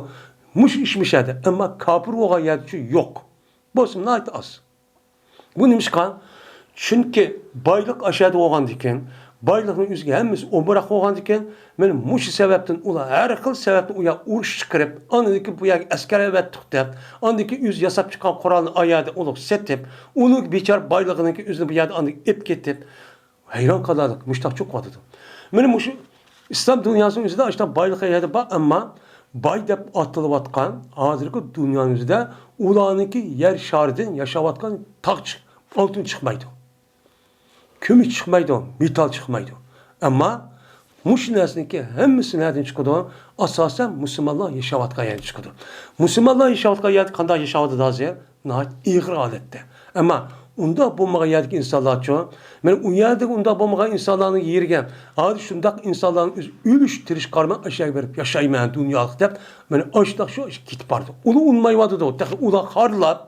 مۇشۇ ئىش مۇشۇ يەردە. ئەمما كاپىر بولغان يەردىچۇ يوق. بولسىمۇ ناھايىتى ئاز. بۇ نېمىشقا؟ چۈنكى بايلىق ئاشۇ يەردە بولغاندىكىن، بايلىقنىڭ ئۆزىگە ھەممىسى ئومۇراق بولغاندىكىن، مانا مۇشۇ سەۋەبتىن ئۇلار ھەر خىل سەۋەبتىن ئۇ يەرگە ئۇرۇش چىقىرىپ، ئاندىن كېيىن بۇ يەرگە ئەسكەر ئەۋەتتۇق دەپ، ئاندىن كېيىن ئۆزى ياساپ چىققان قورالنى ئاياردە ئۇلۇق سېتىپ، ئۇنىڭ بىچارە بايلىقىنىڭكى ئۆزىنى بۇ يەردە ئاندىن ئېلىپ كېتىپ، ھەيران قالارلىق مۇشتاق چوقۇۋاتىدۇ. مانا مۇشۇ ئىسلام دۇنياسىنىڭ ئۆزىدە ئاشۇنداق بايلىق يەردە بار، ئەمما باي دەپ ئاتىلىۋاتقان ھازىرقى دۇنيانىڭ ئۆزىدە ئۇلارنىڭكى يەر شارىدىن ياشاۋاتقان تاغ چىق-، ئالتۇن چىقمايدۇ. كۈمۈش چىقمايدۇ، مېتال چىقمايدۇ. ئەمما مۇشۇ نەرسىنىڭكى ھەممىسى نەدىن چىقىدۇ؟ ئاساسەن مۇسۇلمانلار ياشاۋاتقان يەردىن چىقىدۇ. مۇسۇلمانلار ياشاۋاتقان يەردە قانداق ياشاۋاتىدۇ ھازىر؟ ناھايىتى ئېغىر ھالەتتە. ئەمما ئۇنداق بولمىغان يەردىكى ئىنسانلارچۇ؟ مانا ئۇ يەردىكى ئۇنداق بولمىغان ئىنسانلارنىڭ يېرىگە ھازىر شۇنداق ئىنسانلارنىڭ ئۆزى ئۆلۈش تىرىشقا قارىماي ئاشۇ يەرگە بېرىپ ياشايمەن دۇنيالىق دەپ، مانا ئاشۇنداق شۇ كېتىپ بارىدۇ. ئۇلار ئۇنىمايۋاتىدۇ. تېخى ئۇلار خارلاپ،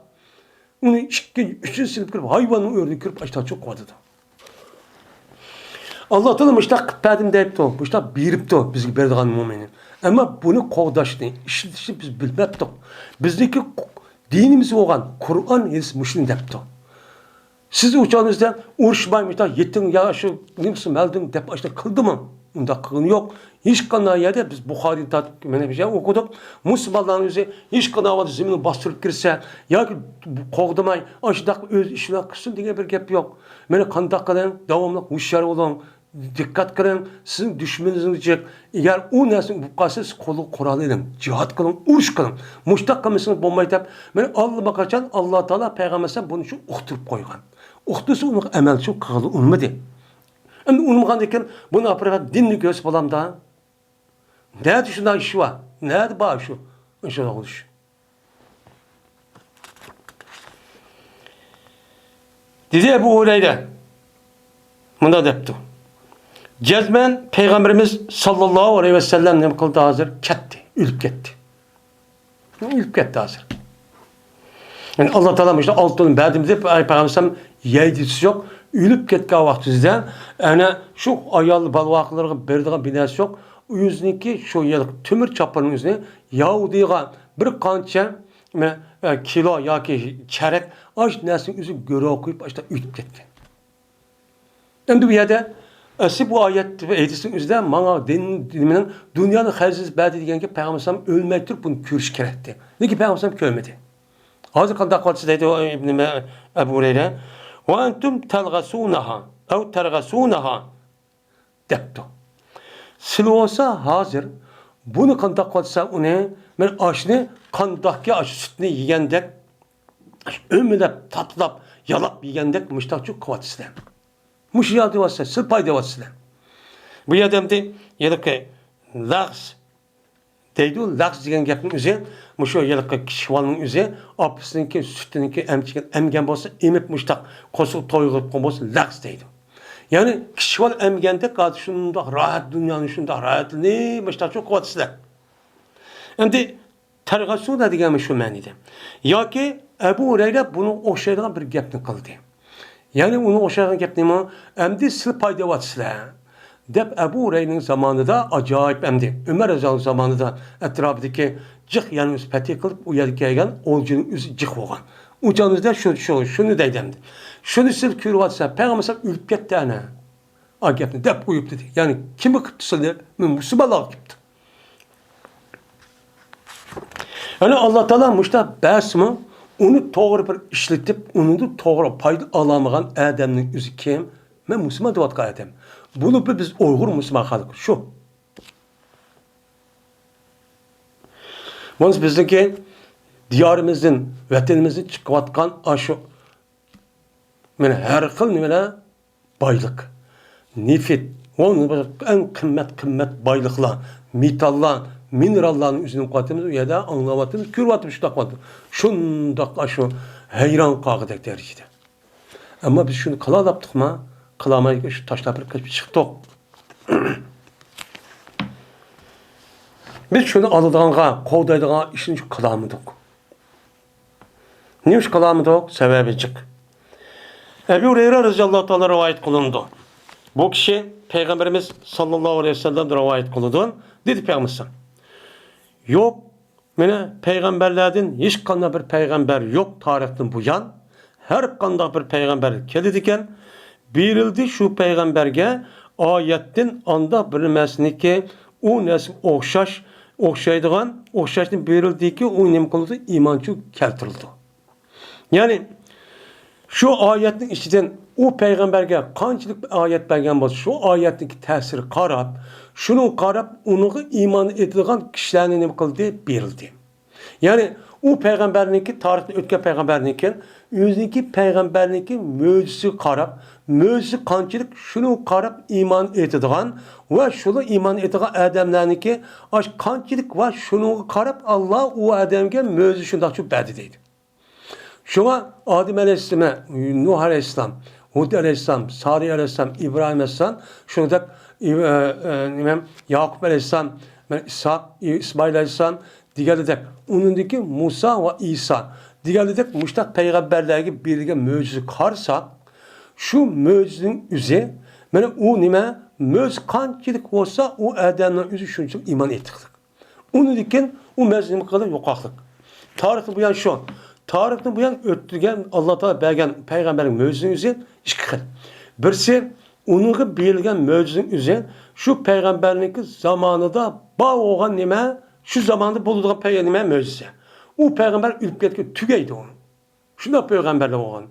ئۇنى ئىككى، ئۈچىنچى سىنىپ كىرىپ ھايۋاننىڭ ئۆرنىگە كىرىپ ئاشۇنداق چوقۇۋاتىدۇ. ئاللا تائالا مۇشتاق قىلىپ بەردىم دەيپتۇ، مۇشتاق بېرىپتۇ بىزگە بەرىدىغان مۇئمىنى. ئەمما بۇنى قوغداشنى، ئىشلىتىشنى بىز بىلمەپتۇق. بىزنىڭكى دىنىمىز بولغان قۇرئان، ھەدىس مۇشۇنى دەپتۇ. سىز ئۇ چاغىڭىزدا ئۇرۇشماي مۇشتاق يېتىڭ يا شۇ نېمىسى مەلدىڭ دەپ ئاشۇنداق قىلدىمۇ؟ ئۇنداق قىلغىنى يوق. ھېچقانداق يەردە بىز بۇخارىدىن تارتىپ مانا بىر يەر ئوقۇدۇق. مۇسۇلمانلارنىڭ ئۆزى ھېچقانداق ۋاقىتتا زېمىننى باستۇرۇپ كىرسە ياكى قوغدىماي ئاشۇنداق ئۆز ئىشىنى قىلسۇن دېگەن بىر گەپ يوق. مانا قانداق قىلىڭ، داۋاملىق ھوشيار بولۇڭ، دىققەت قىلىڭ، سىزنىڭ دۈشمىنىڭىزنى جىق. ئەگەر ئۇ نەرسە بولۇپ قالسا، سىز قولغا قورال ئېلىڭ، جىھاد قىلىڭ، ئۇرۇش قىلىڭ. مۇشۇنداق قىلمىسىڭىز بولمايدۇ دەپ، مانا ئاللىقاچان ئاللا تائالا پەيغەمبەر ئەلەيھىسسالام بۇنى شۇ ئۇقتۇرۇپ قويغان. ئۇقتۇرسا ئۇنى ئەمەل شۇ قىلغىلى ئۇنىمىدى. ئەمدى ئۇنىمىغاندىن كېيىن بۇنى ئاپىرىپ دىننى كۆرسە بولامدا؟ نەدە شۇنداق ئىش بار؟ نەدە بار شۇ؟ شۇنداق بولۇش. دېدى ئەبۇ ھۇرەيرە، مۇنداق دەپتۇ، جەزمەن پەيغەمبىرىمىز ساللاللاھۇ ئەلەيھى ۋەسەللەم نېمە قىلدى ھازىر؟ كەتتى، ئۆلۈپ كەتتى. ئۆلۈپ كەتتى ھازىر. يەنى ئاللا تائالا مۇشۇ ئالتۇن بەردىم دەپ، ئەي پەيغەمبەر يەيدىسى يوق. ئۆلۈپ كەتكەن ۋاقتىدا ئەنە شۇ ئايال بالىۋاقلىرىغا بېرىدىغان بىر نەرسە يوق. ئۆزىنىڭكى شۇ يىلقى تۆمۈر چاپىنىنىڭ ئۆزىنى ياھۇدىيغا بىر قانچە، مە-، ئە، كىلو ياكى چەرەك ئاش نەرسىنىڭ ئۆزى گۆرۈ قويۇپ، ئاشتا ئۆتۈپ كەتكەن. ئەمدى بۇ يەردە ئەسلى بۇ ئايەت ھەدىسنىڭ ئۆزىدە ماڭا دىن، نېمىنىڭ دۇنيانىڭ خەزىنىسى بەردى دېگەنگە پەيغەمبەر ئەلەيھىسسالام ئۆلمەي تۇرۇپ بۇنى كۆرۈش كېرەكتى. لېكىن پەيغەمبەر ئەلەيھىسسالام كۆرمىدى. ھازىر قانداق قىلىۋاتىسىز دەيدۇ ئىبنى مە-، ئەبۇ ھۇرەيرە. ۋە ئەنتۇم تەلغەسۇنەھا ئەۋ تەرغەسۇنەھا دەپتۇ. سىلى بولسا ھازىر بۇنى قانداق قىلىۋاتىسىلەر ئۇنى؟ مەن ئاشنى قانداقكى ئاشۇ سۈتنى يېگەندەك، ئۆمىلەپ، تاتىلاپ، يالاپ يېگەندەك مۇشتاقچۇ قىلىۋاتىسىلەر. مۇشۇ يەردە دەۋاتىسىلەر، سىلى پاي دەۋاتىسىلەر. بۇ يەردە ئەمدى ھېلىقى لەغز دەيدۇ، لەغز دېگەن گەپنىڭ ئۆزى، مۇشۇ ھېلىقى كىچىك بالىنىڭ ئۆزى ئاپىسىنىڭكى سۈتىنىڭكى ئەمچىكىنى ئەمگەن بولسا، ئېمىپ مۇشتاق قورسىقى تويغۇپ قالغان بولسا لەغز دەيدۇ. يەنى كىچىك بالا ئەمگەندەك ھازىر شۇنداق راھەت، دۇنيانى شۇنداق راھەتلىنىپ مۇشتاقچۇ قىلىۋاتىسىلەر. ئەمدى تەرغەسۇنە دېگەنمۇ شۇ مەنىدە. ياكى ئەبۇ ھۇرەيرە بۇنىڭغا ئوخشايدىغان بىر گەپنى قىلدى. يەنى ئۇنىڭغا ئوخشايدىغان گەپ نېمە؟ ئەمدى سىلى پاي دەۋاتىسىلەر دەپ ئەبۇ ھۇرەيرىنىڭ زامانىدا ئاجايىپ ئەمدى ئۆمەر رەزىياللاھۇ زامانىدا ئەتراپىدىكى جىق يەرنى ئۆزى پەتھى قىلىپ، ئۇ يەرگە كەلگەن ئولجىنىڭ ئۆزى جىق بولغان. ئۇ چاغدا شۇ، شۇ، شۇنى دەيدۇ ئەمدى. شۇنى سىلى كۆرۈۋاتىسىلەر، پەيغەمبەر ئۆلۈپ كەتتى ئەنە. ئا گەپنى دەپ قويۇپتۇ دېدى. يەنى كىمگە قىپتۇ سىلى؟ مۇسۇلمانلارغا قىپتۇ. يەنى ئاللا تائالا مۇشۇنداق بەرسىمۇ، ئۇنى توغرا بىر ئىشلىتىپ، ئۇنىڭدىن توغرا پايدا ئالالمىغان ئادەمنىڭ ئۆزى كىم؟ مەن مۇسۇلمان دەۋاتقان ئادەم. بولۇپمۇ بىز ئۇيغۇر مۇسۇلمان خەلق شۇ. مانا بىزنىڭكى دىيارىمىزدىن، ۋەتىنىمىزدىن چىقىۋاتقان ئاشۇ، مانا ھەر خىل نېمىلەر، بايلىق، نېفىت، ئەڭ قىممەت، قىممەت بايلىقلار، مېتاللار، مىنېراللارنى ئۆزىنى قىلىۋاتىمىز، ئۇ يەردە ئاڭلاۋاتىمىز، كۆرۈۋاتىمىز، شۇنداق قىلىۋاتىمىز. شۇنداق ئاشۇ ھەيران قالغۇدەك دەرىجىدە. ئەمما بىز شۇنى قىلالاپتۇقما؟ قىلالماي شۇ تاشلاپ بىر قېچىپ چىقتۇق. بىز شۇنى ئالىدىغانغا، قوغدايدىغان ئىشنى شۇ قىلالمىدۇق. نېمىشقا قىلالمىدۇق؟ سەۋەبى جىق. ئەبۇ ھۇرەيرە رەزىياللاھۇ تائالا رىۋايەت قىلىنىدۇ. بۇ كىشى پەيغەمبىرىمىز ساللاللاھۇ ئەلەيھى ۋەسەللەمدىن رىۋايەت قىلىدۇ. دېدى پەيغەمبىرىمىز، يوق، مانا پەيغەمبەرلەردىن ھېچقانداق بىر پەيغەمبەر يوق تارىختىن بۇيان. ھەر قانداق بىر پەيغەمبەر كېلىدىكەن، بېرىلدى شۇ پەيغەمبەرگە ئايەتتىن ئانداق بىر نەرسىنىكى، ئۇ نەرسىگە ئوخشاش، ئوخشايدىغان، ئوخشاشنى بېرىلدىكى، ئۇ نېمە قىلىدۇ؟ ئىمانچۇ كەلتۈرۈلىدۇ. يەنى شۇ ئايەتنىڭ ئىچىدىن ئۇ پەيغەمبەرگە قانچىلىك ئايەت بەرگەن بولسا، شۇ ئايەتنىڭكى تەسىرىگە قاراپ، شۇنىڭغا قاراپ ئۇنىڭغا ئىمان ئېيتىدىغان كىشىلەرنى نېمە قىلدى؟ بېرىلدى. يەنى ئۇ پەيغەمبەرنىڭكى، تارىختىن ئۆتكەن پەيغەمبەرنىڭكى، ئۆزىنىڭكى پەيغەمبەرنىڭكى مۆجىزىسىگە قاراپ، مۆجىزىسى قانچىلىك، شۇنىڭغا قاراپ ئىمان ئېيتىدىغان ۋە شۇلا ئىمان ئېيتىدىغان ئادەملەرنىڭكى ئاش قانچىلىك ۋە شۇنىڭغا قاراپ ئاللا ئۇ ئادەمگە مۆجىزە شۇنداقچە بەردى دەيدۇ. شۇڭا ئادەم ئەلەيھىسسالام، نۇھ ئەلەيھىسسالام، ھۇد ئەلەيھىسسالام، سالىھ ئەلەيھىسسالام، ئىبراھىم ئەلەيھىسسالام، شۇنداق ئى-، ئە، ئە، نېمە، ياقۇپ ئەلەيھىسسالام، مانا ئىسھاق، ئى-، ئىسمائىل ئەلەيھىسسالام دېگەنلىدەك، ئۇنىڭدىكى مۇسا ۋە ئىسا دېگەنلىدەك مۇشۇنداق پەيغەمبەرلەرگە بېرىلگەن مۆجىزىگە قارىساق، شۇ مۆجىزىنىڭ ئۆزى، مانا ئۇ نېمە، مۆجىزە قانچىلىك بولسا، ئۇ ئادەمنىڭ ئۆزى شۇنچىلىك ئىمان ئېيتىقلىق. ئۇنىڭدىن كېيىن ئۇ مەزگىل نېمە قىلدى؟ يوقاقلىق. تارىختىن بۇيان شۇ. تارىختىن بۇيان ئۆتتۈرگەن، ئاللا تائالا بەرگەن پەيغەمبەرنىڭ مۆجىزىنىڭ ئۆزى ئىككى خىل. بىرسى، ئۇنىڭغا بېرىلگەن مۆجىزىنىڭ ئۆزى شۇ پەيغەمبەرنىڭكى زامانىدا بار بولغان نېمە، شۇ زاماندا بولىدىغان پەي-، نېمە، مۆجىزە. ئۇ پەيغەمبەر ئۆلۈپ كەتكەن، تۈگەيدۇ ئۇ. شۇنداق پەيغەمبەرلەر بولغان.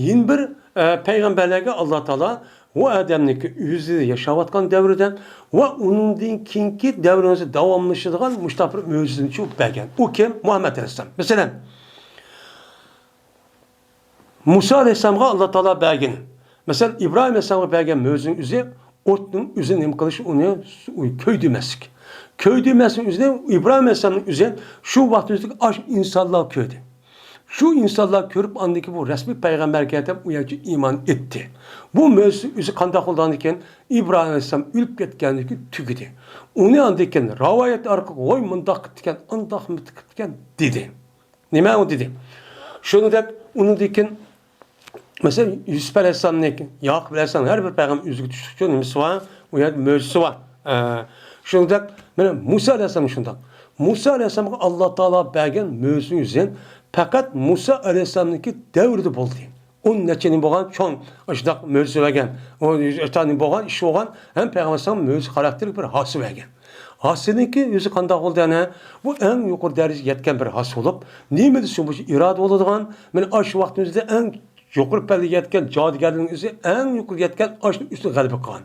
يەنە بىر، ئە، پەيغەمبەرلەرگە ئاللا تائالا ئۇ ئادەمنىڭكى ئۆزى ياشاۋاتقان دەۋرىدە ۋە ئۇنىڭدىن كېيىنكى دەۋرىمىزدە داۋاملىشىدىغان مۇشۇنداق بىر مۆجىزىنى بەرگەن. ئۇ كىم؟ مۇھەممەد ئەلەيھىسسالام. مەسىلەن، مۇسا ئەلەيھىسسالامغا ئاللا تائالا بەرگەن. مەسىلەن، ئىبراھىم ئەلەيھىسسالامغا بەرگەن مۆجىزىنىڭ ئۆزى ئوتنىڭ ئۆزى نېمە قىلىش، ئۇنى كۆيدۈرمەسلىك. كۆيدۈرمەسلىكنىڭ ئۆزى، ئىبراھىم ئەلەيھىسسالامنىڭ ئۆزى شۇ ۋاقىتتىكى ئاش ئىنسانلار كۆردى. شۇ ئىنسانلار كۆرۈپ ئاندىكى بۇ رەسمىي پەيغەمبەركەن دەپ ئۇ يەرگە ئىمان ئېيتتى. بۇ مۆجىزە ئۆزى قانداق بولدى ئاندىكىن؟ ئىبراھىم ئەلەيھىسسالام ئۆلۈپ كەتكەندىن كېيىن تۈگىدى. ئۇنى ئاندىن كېيىن رىۋايەت ئارقىلىق ۋاي مۇنداق قىپتىكەن، ئانداق قىپتىكەن دېدى. نېمە ئۇ دېدى؟ شۇنىڭدەك ئۇنىڭدىن كېيىن مەسىلەن يۈسۈپ ئەلەيھىسسالامنى، ياقۇپ ئەلەيھىسسالام، ھەر بىر پەيغەمبەر ئۆزىگە تۇشلۇقچۇ نېمىسى بار، ئۇ يەردە مۆجىزىسى بار. ئە، شۇنىڭدەك مانا مۇسا ئەلەيھىسسالام شۇنداق. مۇسا ئەلەيھىسسالامغا ئاللا تائالا بەرگەن مۆجىزىنىڭ ئۆزى پەقەت مۇسا ئەلەيھىسسالامنىڭكى دەۋرىدە بولدى. ئون نەچچە نېمە بولغان چوڭ ئاشۇنداق مۆجىزە بەرگەن، ئون نېمە بولغان ئىش بولغان، ھەم پەيغەمبەر ئەلەيھىسسالام مۆجىزە خاراكتېرلىك بىر ھادىسە بەرگەن. ھادىسىنىڭكى ئۆزى قانداق بولدى ئەنە؟ بۇ ئەڭ يۇقىرى دەرىجىگە يەتكەن بىر ھادىسە بولۇپ، نېمە دېسە شۇ بولسا ئىرادە بولىدىغان، مانا ئاشۇ ۋاقتىمىزدا ئەڭ يۇقىرى پەللىگە يەتكەن جادۇگەرلىكنىڭ ئۆزى ئەڭ يۇقىرىغا يەتكەن ئاشۇنىڭ ئۈستىگە غەلىبە قىلغان.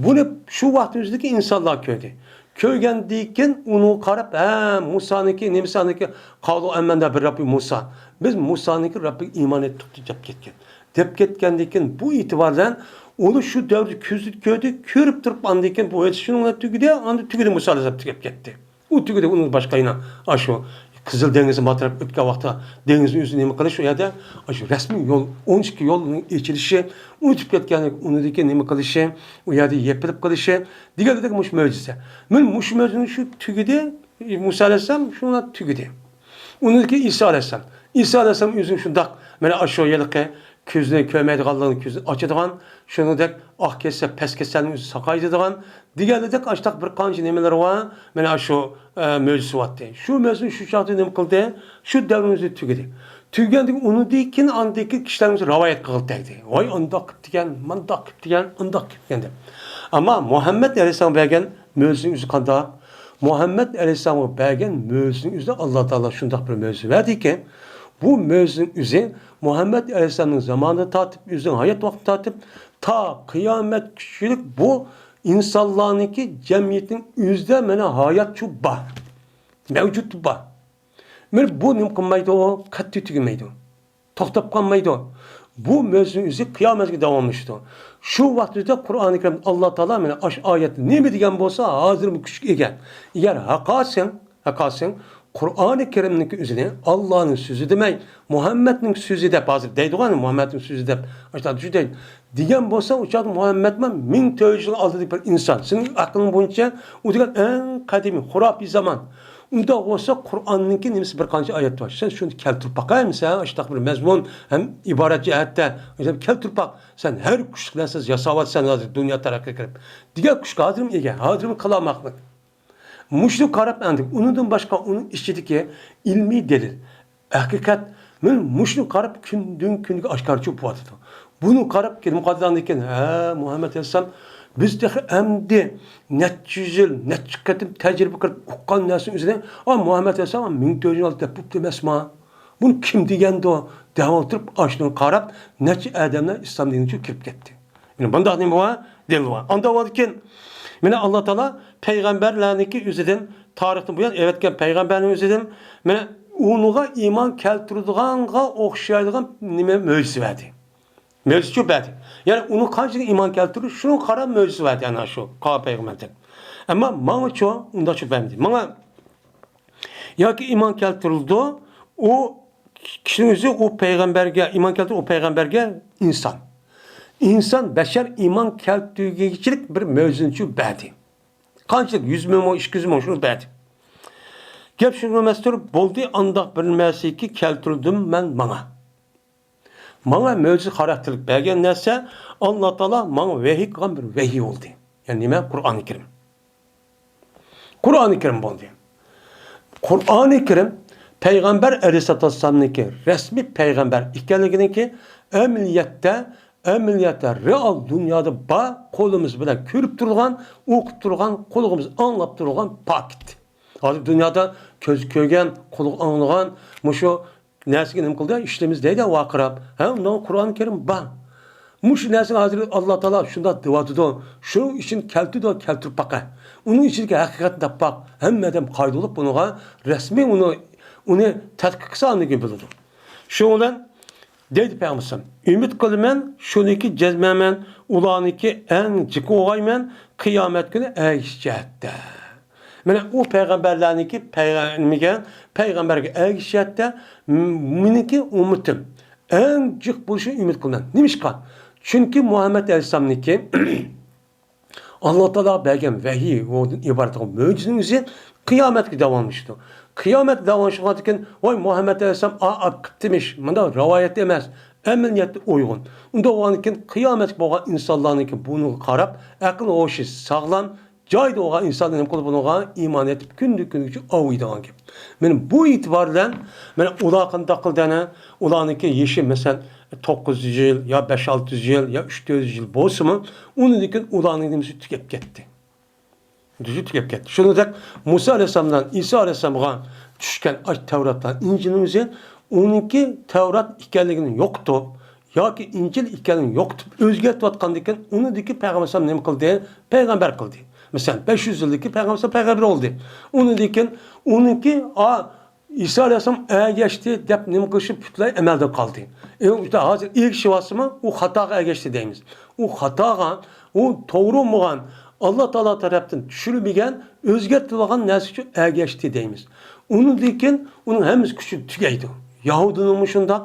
بۇنى شۇ ۋاقتىمىزدىكى ئىنسانلار كۆردى. كۆرگەندىن كېيىن ئۇنىڭغا قاراپ، ھە، مۇسانىڭكى، نېمىسانىڭكى، قالۇ ئامەننا بىررەببى مۇسا. بىز مۇسانىڭكى رەببىگە ئىمان ئېيتتۇق دەپ كەتكەن. دەپ كەتكەندىن كېيىن بۇ ئېتىبار بىلەن ئۇنى شۇ دەۋردە كۆزى كۆردى، كۆرۈپ تۇرۇپ ئاندىن كېيىن بۇ ھەدىس شۇنىڭ بىلەن تۈگىدى، ئاندىن تۈگىدى مۇسا ئەلەيھىسسالام تۈگەپ كەتتى. ئۇ تۈگىدى، ئۇنىڭ باشقا يەنە ئاشۇ قىزىل دېڭىزنى ماتراپ ئۆتكەن ۋاقىتتا دېڭىزنىڭ ئۆزىنى نېمە قىلىش، ئۇ يەردە ئاشۇ رەسمىي يول، ئون ئىككى يولنىڭ ئېچىلىشى، ئۇنتۇپ كەتكەن ئۇنىڭدىكى نېمە قىلىشى، ئۇ يەردە يېپىلىپ قېلىشى دېگەندەك مۇشۇ مۆجىزە. مانا مۇشۇ مۆجىزىنى شۇ تۈگىدى، مۇسا ئەلەيھىسسالام شۇنىڭ بىلەن تۈگىدى. ئۇنىڭدىن كېيىن ئىسا ئەلەيھىسسالام. ئىسا ئەلەيھىسسالام ئۆزىنىڭ شۇنداق، مانا ئاشۇ ھېلىقى كۆزىنى كۆرمەيدىغانلىقىنى كۆزىنى ئاچىدىغان، شۇنىڭدەك ئاق كېسەل، پەس كېسەلنى ئۆزى ساقايتىدىغان دېگەندەك ئاشۇنداق بىر قانچە نېمىلىرى بار. مانا شۇ، ئە، مۆجىزىسى بارتتى. شۇ مۆجىزىنى شۇ چاغدا نېمە قىلدى؟ شۇ دەۋرىمىزدە تۈگىدى. تۈگىگەندىن كېيىن ئۇنىڭدىن كېيىن ئاندىكى كىشىلەرنىڭ رىۋايەت قىلغىلى تەگدى. ۋاي ئانداق قىپتىكەن، مانداق قىپتىكەن، ئانداق قىپتىكەن دەپ. ئەمما مۇھەممەد ئەلەيھىسسالام بەرگەن مۆجىزىنىڭ ئۆزى قانداق؟ مۇھەممەد ئەلەيھىسسالامغا بەرگەن مۆجىزىنىڭ ئۆزىدە ئاللا تائالا شۇنداق بىر مۆجىزە بەردىكى، بۇ مۆجىزىنىڭ ئۆزى مۇھەممەد ئەلەيھىسسالامنىڭ زامانىدا تارتىپ، ئۆزىنىڭ ھايات ۋاقتىدا تارتىپ، تا قىيامەتكىچىلىك بۇ ئىنسانلارنىڭكى جەمئىيىتىنىڭ ئۆزىدە مانا ھاياتچۇ بار، مەۋجۇت بار. مانا بۇ نېمە قىلمايدۇ، قەتئىي تۈگىمەيدۇ. توختاپ قالمايدۇ. بۇ مۆجىزىنىڭ ئۆزى قىيامەتكە داۋاملىشىدۇ. شۇ ۋاقىتتا قۇرئانى كەرىمدە ئاللا تائالا مانا ئاشۇ ئايەتتە نېمە دېگەن بولسا، ھازىرمۇ كۈچكە ئىگە. ئەگەر ھەقاسەن، ھەقاسەن، قۇرئانى كەرىمنىڭكى ئۆزىنى ئاللانىڭ سۆزى دېمەي، مۇھەممەدنىڭ سۆزى دەپ، ھازىر دەيدىغۇ، مۇھەممەدنىڭ سۆزى دەپ، ئاشۇنداق دېگەن بولسا، ئۇ چاغدا مۇھەممەدمۇ مىڭ تۆت يۈز يىل ئالدىدىكى بىر ئىنسان. سېنىڭ ئەقلىڭ بويىچە ئۇ دېگەن ئەڭ قەدىمىي، خۇراپىي زامان. ئۇنداق بولسا، قۇرئاننىڭكى نېمىسى بىر قانچە ئايەت بار. سەن شۇنى كەلتۈرۈپ باقە، ئەمىسە، ئاشۇنداق بىر مەزمۇن ھەم ئىبارەت جەھەتتە كەلتۈرۈپ باق. سەن ھەر كۈچلۈك نەرسە ياساۋاتىسەن ھازىر دۇنيا تەرەققىي قىلىپ دېگەن كۈچكە ھازىرمۇ ئىگە، ھازىرمۇ قىلالماقلىق. مۇشۇنى قاراپ ئەندى، ئۇنىڭدىن باشقا ئۇنىڭ ئىچىدىكى ئىلمىي دەلىل، ھەقىقەت، مانا مۇشۇنى قاراپ كۈندىن كۈنگە ئاشكارىلىشىپ بارىدۇ. بۇنى قاراپ كېلىپ قالغاندىن كېيىن، ھە، مۇھەممەد ئەلەيھىسسالام، بىز تېخى ئەمدى نەچچە يۈز يىل، نەچچە قېتىم تەجرىبە قىلىپ ئۇققان نەرسىنىڭ ئۆزىنى، ئا، مۇھەممەد ئەلەيھىسسالام مىڭ تۆت يۈز يىل ئالدى دەپ بوپتۇ ئەمەسما؟ بۇنى كىم دېگەندۇ؟ دەۋاتۇرۇپ، ئاشۇنى قاراپ، نەچچە ئادەملەر ئىسلام دىنىغا كىرىپ كەتتى. يەنى بۇنداق نېمە بار؟ دەلىل بار. ئاندىن بولىدىكەن، مانا ئاللا تائالا پەيغەمبەرلەرنىڭكى ئۆزىدىن، تارىختىن بۇيان ئەۋەتكەن پەيغەمبەرنىڭ ئۆزىدىن، مانا ئۇنىڭغا ئىمان كەلتۈرىدىغانغا ئوخشايدىغان نېمە مۆجىزە بەردى. مۆجىزىچۇ بەردى. يەنى ئۇنىڭ قانچىلىك ئىمان كەلتۈرۈپ، شۇنىڭغا قاراپ مۆجىزە بەردى، ئەنە شۇ قاغا پەيغەمبەردىن. ئەمما ماڭىچۇ ئۇنداقچۇ بەرمىدى. ماڭا ياكى ئىمان كەلتۈرۈلىدۇ، ئۇ كىشىنىڭ ئۆزى ئۇ پەيغەمبەرگە ئىمان كەلتۈرۈپ، ئۇ پەيغەمبەرگە ئىنسان. ئىنسان، بەشەر ئىمان كەلتۈرگۈچىلىك بىر مۆجىزىنىچۇ بەردى. قانچىلىك؟ يۈز مىڭمۇ، ئىككى يۈز مىڭ شۇنى بەردى. گەپ شۇ ئەمەستۇر، بولدى، ئانداق بىر نەرسىكى كەلتۈردۈم مەن ماڭا. ماڭا مۆجىزە خاراكتېرلىك بەرگەن نەرسە ئاللا تائالا ماڭا ۋەھىي قىلغان بىر ۋەھىي بولدى. يەنى نېمە؟ قۇرئانى كەرىم. قۇرئانى كەرىم بولدى. قۇرئانى كەرىم پەيغەمبەر ئەلەيھىسسالاتۇ ۋەسسالامنىڭكى رەسمىي پەيغەمبەر ئىكەنلىكىنىڭكى ئەمەلىيەتتە، ئەمەلىيەتتە رېئال دۇنيادا بار، قولىمىز بىلەن كۆرۈپ تۇرغان، ئوقۇپ تۇرغان، قۇلىقىمىز ئاڭلاپ تۇرغان پاكىت. ھازىر دۇنيادا كۆز كۆرگەن، قۇلىقى ئاڭلىغان مۇشۇ نەرسىگە نېمە قىلدى؟ ئىشلىمىز دەيدۇ ۋارقىراپ. ھە، ئۇنداق قۇرئان كەرىم بار. مۇشۇ نەرسىنى ھازىر ئاللا تائالا شۇنداق دەۋاتىدۇ. شۇنىڭ ئۈچۈن كەلتۈردۇ، كەلتۈرۈپ باقە. ئۇنىڭ ئىچىدىكى ھەقىقەتنى دەپ باق. ھەممە ئادەم قايىل بولۇپ بۇنىڭغا رەسمىي ئۇنى، ئۇنى تەتقىق قىلسا ئاندىن كېيىن بىلىدۇ. شۇنىڭ بىلەن دەيدۇ پەيغەمبىرىم، ئۈمىد قىلىمەن، شۇنىڭكى جەزمەن ئۇلارنىڭكى ئەڭ جىق ئوغايمەن قىيامەت كۈنى ئەگىشىش جەھەتتە. مانا ئۇ پەيغەمبەرلەرنىڭكى پەيغە-، نېمىگە، پەيغەمبەرگە ئەگىشىش جەھەتتە م-، مېنىڭكى ئۈممىتىم ئەڭ جىق بولۇشىنى ئۈمىد قىلىمەن. نېمىشقا؟ چۈنكى مۇھەممەد ئەلەيھىسسالامنىڭكى ئاللا تائالا بەرگەن ۋەھىي ئىبارەت بولغان مۆجىزىنىڭ ئۆزى قىيامەتكە داۋاملىشىدۇ. قىيامەت داۋاملىشىدىغاندىكىن، ۋاي، مۇھەممەد ئەلەيھىسسالام ئا-، ئاپ قىپتىمىش، مۇنداق رىۋايەت ئەمەس، ئەمەلىيەتتە ئۇيغۇن. ئۇنداق بولغاندىكىن، قىيامەتكە بولغان ئىنسانلارنىڭكى بۇنىڭغا قاراپ، ئەقىل ھوشى ساغلام، جايىدا بولغان ئىنسانلار نېمە قىلىدۇ، بۇنىڭغا ئىمان ئېيتىپ، كۈندە كۈنگىچە ئاۋۇيدىغان گەپ. مانا بۇ ئېتىبار بىلەن، مانا ئۇلار قانداق قىلدى ئەنە؟ ئۇلارنىڭكى يېشى، مەسىلەن، توققۇز يۈز يىل يا بەش ئالتە يۈز يىل يا ئۈچ تۆت يۈز يىل بولسىمۇ، ئۇنىڭدىن كېيىن ئۇلارنىڭ نېمىسى تۈگەپ كەتتى. دۈزى تۈگەپ كەتتى. شۇنىڭدەك مۇسا ئەلەيھىسسالام بىلەن ئىسا ئەلەيھىسسالامغا چۈشكەن ئاش تەۋرات بىلەن ئىنجىلنىڭ ئۆزى، ئۇنىڭكى تەۋرات ئىكەنلىكىنى يوقىتىپ، ياكى ئىنجىل ئىكەنلىكىنى يوقىتىپ، ئۆزگەرتىۋاتقاندىكىن، ئۇنىڭدىكى پەيغەمبەر ئەلەيھىسسالام نېمە قىلدى؟ پەيغەمبەر قىلدى. مەسىلەن، بەش يۈز يىلدىكى پەيغەمبەر ئەلەيھىسسالام پەيغەمبەر بولدى. ئۇنىڭدىن كېيىن ئۇنىڭكى، ئا، ئىسا ئەلەيھىسسالام ئەگەشتى دەپ نېمە قىلىشى پۈتۈنلەي ئەمەلدىن قالدى. ئە، ھازىر ئېگىشىۋاتسىمۇ، ئۇ خاتاغا ئەگەشتى دەيمىز. ئۇ خاتاغا، ئۇ توغرا بولمىغان، ئاللا تائالا تەرەپتىن چۈشۈرۈلمىگەن، ئۆزگەرتىلىۋالغان نەرسە ئۈچۈن ئەگەشتى دەيمىز. ئۇنىڭدىن كېيىن ئۇنىڭ ھەممىسى كۈچى تۈگەيدۇ. يەھۇدىينىڭمۇ شۇنداق،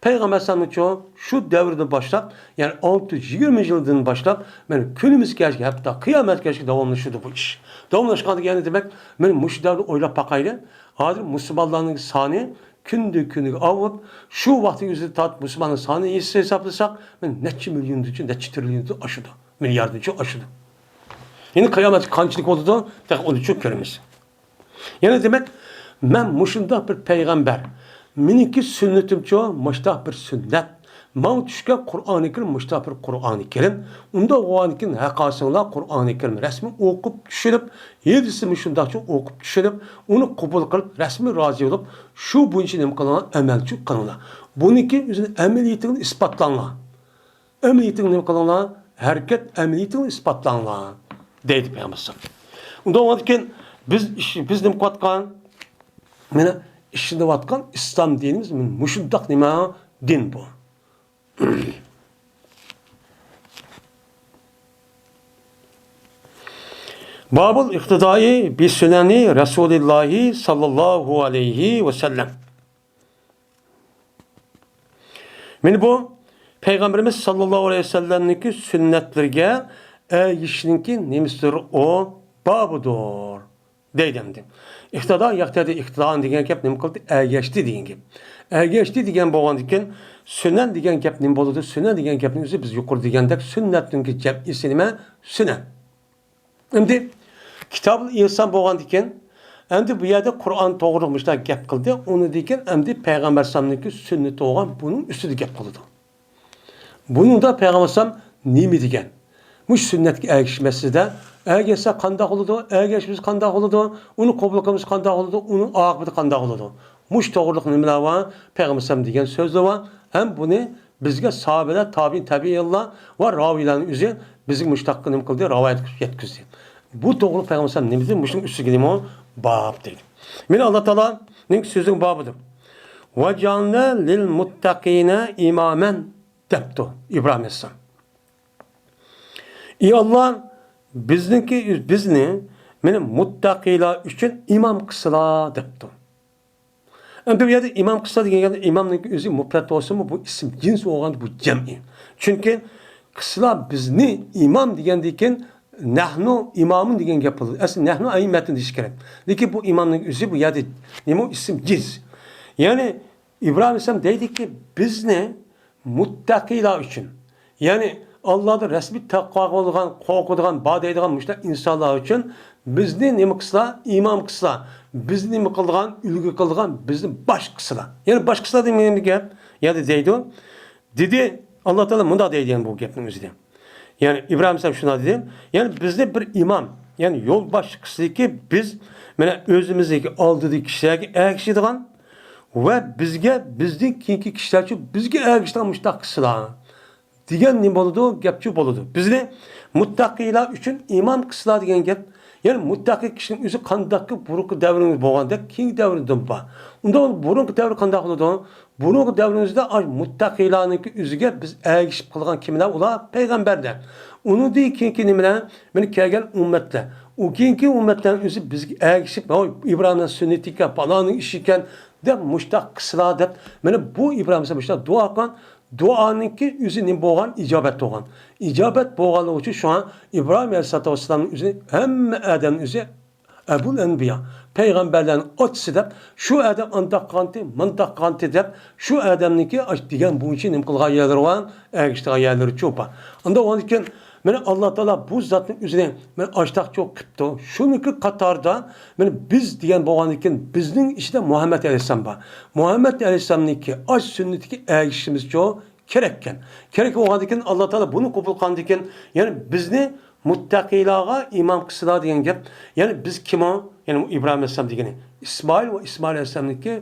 پەيغەمبەر ئەلەيھىسسالامنىڭچۇ شۇ دەۋردىن باشلاپ، يەنى ئالتە يۈز يىگىرمە يىلدىن باشلاپ، مانا كۈنىمىزگە كەلگەن، ھەتتا قىيامەتكە كەلگەن داۋاملىشىدۇ بۇ ئىش. داۋاملاشقاندىكىن يەنە دېمەك، مانا مۇشۇ دەۋردە ئويلاپ باقايلى. ھازىر مۇسۇلمانلارنىڭ سانى كۈندىن كۈنگە ئاۋۇپ، شۇ ۋاقىتنىڭ ئۆزىدە تارتىپ مۇسۇلماننىڭ سانى ھېسابلىساق، مانا نەچچە مىليوندىن، نەچچە تىرىليوندىن ئاشىدۇ، مىلياردىنچە ئاشىدۇ. يەنى قىيامەتكە قانچىلىك بولىدۇ، تېخى ئۇنىچۇ كۆرىمىز. يەنە دېمەك، مەن مۇشۇنداق بىر پەيغەمبەر، مېنىڭكى سۈننىتىمچۇ مۇشۇنداق بىر سۈننەت، ماڭا چۈشكەن قۇرئانى كەرىم مۇشۇنداق بىر قۇرئانى كەرىم، ئۇنداق بولغاندىكىن ھەققاسىڭلار قۇرئانى كەرىمنى رەسمىي ئوقۇپ چۈشىنىپ، ھەدىسى مۇشۇنداقچە ئوقۇپ چۈشىنىپ، ئۇنى قوبۇل قىلىپ، رەسمىي رازى بولۇپ، شۇ بويىچە نېمە قىلىڭلار، ئەمەلچى قىلىڭلار. بۇنىڭكى ئۆزىنى ئەمەلىيىتىڭنى ئىسپاتلاڭلار. ئەمەلىيىتىڭ نېمە قىلىڭلار؟ ھەرىكەت ئەمەلىيىتىڭ ئىسپاتلاڭلار، دەيدۇ پەيغەمبەر ئەلەيھىسسالام. ئۇنداق بولغاندىكىن بىز ئىش-، بىز نېمە قىلىۋاتقان؟ مانا ئىشلىنىۋاتقان ئىسلام دىنىمىز مۇشۇنداق نېمە دىن بۇ. بابۇل ئىقتىدائى بىسۈنەنى رەسۇلىللاھى ساللاللاھۇ ئەلەيھى ۋەسەللەم. مانا بۇ پەيغەمبىرىمىز ساللاللاھۇ ئەلەيھى ۋەسەللەمنىڭكى سۈننەتلىرىگە ئەگىشىشنىڭكى نېمىسىدۇر؟ ئۇ بابىدۇر، دەيدۇ ئەمدى. ئىقتىدا يەقتەدى ئىقتىدائەن دېگەن گەپ نېمە قىلدى؟ ئەگەشتى دېگەن گەپ. ئەگەشتى دېگەن بولغاندىكىن، سۈنەن دېگەن گەپ نېمە بولىدۇ؟ سۈنەن دېگەن گەپنىڭ ئۆزى بىز يۇقىرىدا دېگەندەك سۈننەتنىڭكى جەمئىسى نېمە؟ سۈنەن. ئەمدى كىتابۇل ئىھسان بولغاندىكىن، ئەمدى بۇ يەردە قۇرئان توغرىلىق مۇشۇنداق گەپ قىلدى، ئۇنىڭدىن كېيىن ئەمدى پەيغەمبەر ئەلەيھىسسالامنىڭكى سۈننىتى بولغان بۇنىڭ ئۈستىدە گەپ قىلىدۇ. بۇنىڭدا پەيغەمبەر ئەلەيھىسسالام نېمە دېگەن؟ مۇشۇ سۈننەتكە ئەگىشىمەن دېسە، ئەگەشسە قانداق بولىدۇ؟ ئەگەشمىسە قانداق بولىدۇ؟ ئۇنى قوبۇل قىلمىسا قانداق بولىدۇ؟ ئۇنىڭ ئاقىۋىتى قانداق بولىدۇ؟ مۇشۇ توغرىلىق نېمىلەر بار؟ پەيغەمبەر ئەلەيھىسسالام دېگەن سۆزلەر بار. ھەم بۇنى بىزگە ساھابىلەر، تابىئىن، تەبىئىنلار ۋە راۋىيلارنىڭ ئۆزى بىزگە مۇشۇنداق نېمە قىلدى، رىۋايەت قىلىپ يەتكۈزدى. بۇ توغرىلىق پەيغەمبەر ئەلەيھىسسالام نېمە دېدى؟ مۇشۇنىڭ ئۈستىگە نېمە؟ باب دېدى. مانا ئاللا تائالانىڭ سۆزىنىڭ بابىدۇر. «ۋەجئەلنى لىل مۇتتەقىنە ئىمامەن» دەپتۇ ئىبراھىم ئەلەيھىسسالام. ئى ئاللا، بىزنىڭكى، بىزنى، مانا، مۇتتەقىلار ئۈچۈن ئىمام قىلسىلا دەپتۇ. ئەمدى بۇ يەردە ئىمام قىلسا دېگەن گەپتە ئىمامنىڭ ئۆزى مۇپرەت بولسىمۇ، بۇ ئىسىم جىنس بولغان بۇ جەمئىي. چۈنكى قىلسىلا بىزنى ئىمام دېگەندىن كېيىن نەھنۇ ئىمامۇن دېگەن گەپ بولىدۇ. ئەسلى نەھنۇ ئەئىممەتۇن دېيىش كېرەك. لېكىن بۇ ئىمامنىڭ ئۆزى بۇ يەردە نېمە ئىسىم جىنس. يەنى ئىبراھىم ئەلەيھىسسالام دەيدىكى، بىزنى مۇتتەقىلار ئۈچۈن، يەنى ئاللادىن رەسمىي تەقۋا قىلىدىغان، قورقىدىغان، بار دەيدىغان مۇشۇنداق ئىنسانلار ئۈچۈن بىزنى نېمە قىلسىلا، ئىمام قىلسىلا، بىزنى نېمە قىلىدىغان، ئۈلگە قىلىدىغان، بىزنى باش قىلسىلا. يەنى باش قىلسىلا دېگەن گەپ، يەنى دەيدۇ. دېدى، ئاللا تائالا مۇنداق دەيدىغان بۇ گەپنىڭ ئۆزىدە. يەنى ئىبراھىم ئەلەيھىسسالام شۇنداق دېدى. يەنى بىزنى بىر ئىمام، يەنى يول باش قىلسىكى، بىز مانا ئۆزىمىزدىكى ئالدىدىكى كىشىلەرگە ئەگىشىدىغان ۋە بىزگە، بىزدىن كېيىنكى كىشىلەرچۇ بىزگە ئەگىشىدىغان مۇشۇنداق قىلسىلا دېگەن نېمە بولىدۇ؟ گەپچۇ بولىدۇ. بىزنى مۇتتەقىلار ئۈچۈن ئىمام قىلسىلا دېگەن گەپ. يەنى مۇتتەقى كىشىنىڭ ئۆزى قانداقكى بۇرۇنقى دەۋرىمىز بولغاندەك كېيىنكى دەۋردىمۇ بار. ئۇنداق بۇرۇنقى دەۋر قانداق بولىدۇ؟ بۇرۇنقى دەۋرىمىزدە ئاي مۇتتەقىلارنىڭكى ئۆزىگە بىز ئەگىشىپ قالغان كىملەر؟ ئۇلار پەيغەمبەرلەر. ئۇنىڭدىن كېيىنكى نېمىلەر؟ مانا كەلگەن ئۈممەتلەر. ئۇ كېيىنكى ئۈممەتلەرنىڭ ئۆزى بىزگە ئەگىشىپ، ھاي، ئىبراھىمنىڭ سۈننىتى ئىكەن، پالانىڭ ئىشى ئىكەن، دەپ مۇشتاق قىلسىلا دەپ، مانا بۇ ئىبراھىم ئەلەيھىسسالام مۇشتاق دۇئا قىلغان، دۇئانىڭكى ئۆزى نېمە بولغان؟ ئىجابەت بولغان. ئىجابەت بولغانلىقى ئۈچۈن شۇڭا ئىبراھىم ئەلەيھىسسالاتۇ ۋەسسالامنىڭ ئۆزىنى ھەممە ئادەمنىڭ ئۆزى ئەبۇل ئەنبىيا، پەيغەمبەرلەرنىڭ ئاتىسى دەپ، شۇ ئادەم ئانداق قىلغانتى، مۇنداق قىلغانتى دەپ، شۇ ئادەمنىڭكى ئاش دېگەن بويىچە نېمە قىلغان يەرلىرى بار، ئەگىشىدىغان يەرلىرى چوپا. ئۇنداق بولغاندىكىن، مانا ئاللا تائالا بۇ زاتنىڭ ئۆزىنى مانا ئاشتاقچۇ قىپتۇ. شۇنىڭكى قاتاردا مانا بىز دېگەن بولغاندىكىن، بىزنىڭ ئىچىدە مۇھەممەد ئەلەيھىسسالام بار. مۇھەممەد ئەلەيھىسسالامنىڭكى ئاش سۈننىتىگە ئەگىشىشىمىزچۇ كېرەككەن. كېرەك بولغاندىكىن، ئاللا تائالا بۇنى قوبۇل قىلغاندىكىن، يەنى بىزنى مۇتتەقىلارغا ئىمام قىلسىلا دېگەن گەپ. يەنى بىز كىم ئۇ؟ يەنى ئىبراھىم ئەلەيھىسسالام دېگىنى. ئىسمائىل ۋە ئىسمائىل ئەلەيھىسسالامنىڭكى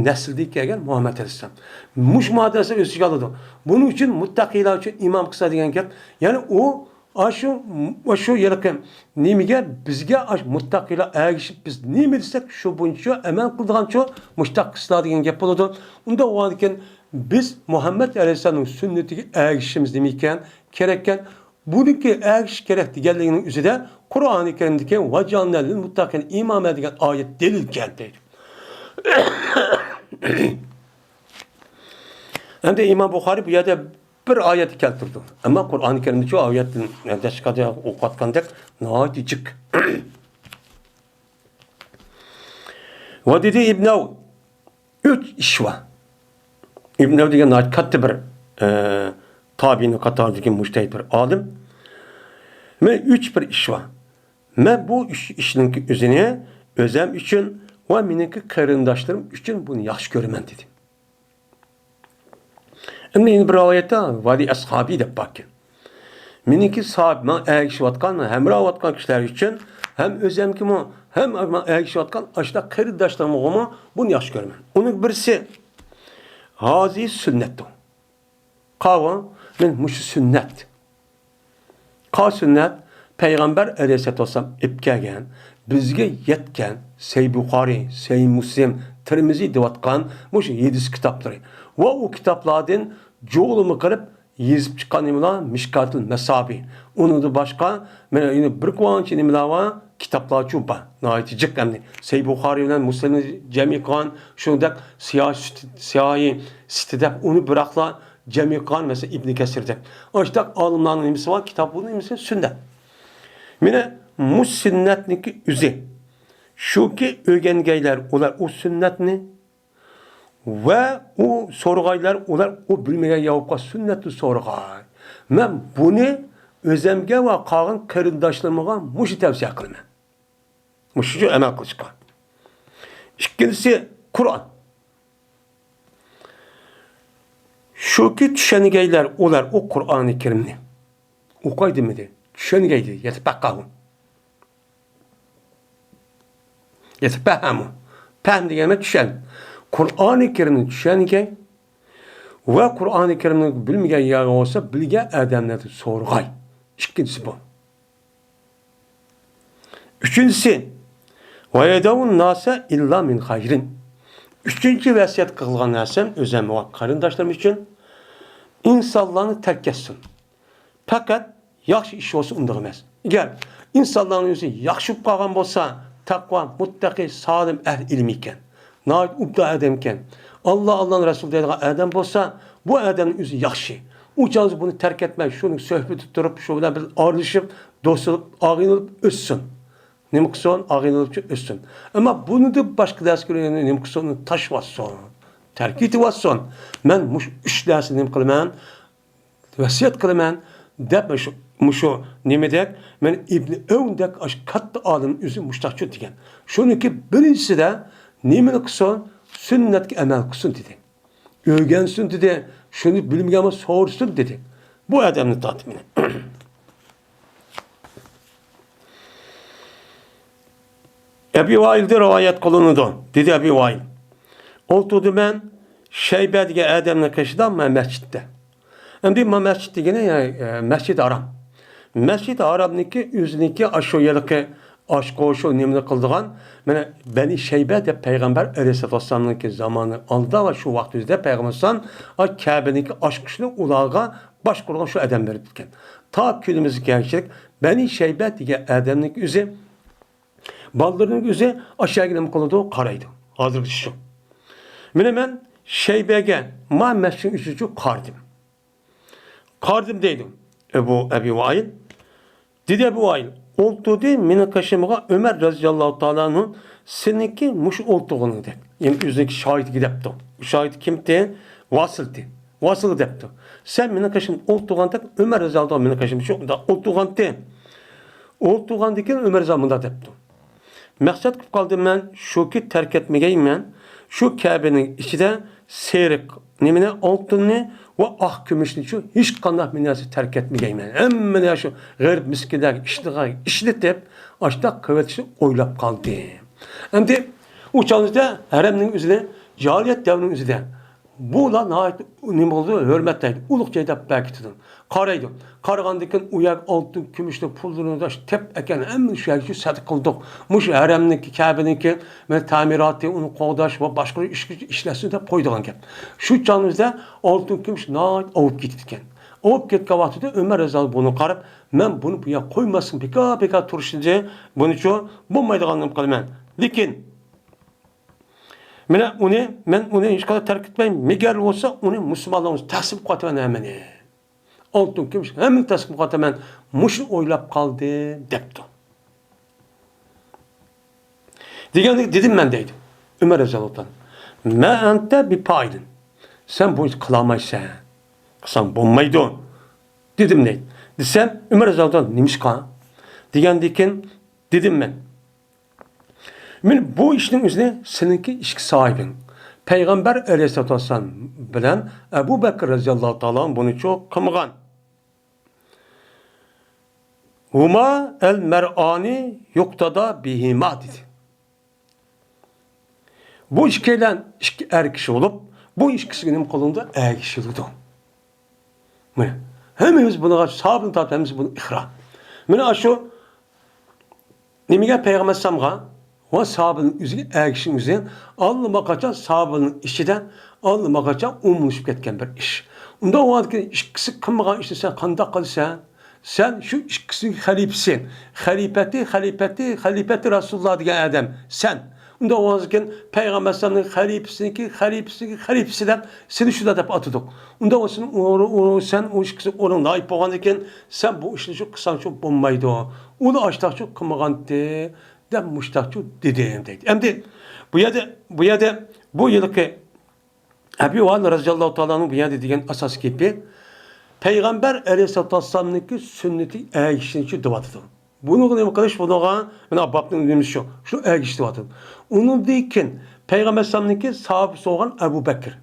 نەسلىدىن كەلگەن مۇھەممەد ئەلەيھىسسالام. مۇشۇ مۇھەممەد ئەلەيھىسسالام ئۆز ئىچىگە ئالىدۇ. بۇنىڭ ئۈچۈن مۇتتەقىلار ئۈچۈن ئىمام قىلسا دېگەن گەپ. يەنى ئۇ، ئاشۇ، ئاشۇ ھېلىقى نېمىگە، بىزگە ئاشۇ مۇتتەقىلار ئەگىشىپ، بىز نېمە دېسەك، شۇ بويىچە ئەمەل قىلىدىغانچۇ مۇشتاق قىلسىلا دېگەن گەپ بولىدۇ. ئۇنداق بولغاندىكىن، بىز مۇھەممەد ئەلەيھىسسالامنىڭ سۈننىتىگە ئەگىشىشىمىز نېمە ئىكەن؟ كېرەككەن. بۇنىڭكى ئەگىشىش كېرەك دېگەنلىكىنىڭ ئۆزىدە قۇرئانى كەرىمدىكى «ۋەجئەلنا لىل مۇتتەقىنە ئىماما» دېگەن ئايەت دەلىل كەلتۈرىدۇ. ئەمدى ئىمام بۇخارىي بۇ يەردە بىر ئايەت كەلتۈردى. ئەمما قۇرئانى كەرىمدە شۇ ئايەتتىن دەشقەدە ئوقۇۋاتقاندەك ناھايىتى جىق. ۋە دېدى ئىبنەۋ، ئۈچ ئىش بار. ئىبنەۋ دېگەن ناھايىتى كاتتا بىر، ئە، تابىئىنىڭ قاتارىدىكى مۇجتەھىد بىر ئالىم. مەن ئۈچ بىر ئىش بار. مەن بۇ ئۈچ ئىشنىڭكى ئۆزىنى ئۆزەم ئۈچۈن ۋە مېنىڭكى قېرىنداشلىرىم ئۈچۈن بۇنى ياخشى كۆرىمەن، دېدى. ئەمدى يەنە بىر رىۋايەتتە «ۋەلى ئەسھابى» دەپ باركەن. مېنىڭكى ساھاب، ماڭا ئەگىشىۋاتقان، ھەمراھلىۋاتقان كىشىلەر ئۈچۈن، ھەم ئۆزەمگىمۇ، ھەم ماڭا ئەگىشىۋاتقان ئاشۇنداق قېرىنداشلىرىمغىمۇ بۇنى ياخشى كۆرىمەن. ئۇنىڭ بىرسى، ھازى سۈننەتتۇر. قاۋۇ، مەن مۇشۇ سۈننەت. قا سۈننەت پەيغەمبەر ئەلەيھىسسالاتۇ ۋەسسالام ئېلىپ كەلگەن، بىزگە يەتكەن سەھىھ بۇخارىي، سەھىھ مۇسلىم، تىرمىزى دەۋاتقان مۇشۇ ھەدىس كىتابلىرى. ۋە ئۇ كىتابلاردىن جۇغلىما قىلىپ يېزىپ چىققان نېمىلەر؟ مىشكاتۇل مەسابىھ. ئۇنىڭدىن باشقا، مانا يەنە بىر قانچە نېمىلەر بار؟ كىتابلارچۇ بار. ناھايىتى جىق ئەمدى. سەھىھ بۇخارىي بىلەن مۇسلىمنى جەم قىلغان، شۇنداق سىياھ سىت-، سىياھى سىتى دەپ ئۇنى بىراقلا جەم قىلغان، مەسىلەن، ئىبنى كەسىر دەپ. ئاشۇنداق ئالىملارنىڭ نېمىسى بار؟ كىتابىنىڭ نېمىسى؟ سۈننەت. مانا مۇ سۈننەتنىڭكى ئۆزى. شۇكى ئۆگەنگەيلەر ئۇلار ئۇ سۈننەتنى ۋە ئۇ سورىغايلار ئۇلار ئۇ بىلمىگەن ياۋۇققا سۈننەتنى سورىغاي. مەن بۇنى ئۆزەمگە ۋە قالغان قېرىنداشلىرىمغا مۇشۇ تەۋسىيە قىلىمەن. مۇشۇنچە ئەمەل قىلىشقا. ئىككىنچىسى، قۇرئان. شۇكى چۈشەنگەيلەر ئۇلار ئۇ قۇرئانى كەرىمنى. ئوقاي دېمىدى. چۈشەنگەيدى. يەتەپەققەھۇ. يەتەپەھەمۇ. پەھم دېگەن چۈشەن. قۇرئانى كەرىمنى چۈشەنگەي. ۋە قۇرئانى كەرىمنى بىلمىگەن يەرگە بولسا بىلگەن ئادەملەردىن سورىغاي. ئىككىنچىسى بۇ. ئۈچىنچىسى، «ۋەيەدەۋۇن ناسە ئىللا مىن خەيرىن.» ئۈچىنچى ۋەسىيەت قىلغان نەرسەم ئۆزەم ۋە قېرىنداشلىرىم ئۈچۈن ئىنسانلارنى تەرك ئەتسۇن. پەقەت ياخشى ئىش بولسا ئۇنداق ئەمەس. ئەگەر ئىنسانلارنىڭ ئۆزى ياخشى بولۇپ قالغان بولسا، تەقۋا، مۇتتەقى، سالىم، ئەھلى ئىلىم ئىكەن. ناھايىتى ئوبدان ئادەمكەن. ئاللا، ئاللانىڭ رەسۇلى دەيدىغان ئادەم بولسا، بۇ ئادەمنىڭ ئۆزى ياخشى. ئۇ چاغدا بۇنى تەرك ئەتمەي، شۇنىڭ سۆھبىتىدە تۇرۇپ، شۇ بىلەن بىر ئارىلىشىپ، دوست بولۇپ، ئاغىنە بولۇپ ئۆتسۇن. نېمە قىلسۇن؟ ئاغىنە بولۇپ ئۆتسۇن. ئەمما بۇنىڭدىن باشقا نەرسە كۆرگەندە نېمە قىلسۇن؟ ئۇنى تاشلىۋاتسۇن. تەرك ئېتىۋاتسۇن. مەن مۇشۇ ئۈچ نەرسىنى نېمە قىلىمەن؟ ۋەسىيەت قىلىمەن دەپ، مۇشۇ، مۇشۇ نېمىدەك، مەن ئىبنى ئەۋندەك ئاشۇ كاتتا ئالىم ئۆزى مۇشتاقچۇ دېگەن. شۇنىڭكى بىرىنچىسىدە نېمىنى قىلسۇن؟ سۈننەتكە ئەمەل قىلسۇن دېدى. ئۆگەنسۇن دېدى. شۇنى بىلمىگەن بولسا سورىسۇن دېدى. بۇ ئادەمنى تارتىپ مېنى. ئەبى ۋائىلدىن رىۋايەت قىلىنىدۇ. دېدى ئەبى ۋائىل، ئولتۇردۇم مەن شەيبە دېگەن ئادەمنىڭ قېشىدا مەن مەسچىتتە. ئەمدى ما مەسچىت دېگىنى، يەنى، ئە، مەسچىت ھارام. مەسچىت ھارامنىڭكى ئۆزىنىڭكى ئاشۇ يەرلىكى ئاچقۇ شۇ نېمىنى قىلىدىغان، مانا، بەنى شەيبە دەپ پەيغەمبەر ئەلەيھىسسالاتۇ ۋەسسالامنىڭكى زامانى ئالدىدا ۋە شۇ ۋاقىت ئۆزىدە پەيغەمبەر ئەلەيھىسسالام ئا كەبىنىڭكى ئاچقۇچىنى ئۇلارغا باشقۇرغان شۇ ئادەم بېرىپتىكەن. تا كۈنىمىزگە كەلگۈچىلىك بەنى شەيبە دېگەن ئادەمنىڭكى ئۆزى بالىلىرىنىڭ ئۆزى ئاشۇ يەرگە نېمە قىلىدۇ؟ قارايدۇ. ھازىرغىچە شۇ. مانا مەن شەيبەگە، ما مەسچىتنىڭ ئىچىدە قارىدىم. قارىدىم دەيدۇ ئەبۇ، ئەبى ۋائىل. دېدى ئەبۇ ۋائىل، ئولتۇردى مېنىڭ قېشىمغا ئۆمەر رەزىياللاھۇ تائالا ئەنھۇ، سېنىڭكى مۇشۇ ئولتۇرغىنىڭ دەپ. يەنى ئۆزىنىڭكى شاگىرتىگە دەپتۇ. شاگىرتى كىمتى؟ ۋاسىلتى. ۋاسىلغا دەپتۇ. سەن مېنىڭ قېشىمدا ئولتۇرغانتەك، ئۆمەر رەزىياللاھۇ تائالا مېنىڭ قېشىمدا شۇ ئولتۇرغانتى. ئولتۇرغاندىن كېيىن ئۆمەر رەزىياللاھۇ مۇنداق دەپتۇ. مەقسەت قىلىپ قالدىم مەن شۇكى، تەرك ئەتمىگەيمەن شۇ كەبىنىڭ ئىچىدە سېرىق نېمىنى، ئالتۇننى ۋە ئاق كۈمۈشنى شۇ ھېچقانداق بىر نەرسە تەرك ئەتمىگەيمەن. ھەممىنى شۇ غېرىب مىسكىنلەرگە ئىشلىتىدىغان ئىشلىتىپ، ئاشۇنداق قىلىۋېتىشنى ئويلاپ قالدىم. ئەمدى ئۇ چاغنىڭدا ھەرەمنىڭ ئۆزىدە، جاھىلىيەت دەۋرىنىڭ ئۆزىدە بۇلار ناھايىتى نېمە قىلىدۇ؟ ھۆرمەتلەيدۇ، ئۇلۇغ جاي دەپ بەركىتىدۇ. قارايدۇ. قارىغاندىن كېيىن ئۇ يەرگە ئالتۇن، كۈمۈشنى، پۇللىرىنى تېپىپ ئەكەل، ھەممىنى شۇ يەرگە شۇ سەدىقە قىلدۇق. مۇشۇ ھەرەمنىڭكى، كەبىنىڭكى مانا تەمىراتى، ئۇنى قوغداش ۋە باشقا ئىشكە ئىشلەتسۇن دەپ قويىدىغان گەپ. شۇ چاغنىڭدا ئالتۇن، كۈمۈش ناھايىتى ئاۋۇپ كېتىدىكەن. ئاۋۇپ كەتكەن ۋاقتىدا ئۆمەر رەزىياللاھۇ بۇنىڭغا قاراپ، مەن بۇنى بۇ يەرگە قويماسلىقىم، بىكار، بىكار تۇرۇشىدى، بۇنىچۇ بولمايدىغاننى قىلىمەن. لېكىن مانا ئۇنى، مەن ئۇنى ھېچقاچان تەرك ئەتمەيمەن، مەگەر بولسا ئۇنى مۇسۇلمانلارغا تەقسىم قىلىۋاتىمەن ھەممىنى. ئالتۇن، كۈمۈش، ھەممىنى تەقسىم قىلىۋاتىمەن. مۇشۇنى ئويلاپ قالدىم، دەپتۇ. دېگەندىكىن دېدىم مەن دەيدۇ ئۆمەر رەزىياللاھۇ تائالا. ما ئەنتە بىپائىلىن. سەن بۇ ئىشنى قىلالمايسەن. قىلساڭ بولمايدۇ. دېدىم دەيدۇ. دېسەم، ئۆمەر رەزىياللاھۇ تائالا نېمىشقا؟ دېگەندىكىن دېدىم مەن. مانا بۇ ئىشنىڭ ئۆزىنى سېنىڭكى ئىچكى ساھىبىڭ، پەيغەمبەر ئەلەيھىسسالاتۇ ۋەسسالام بىلەن ئەبۇ بەكىر رەزىياللاھۇ تائالا ئەنھۇ بۇنىچۇ قىلمىغان. ھۇما ئەل مەرئانى يۇقتادا بىھىما دېدى. بۇ ئىككىيلەن ئىككى ئەر كىشى بولۇپ، بۇ ئىككىسىگە نېمە قىلىنىدۇ؟ ئەگىشىلىدۇ. مانا، ھەممىمىز بۇنىڭغا سابىلنى تارتىپ، ھەممىمىز بۇنى ئىقرار. مانا ئاشۇ نېمىگە پەيغەمبەر ئەلەيھىسسالامغا ۋە سابىلنىڭ ئۆزىگە ئەگىشىش ئۆزى ئاللىماقاچان سابىلنىڭ ئىچىدە ئاللىماقاچان ئومۇملىشىپ كەتكەن بىر ئىش. ئۇنداق بولغاندىكىن ئىككىسى قىلمىغان ئىشنى سەن قانداق قىلىسەن؟ سەن شۇ ئىككىسىنىڭ خەلىپىسى، خەلىپەتى، خەلىپەتى، خەلىپەتى رەسۇلۇللا دېگەن ئادەم سەن. ئۇنداق بولغاندىكىن پەيغەمبەر ئەلەيھىسسالامنىڭ خەلىپىسىنىڭكى خەلىپىسىنىڭكى خەلىپىسى دەپ سېنى شۇنداق دەپ ئاتىدۇق. ئۇنداق بولسا ئورۇن، ئورۇن، سەن ئۇ ئىككىسى ئورنۇڭ نائىپ بولغاندىكىن سەن بۇ ئىشنى شۇ قىلساڭچۇ بولمايدۇ. ئۇلا ئاشتاقچۇ قىلمىغانتى دەپ مۇشتاقچۇ دېدىم دەيدۇ. ئەمدى بۇ يەردە، بۇ يەردە بۇ ھېلىقى ئەبى ۋائىل رەزىياللاھۇ تائالا ئەنھۇ بۇ يەردە دېگەن ئاساسىي گېپى، پەيغەمبەر ئەلەيھىسسالاتۇ ۋەسسالامنىڭكى سۈننىتى ئەگىشىشنى دەۋاتىدۇ. بۇنىڭغا نېمە قىلىش؟ بۇنىڭغا مانا بابنىڭ نېمىسى شۇ، شۇ ئەگىشىش دەۋاتىدۇ. ئۇنىڭدىن كېيىن پەيغەمبەر ئەلەيھىسسالامنىڭكى ساھابىسى بولغان ئەبۇ بەكىر.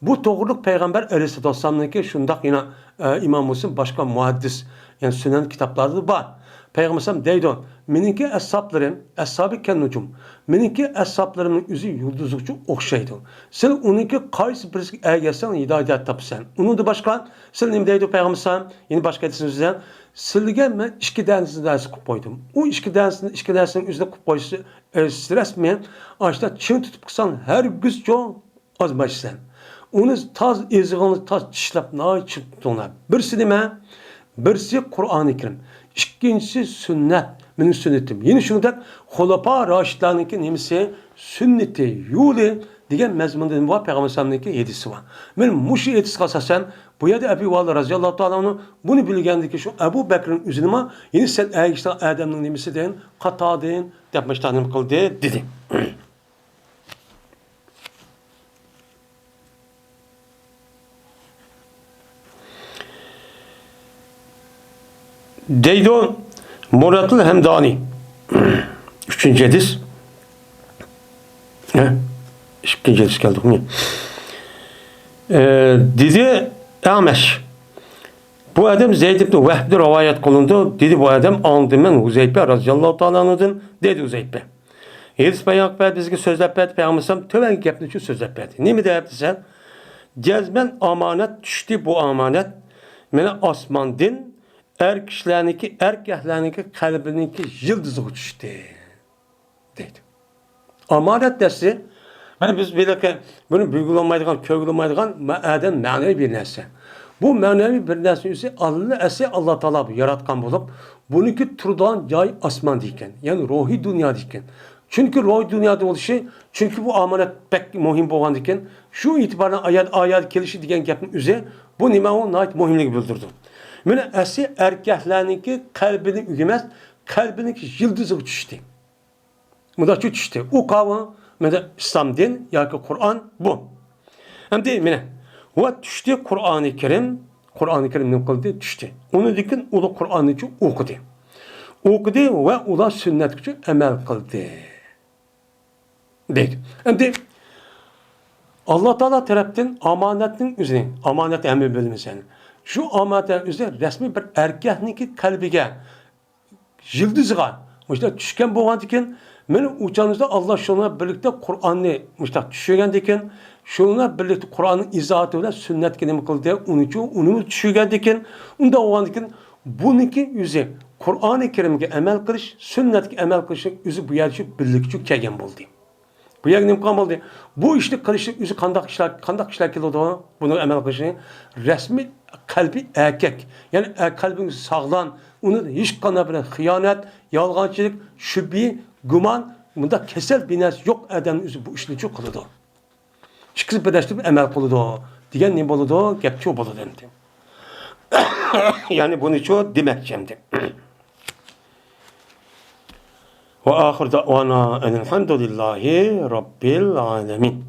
بۇ توغرىلىق پەيغەمبەر ئەلەيھىسسالاتۇ ۋەسسالامنىڭكى شۇنداق يەنە، ئە، ئىمام مۇسلىم باشقا مۇھەددىس، يەنى سۈنەن كىتابلاردا بار. پەيغەمبەر ئەلەيھىسسالام دەيدۇ، مېنىڭكى ئەسھابلىرىم، ئەسھابى كەننۇجۇم، مېنىڭكى ئەسھابلىرىمنىڭ ئۆزى يۇلتۇزغىچە ئوخشايدۇ. سىلەر ئۇنىڭكى قايسى بىرسىگە ئەگەشسەڭ ھىدايەت تاپىسەن. ئۇنىڭدىن باشقا سىلەر نېمە دەيدۇ پەيغەمبەر ئەلەيھىسسالام؟ يەنە باشقا ھەدىسىمىزدە، سىلىگە مەن ئىككى دانىسىنى نەرسە قىلىپ قويدۇم. ئۇ ئىككى دانىسىنى، ئىككى نەرسىنىڭ ئۆزىنى قىلىپ قويسا، ئە، سىرەسمى ئاشتا چىڭ تۇتۇپ قىلساڭ ھەرگىزچۇ ئازمايسەن. ئۇنى تاز ئېزىغىڭنى تاز چىشلەپ ناھايىتى چىڭ تۇتۇڭلار. بىرسى نېمە؟ بىرسى قۇرئانى كەرىم. ئىككىنچىسى سۈننەت، مېنىڭ سۈننىتىم. يەنە شۇنىڭدەك خۇلەپا راشىدلارنىڭكى نېمىسى؟ سۈننىتى، يولى دېگەن مەزمۇندا نېمە بار؟ پەيغەمبەر ئەلەيھىسسالامنىڭكى ھەدىسى بار. مانا مۇشۇ ھەدىسكە ئاساسەن بۇ يەردە ئەبى ۋائىل رەزىياللاھۇ تائالا ئەنھۇ بۇنى بىلگەندىكىن شۇ ئەبۇ بەكرىنىڭ ئۆزىنىمۇ يەنە سەن ئەگىشىدىغان ئادەمنىڭ نېمىسىدىن، قاتارىدىن دەپ مۇشۇنداق نېمە قىلدى دېدى. دەيدۇ مۇراتىل ھەمدانى. ئۈچىنچى ھەدىس. ھە؟ ئىككىنچى ھەدىس كەلدۇقمۇ؟ ئە، دېدى ئەمەش. بۇ ئادەم زەيد ئىبن ۋەھبتىن رىۋايەت قىلىنىدۇ. دېدى بۇ ئادەم، ئاڭلىدىم مەن ھۇزەيپە رەزىياللاھۇ تائالا ئەنھۇدىن، دېدى ھۇزەيپە. ھەدىس بايان قىلىپ بەردى، بىزگە سۆزلەپ بەردى، پەيغەمبەر ئەلەيھىسسالام تۆۋەنكى گەپنى شۇ سۆزلەپ بەردى. نېمە دەپ دېسە، جەزمەن ئامانەت چۈشتى، بۇ ئامانەت مانا ئاسماندىن ئەر كىشىلەرنىڭكى، ئەركەكلەرنىڭكى قەلبىنىڭكى يىلتىزىغا چۈشتى، دەيدۇ. ئامانەت دەسسى، مانا بىز بىلەركە بۇنى بىلگىلى بولمايدىغان، كۆرگىلى بولمايدىغان ما-، ئادەم مەنىۋى بىر نەرسە. بۇ مەنىۋى بىر نەرسىنى ئۆزى ئاللا ئەسلى ئاللا تائالا ياراتقان بولۇپ، بۇنىڭكى تۇرىدىغان جايى ئاسماندا ئىكەن، يەنى روھىي دۇنيادا ئىكەن. چۈنكى روھىي دۇنيادا بولۇشى، چۈنكى بۇ ئامانەت بەك مۇھىم بولغاندىكىن، شۇ ئېتىبارنىڭ ئايات، ئايات كېلىشى دېگەن گەپنىڭ ئۆزى بۇ نېمە، ئۇ ناھايىتى مۇھىملىقنى بىلدۈرىدۇ. مانا ئەسلى ئەركەكلەرنىڭكى قەلبىنى ئۆگىمەس، قەلبىنىڭكى يىلتىزىغا چۈشتى. مۇنداقچە چۈشتى. ئۇ قاۋۇ، مانا ئىسلام دىن ياكى قۇرئان بۇ. ئەمدى مانا، ۋە چۈشتى قۇرئانى كەرىم، قۇرئانى كەرىم نېمە قىلدى؟ چۈشتى. ئۇنىڭدىن كېيىن ئۇلار قۇرئاننى ئوقۇدى. ئوقۇدى ۋە ئۇلار سۈننەتكە ئەمەل قىلدى. دەيدۇ. ئەمدى ئاللا تائالا تەرەپتىن ئامانەتنىڭ ئۆزىنى، ئامانەت ھەممە بىلىمىز يەنى. شۇ ئامانەت ئۆزى رەسمىي بىر ئەركەكنىڭكى قەلبىگە يىلتىزىغا مۇشۇنداق چۈشكەن بولغاندىكىن، مانا ئۇ چاغدا ئاللا شۇنىڭ بىلەن بىرلىكتە قۇرئاننى مۇشۇنداق چۈشۈرگەندىكىن، شۇنىڭ بىلەن بىرلىكتە قۇرئاننىڭ ئىزاھاتى بىلەن سۈننەتكە نېمە قىلدى؟ ئۇنىچۇ، ئۇنى چۈشۈرگەندىكىن، ئۇنداق بولغاندىكىن، بۇنىڭكى ئۆزى قۇرئانى كەرىمگە ئەمەل قىلىش، سۈننەتكە ئەمەل قىلىشنىڭ ئۆزى بۇ يەرگە بىرلىككە كەلگەن بولدى. بۇ يەرگە نېمە قىلغان بولدى؟ بۇ ئىشنى قىلىشنىڭ ئۆزى قانداق ئىشلار، قانداق ئىشلار كېلىدۇ؟ بۇنىڭ ئەمەل قىلىشى رەسمىي قەلبى ئەركەك، يەنى ئە-، قەلبىڭ ساغلام، ئۇنى ھېچقانداق بىر خىيانەت، يالغانچىلىق، شۈبھە، گۇمان، بۇنداق كېسەل بىنەسى يوق ئادەمنىڭ ئۆزى بۇ ئىشنىچۇ قىلىدۇ. ئىككىسى بىرلەشتۈرۈپ ئەمەل قىلىدۇ دېگەن نېمە بولىدۇ؟ گەپچۇ بولىدۇ ئەمدى. يەنى بۇنىچۇ دېمەكچى ئەمدى. وآخر دعوانا أن الحمد لله رب العالمين.